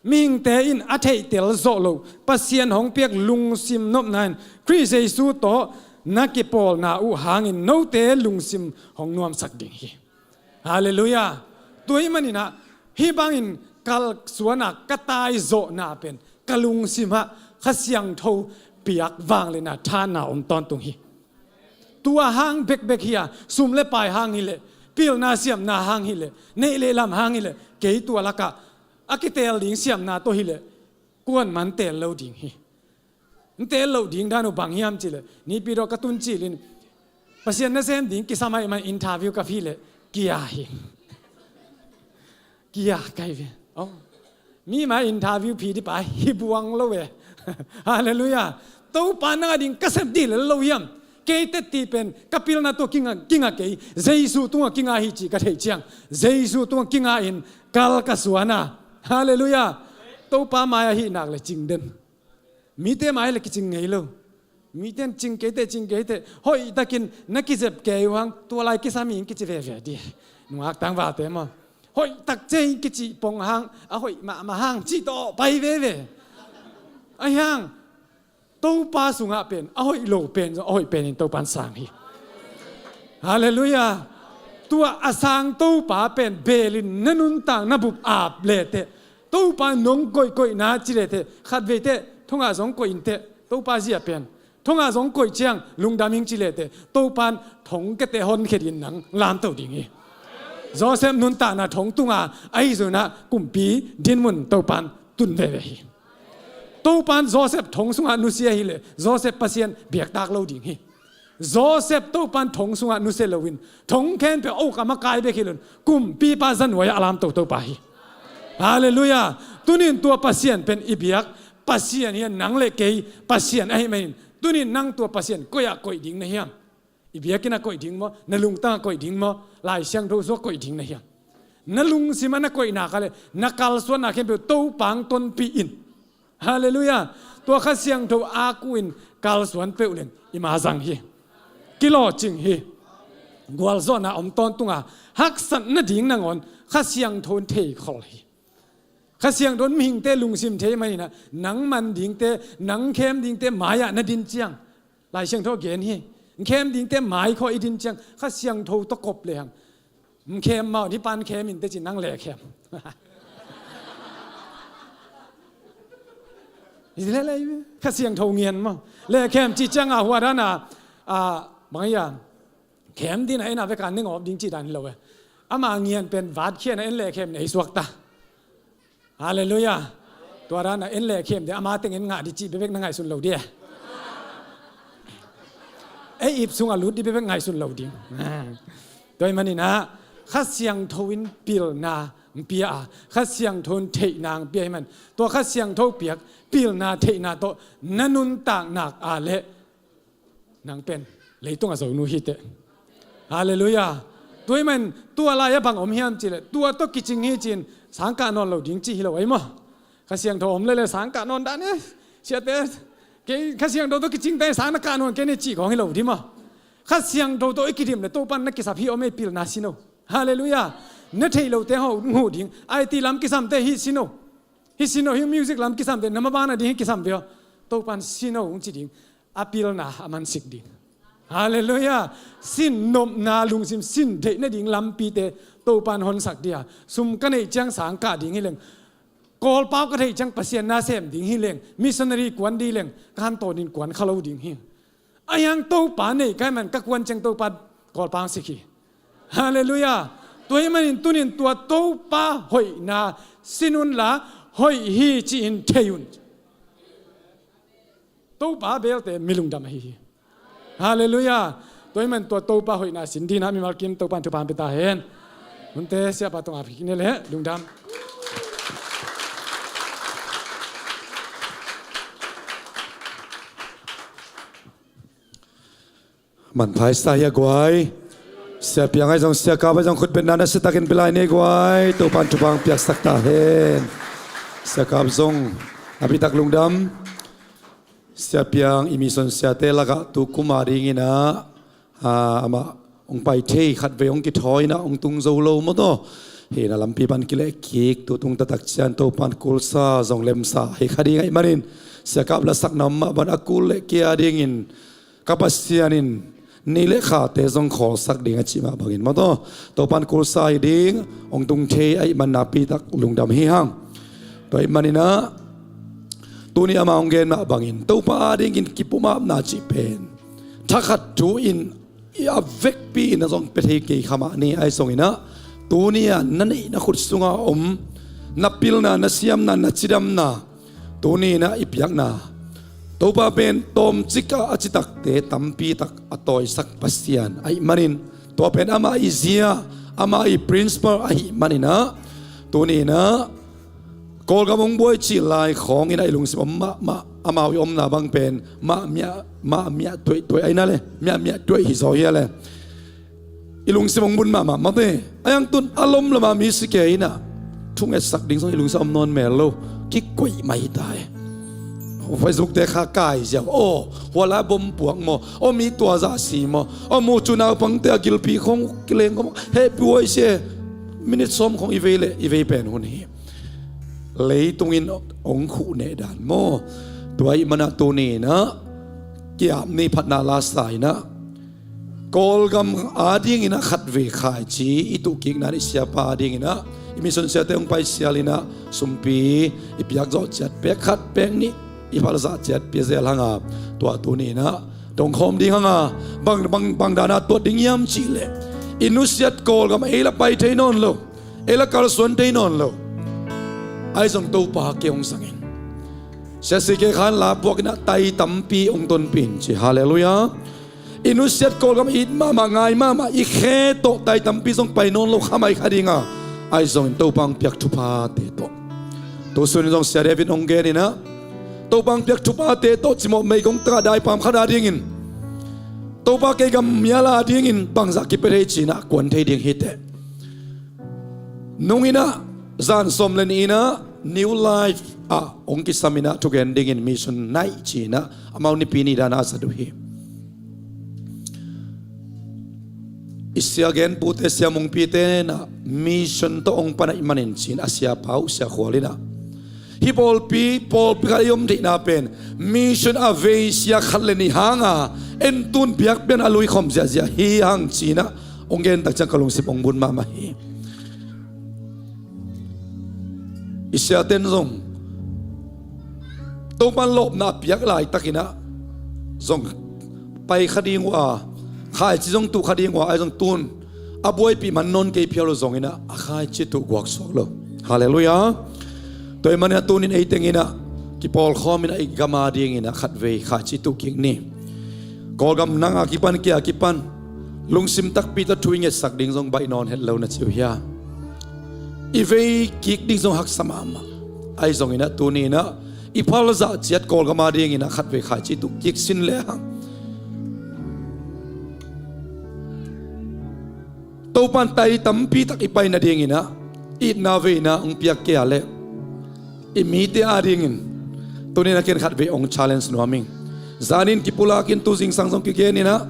Mihingte in a theihtel zawh lo Pasian hong piak lungsim nopna in Khrih Jesu tawh na kipawlna uh hangin note lungsim hong nuamsak ding hi. Halleluiah. Tua hih maninah hih bangin kalsuana ka taizawhna pen ka lungsimah Kha Siangtho piak vangliatna thahatna om tawntung hi. Tua hang bekbek hi a, sum le pai hang hileh, pilna siamna hang hileh, neih le lam hang hileh, kei tua lakah a kiteel ding siamna tawh hileh kuan man teel lo ding hi. N teel loh ding dan uh bang hiam cileh, nipi dawh ka tun cilin Pasian nasem ding kisam ahih man interview ka phi leh kia hi. Kia kai ve. Oh. Mi ma interview phi dih pa hi buang lo ve. Halleluiah. Topa nang a ding ka sep dih le lo hiam? Kei teti pen ka pilna tua kinga, kinga kei. Jesu tungah kinga hi ci ka theih ciang, Jesu tungah kinga in kal ka suana. Halleluiah. Topa mai-ah hih nak le cing den. Mite mai le kicing ngei lo. Mite in cing keite, cing keite. Hoihtakin na kizep kei uh hang, tua lai kisam in kici veve dih. Nungak tangvalte maw, hoihtak cei kici pong hang, a hoih mahmah hang ci tawh pai veve. Ahi hang Topa sungah pen a hoih lo pen zong a hoih penin Topa in sang hi. Halleluiah. Tua a sang Topa pen belin na nuntak na bup ap leteh, Topa nong koihkoihna ci leteh, khat veiteh thongah zong koih inteh, Topa zia pen thongah zong koih ciang lungdam ing ci leteh, Topa in thong keteh honkhetin nang lamto ding hi. Joseph nuntakna thong tunga ahi zonah kumpi dinmun Topa in tun veve hi. Topa in Joseph thong sungah nusia hileh Joseph Pasian biaktak lo ding hi. Joseph Topa in thong sungah nusia loin thong khempeuh a uk a makai bek hi loin kumpipa zanuai-ah a lamto Topa hi. Halleluiah. Tunin tua Pasian pen i biak Pasian hi a, nang le kei Pasian ahih manin tunin nang tua Pasian koi-ah koih ding na hiam? I biakinn ah koih ding maw, na lungtang ah koih ding maw, Lai Siangtho sungah koih ding na hiam? Na lungsim ah na koih nak leh na kalsuanna khempeuh Topa hong tonpih in. Halleluiah. Tua Kha Siangtho akuk in kalsuan peuh leng i ma zang hi. Kilawhcing hi. Gualzawhna om tawntunga haksat nading nangawn Kha Siangtho in theikhol hi. Kha Siangtho in mihingte lungsim thei maninah nang man dingte, nang khem dingte mai-ah na din ciang, Lai Siangtho gen hi. Khem dingte mai khawh i din ciang Kha Siangtho tawh kop lehang, khem mau, hih pan khem inteh ci, nang le khem. Hi leh leh, Kha Siangtho ngian maw. Lehkhem cih cianga hua dana, a, bang ia, khem dina ena veka nengawp ding cih dan hi lo e. Ama ngian pen vat khiana en lehkhem nei suakta. Halleluiah. Tua dana en lehkhem de ama teng en ngah di cih bebek na ngaihsun lo di e. Ei ip sunga lut di bebek ngaihsun lo ding. Tua hi maninah Kha Siangtho in pilna ang pia a, Kha Siangtho in theihna ang pia hi man. Tua Kha Siangtho piak pilna theihna tawh na nuntak nak a leh nang pen leitung a zonu hiteh. Halleluiah. Tua hi man tua lai-ah bang om hiam cihleh tua tawh kicing hi cin sang kah nawn lo ding cih hi lo ahi maw? Kha Siangtho om lele sang kah nawn dan e. Siate, kei Kha Siangtho tawh kicing ta sang na kah nawn kei ni cih khawng hi lo ding maw? Kha Siangtho tawh i kidim le Topan na kisap hi om ei pilna sino. Halleluiah. Na theih lote hong huh ding. I T lam kisamte hi sino. Hi sino hi music lam kisamte na mabana ding hi kisam ve aw. Topan sino hong ci ding. A pilna a mansik ding. Halleluiah. Sin nopna lungsim sin theih nading lampite Topan honsak dia. Sum ka neih ciang sang kah ding hi leng. Kawlpau ka theih ciang Pasian na sem ding hi leng. Missionary kuan ding leng. Ka hantawnin kuan kha lo ding hi. A hiang Topa nei kai man ka kuan ciang Topa kawlpau sik hi. Halleluiah. Tua hi manin tunin tua Topa hoihna sin unla hoih hi ci-in thei un. Topa belte mi lungdam ahi hi. Halleluiah. Tua hi man tua Topa hoihna sin dina mimal kim Topa in thupha pia ta hen. Hunte siapa tungah kik ni le lungdam. Manpha i sa hi a guai. Sia Piang ahi zong, Sia Kap ahi zong khutbetna na sitakin pilai ni guai. Topan thupha piaksak ta hen. Sia Kap zong a bitak lungdam. Sia Piang i mission siate lakah tu kum a dinginah, a, amah hong pai thei khatvei hong kithawi inah hong tung zo lo maw taw. Hina lampi pan kileh kik tu tung taktak cian Topan kulsa zong lemsa hi kha ding ahih manin Sia Kap lasakna om mah ban a kul le kia dingin ka Pasian in ni le khate zong khawlsak ding a cih mah bangin maw taw. Topan kulsa hi ding hong tung thei ahih man nakpi tak lungdam hi hang. Tua ahih maninah tuni amah hong gen mah bangin Topa adingin kipumapna cih pen thakhat thu in i a vekpi in a zong pia thei kei kha mah ni ahi zonginah tuni a na neih na khut sunga om na pilna na siamna na cidamna tuni inah i piakna Topa pen tawmcik a a citakte tampi tak a tawisak Pasian ahih manin tua pen amah i zia amah i principle ahih maninah tuni inah Kawlgam hong buai cih lai khawng inah i lungsim om mahmah amau i omna bang pen mah miah mah miah tuaih tuaih ahi na le miah miah tuaih hi zaw hia le. I lungsim hong bun mahmah mate. A hiang tun a lom lama mi si kei inah thungetsak ding zong i lungsim om nawn mel lo. Kikoih mai ta e. Facebook te kha kai ziau aw hua lai bom puak maw aw mi tua zah si maw aw mu cu naupangte a gilpi khong kileng khong hehpi huai si e. Minute sawm khong i vei le i vei pen hun hi. Leitung in hong khuh neh dan maw? Tua ahih manah tuni inah kiap ni phatna lasa inah Kawlgam adinginah khatvei khaici i tuhkikna nih siapa adinginah i mission siate hong paisial inah sumpi i piak zawh ciat pek khat pek nih i phalzah ciat pia zel hanga tua tuni inah dongkhawm ding hanga bang, bang, bang dana tuat ding hiam cihleh i nusiat Kawlgam ei la pai thei nawn lo. Ei la kalsuan thei nawn lo. Ahi zong Topa kei hong zangin siasi kei khan la puak inah tai tampi hong tonpih in ci. Halleluiah. I nusiat Kawlgam it mahmah ngai mahmah i khe tawh tai tampi zong pai nawn lo khamai kha dinga ahi zongin Topa hong piak thuphate tawh. Tusun in zong Sia David hong gen inah Topa hong piak thuphate tawh cimawh meigong takah daipam khat adingin Topa kei gam miala adingin bangzah kipia thei cinah kuan thei ding hiteh. Nung inah zan sawm le ni inah New Life ah hong kisam inah thugen dingin mission naih cinah amau nipi ni dana a zat uh hi. I sia genpute sia mungpite na mission tawh hong pan ahih manin cin a sia pau sia khual inah hih pawlpi pawlpi khat i om theihna pen mission a vei sia khat le nih hanga entun biakpian a luikhawm ziahziah hi hang cinah hong gen tak ciang ka lungsim hong bun mahmah hi. I siaten zong Topan lawpna a piak laitakinah zong pai kha ding uh a, khaici zong tuh kha ding uh a, ahi zong tun a buaipih man nawn kei phial uh zonginah a khaici tuh guak suak lo. Halleluiah. Tua ahih maninah tunin ei tenginah kipawlkhawminah i gam a dinginah khatvei khaici tuh kik ni. Kawlgam nang a kipan, kei a kipan lungsim takpi tawh thu i ngetsak ding zong baih nawn het lo na ci uh hia? I vei kik ding zong haksa mahmah. Ahi zonginah tuninah i phal zah ciat Kawlgam a dinginah khatvei khaici tuh kik sin lehang Topan tai tampi tak i pai nadinginah itna veina hong piak kei a leh i mite a dingin tuninah ken khatvei hong challenge nuam ing. Zanin kipulakin tu zingsang zong kigeninah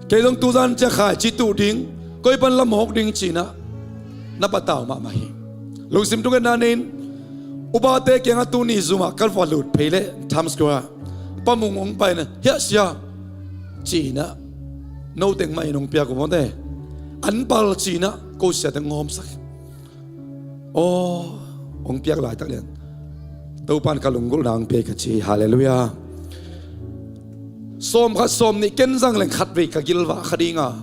kei zong tuzan ciah khaici tuh ding, koi pan lamawk ding cinah na patau mahmah hi. Lungsim thungetna nei-in upate kiangah tuni zumah ka va lut phei leh Times Square ah pamung hong paina hiah sia cinah noteng mah in hong piak uh mawte. An pal cinah ko siate ngawmsak. Aw, hong piak laitak lian Topan ka lunggulhna hong piak ka ci. Halleluiah. Sawm khat sawm nih ken zang leng khatvei ka gilvah kha dinga,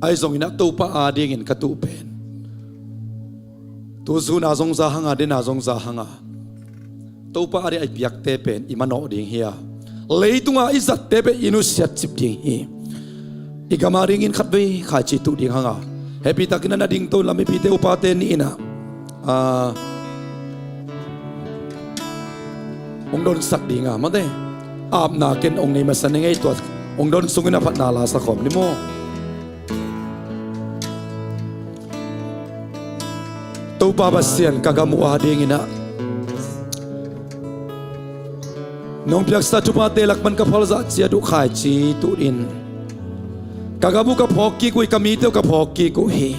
ahi zonginah Topa a dingin ka tuh pen tu zuna zong za hanga, dena zong za hanga Topa a ding a i piakte pen i manawh ding hi a, leitunga i zatte pen i nusiat cip ding hi. I gam a dingin khatvei khaici tuh ding hanga hehpihtakin a na dingto in lamipite upate nih inah a hong donsak dinga mate apna ken hong nei masa ni ngei tua hong don sungin a phatna la sa khawm ni maw? Topa Pasian, ka gam uh a dinginah nong piaksa thuphate lak pan ka phalzah ciat uh khaici tuh in ka gam uh ka phawk kik uh hi, ka mite uh ka phawk kik uh hi.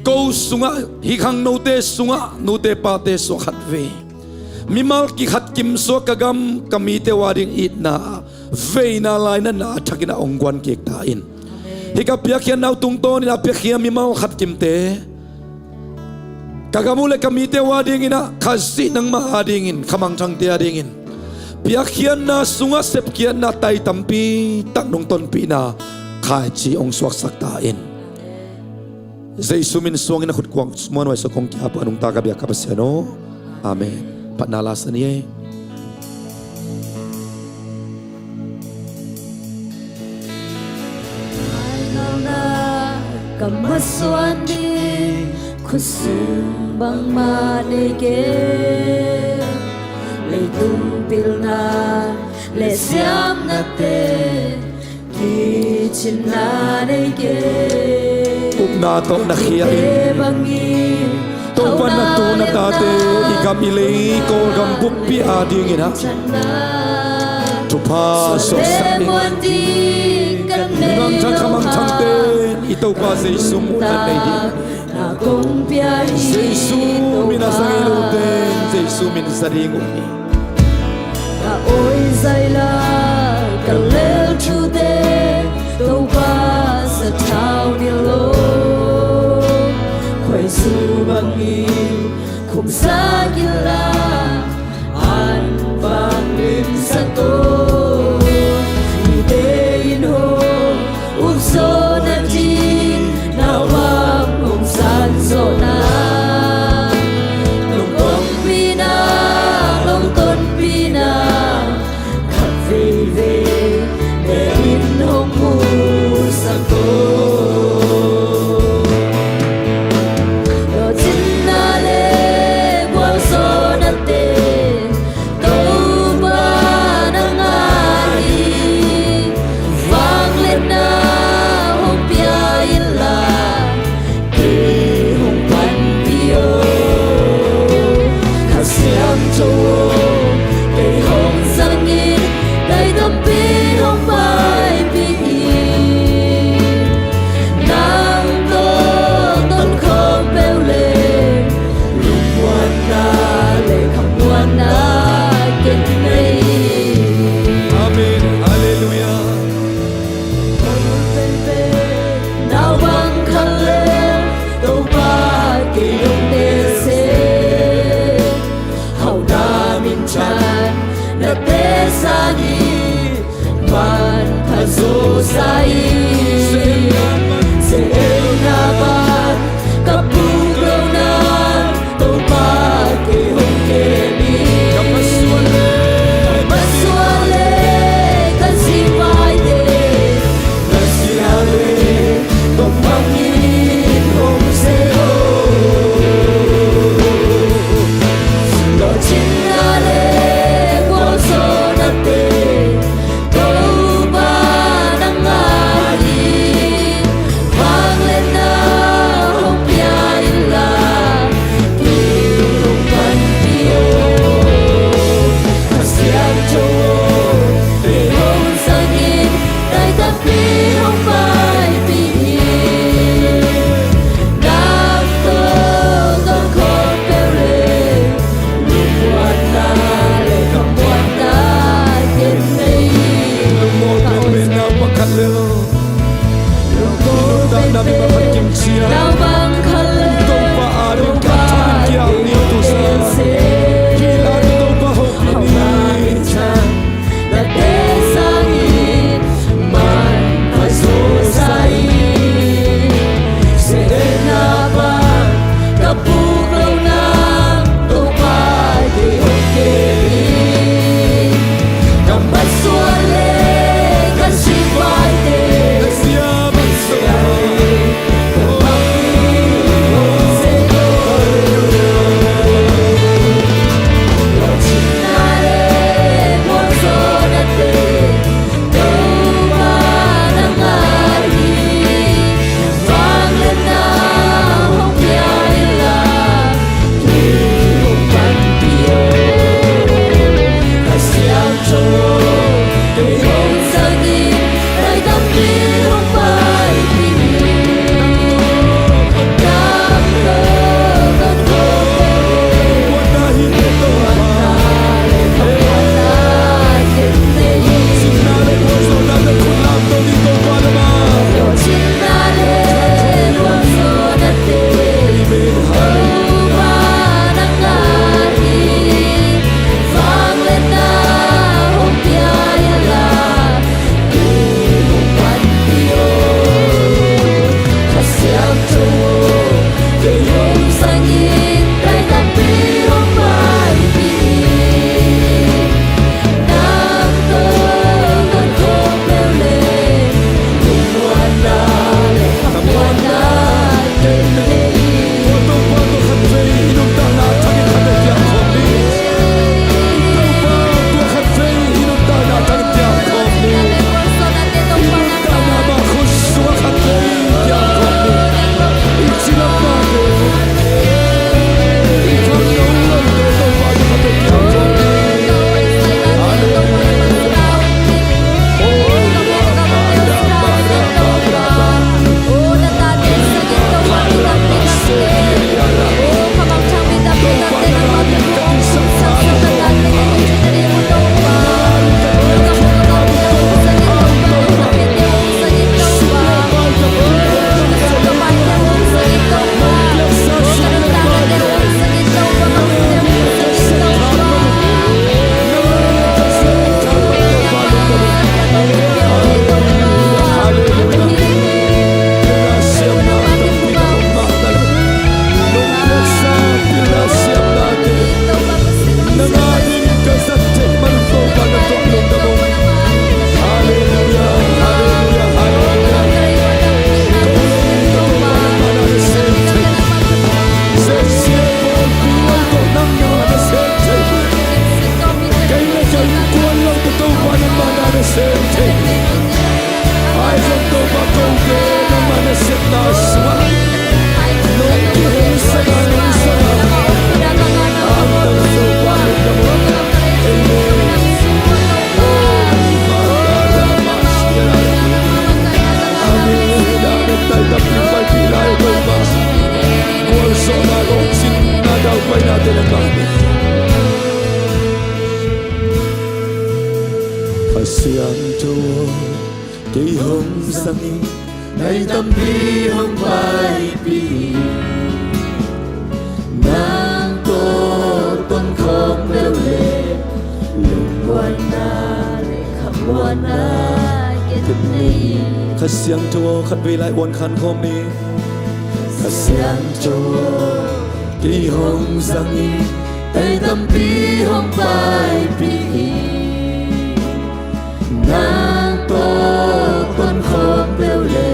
Ko sungah, hi khangnote sungah, nute pate sungah khatvei mimal kikhat kimsuak ka gam ka mite uh a ding itna veina lainatna a thakinah hong guan kik ta in. Hih ka piakkhiatna uh tungtawnin a piakkhiat mimal khat kimte ka gam uh le ka mite uh a dinginah Khazih nangmah a dingin, khamangthangte a dingin piakkhiatna sungah sepkhiatna tai tampi tak nong tonpihna khaici hong suaksak ta in. Jesu min suangin a khutkuang muanhuai sua kong kiapa nungta ka biak ka Pasian aw. Amen. Phatna la sa ni ei. Ka masuan ding khut sung bangmah nei kei. Leitung pilna le siamnate kicin na nei kei. Upna tawh na khia in. Topa na tu na tate i gam i lei Kawlgam buppi a dinginah thupha suaksak ding. Mangthang khamangthangte i Topa Jesu muhna nei ding. Jesu min a sa ngei lote Jesu min sa ding uh hi. Ka oi zaila ka lel thute Topa sathau ni lo. Khuaizu bangin khumsa kila an bangin sato. Mite in ho ukzawhna ding na wang hong sanzawhna. Nong kongpina, nong tonpina khat veivei ne in hong musak ko. Lawhcinna le gualzawhna Chan na te sangin manpha zo sa hi. Sehnna pan ka puk loh nang Topa kei hong kem in. Ka masuan le ka sivaite na siang le tawh bangin hong se lo. Lawhcinna le gualzawhnate Topa nangmah in vangliatna hong pia inla, kei hong panpih o. Kha Siangtho aw, kei hong zang in, tai tampi hong paipih in. Nang tawh tawmkhawm peuh le lungmuanna le khamuanna ken nei. Lungmuang penpen nau bang khat le, lungmuang penpen nau bang khat kimciat, nau bang khat le Topa ading khat thang kiang ni tu sa. Kila Topa hong ni. Na te sangin manpha zo sa hi. Sehnna pan ka puk loh nang Topa kei hong kem in. Ka masuan le ka sivaite na siang Kha Siangtho aw, kei hong zang in, nai tampi hong paipih in. Nang tawh tawmkhawm peuh le Kha Siangtho aw, khatvei lai uan khan khawm ni. Kha Siangtho aw, kei hong zang in, tai tampi hong paipih in. Nang tawh ton khawm peuh le,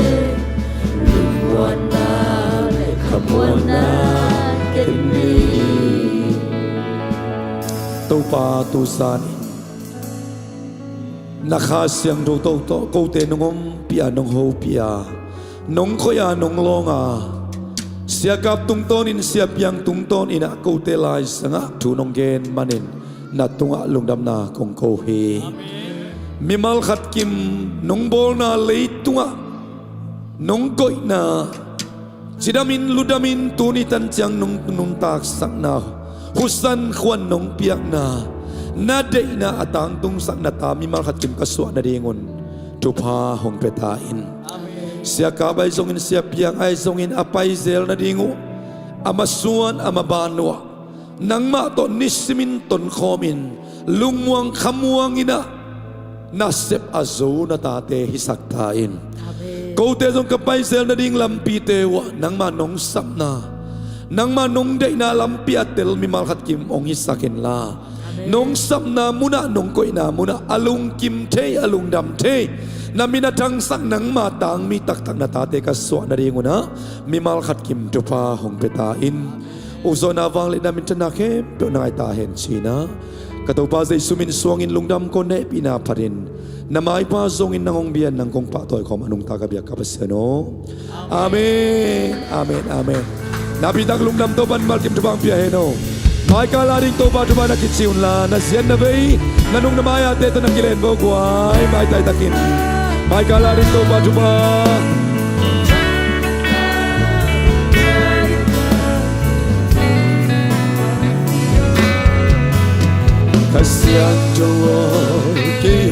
lungmuanna le khamuanna ken nei. Topa, tu zan in na Kha Siangtho tawh kote nong ompih a, nong hopih a, nong koih a, nong lawng a, Sia Kap tungtawnin, Sia Piang tungtawnin ah kote laisangah thu nong gen manin na tungah lungdamna kong ko hi. Mimal khat kim nong bawlna, leitungah nong koihna, cidamin ludamin tuni tan ciang nong nuntaksakna, husan khuan nong piakna, na deihna a tangtungsakna ta mimal khat kim ka suah nadingun thupha hong pia ta in. Sia Kap ahi zongin, Sia Piang ahi zongin a paizel nading uh, a masuan, a maban uh ah nangmah tawh nisimin tonkhawmin, lungmuang khamuang in ah nasep a zo na tate hisak ta in. Amen. Kote zong ka paizel nading lampite uh ah nangmah nong sapna, nangmah nong deihna lampi a tel mimal khat kim hong hisak inla, Amen, nong sapna munah, nong koihna munah a lungkim thei, a lungdam thei, na min a thangsak, nangmah tangmi taktak na tate ka suah nadingun ah mimal khat kim thupha hong pia ta in. Ukzawhna, vangliatna, minthanna khempeuh na ngai ta hen ci-in ah, ka Topa Jesu min suangin lungdam kong hehpihna phatin, na maipha zongin nang hong bia in, nang kong pahtawi khawm a nungta ka biak ka Pasian aw. Amen. Amen. Amen. Nakpi tak lungdam, Topa'n mimal kim thupha hong pia hen aw. Maikal ading Topa thupha na kici unla, na ziat na vei, na nung na mai-ate tawh na kilen vo guai, maitai takin. Maikal ading Topa thupha. Kha Siangtho aw, kei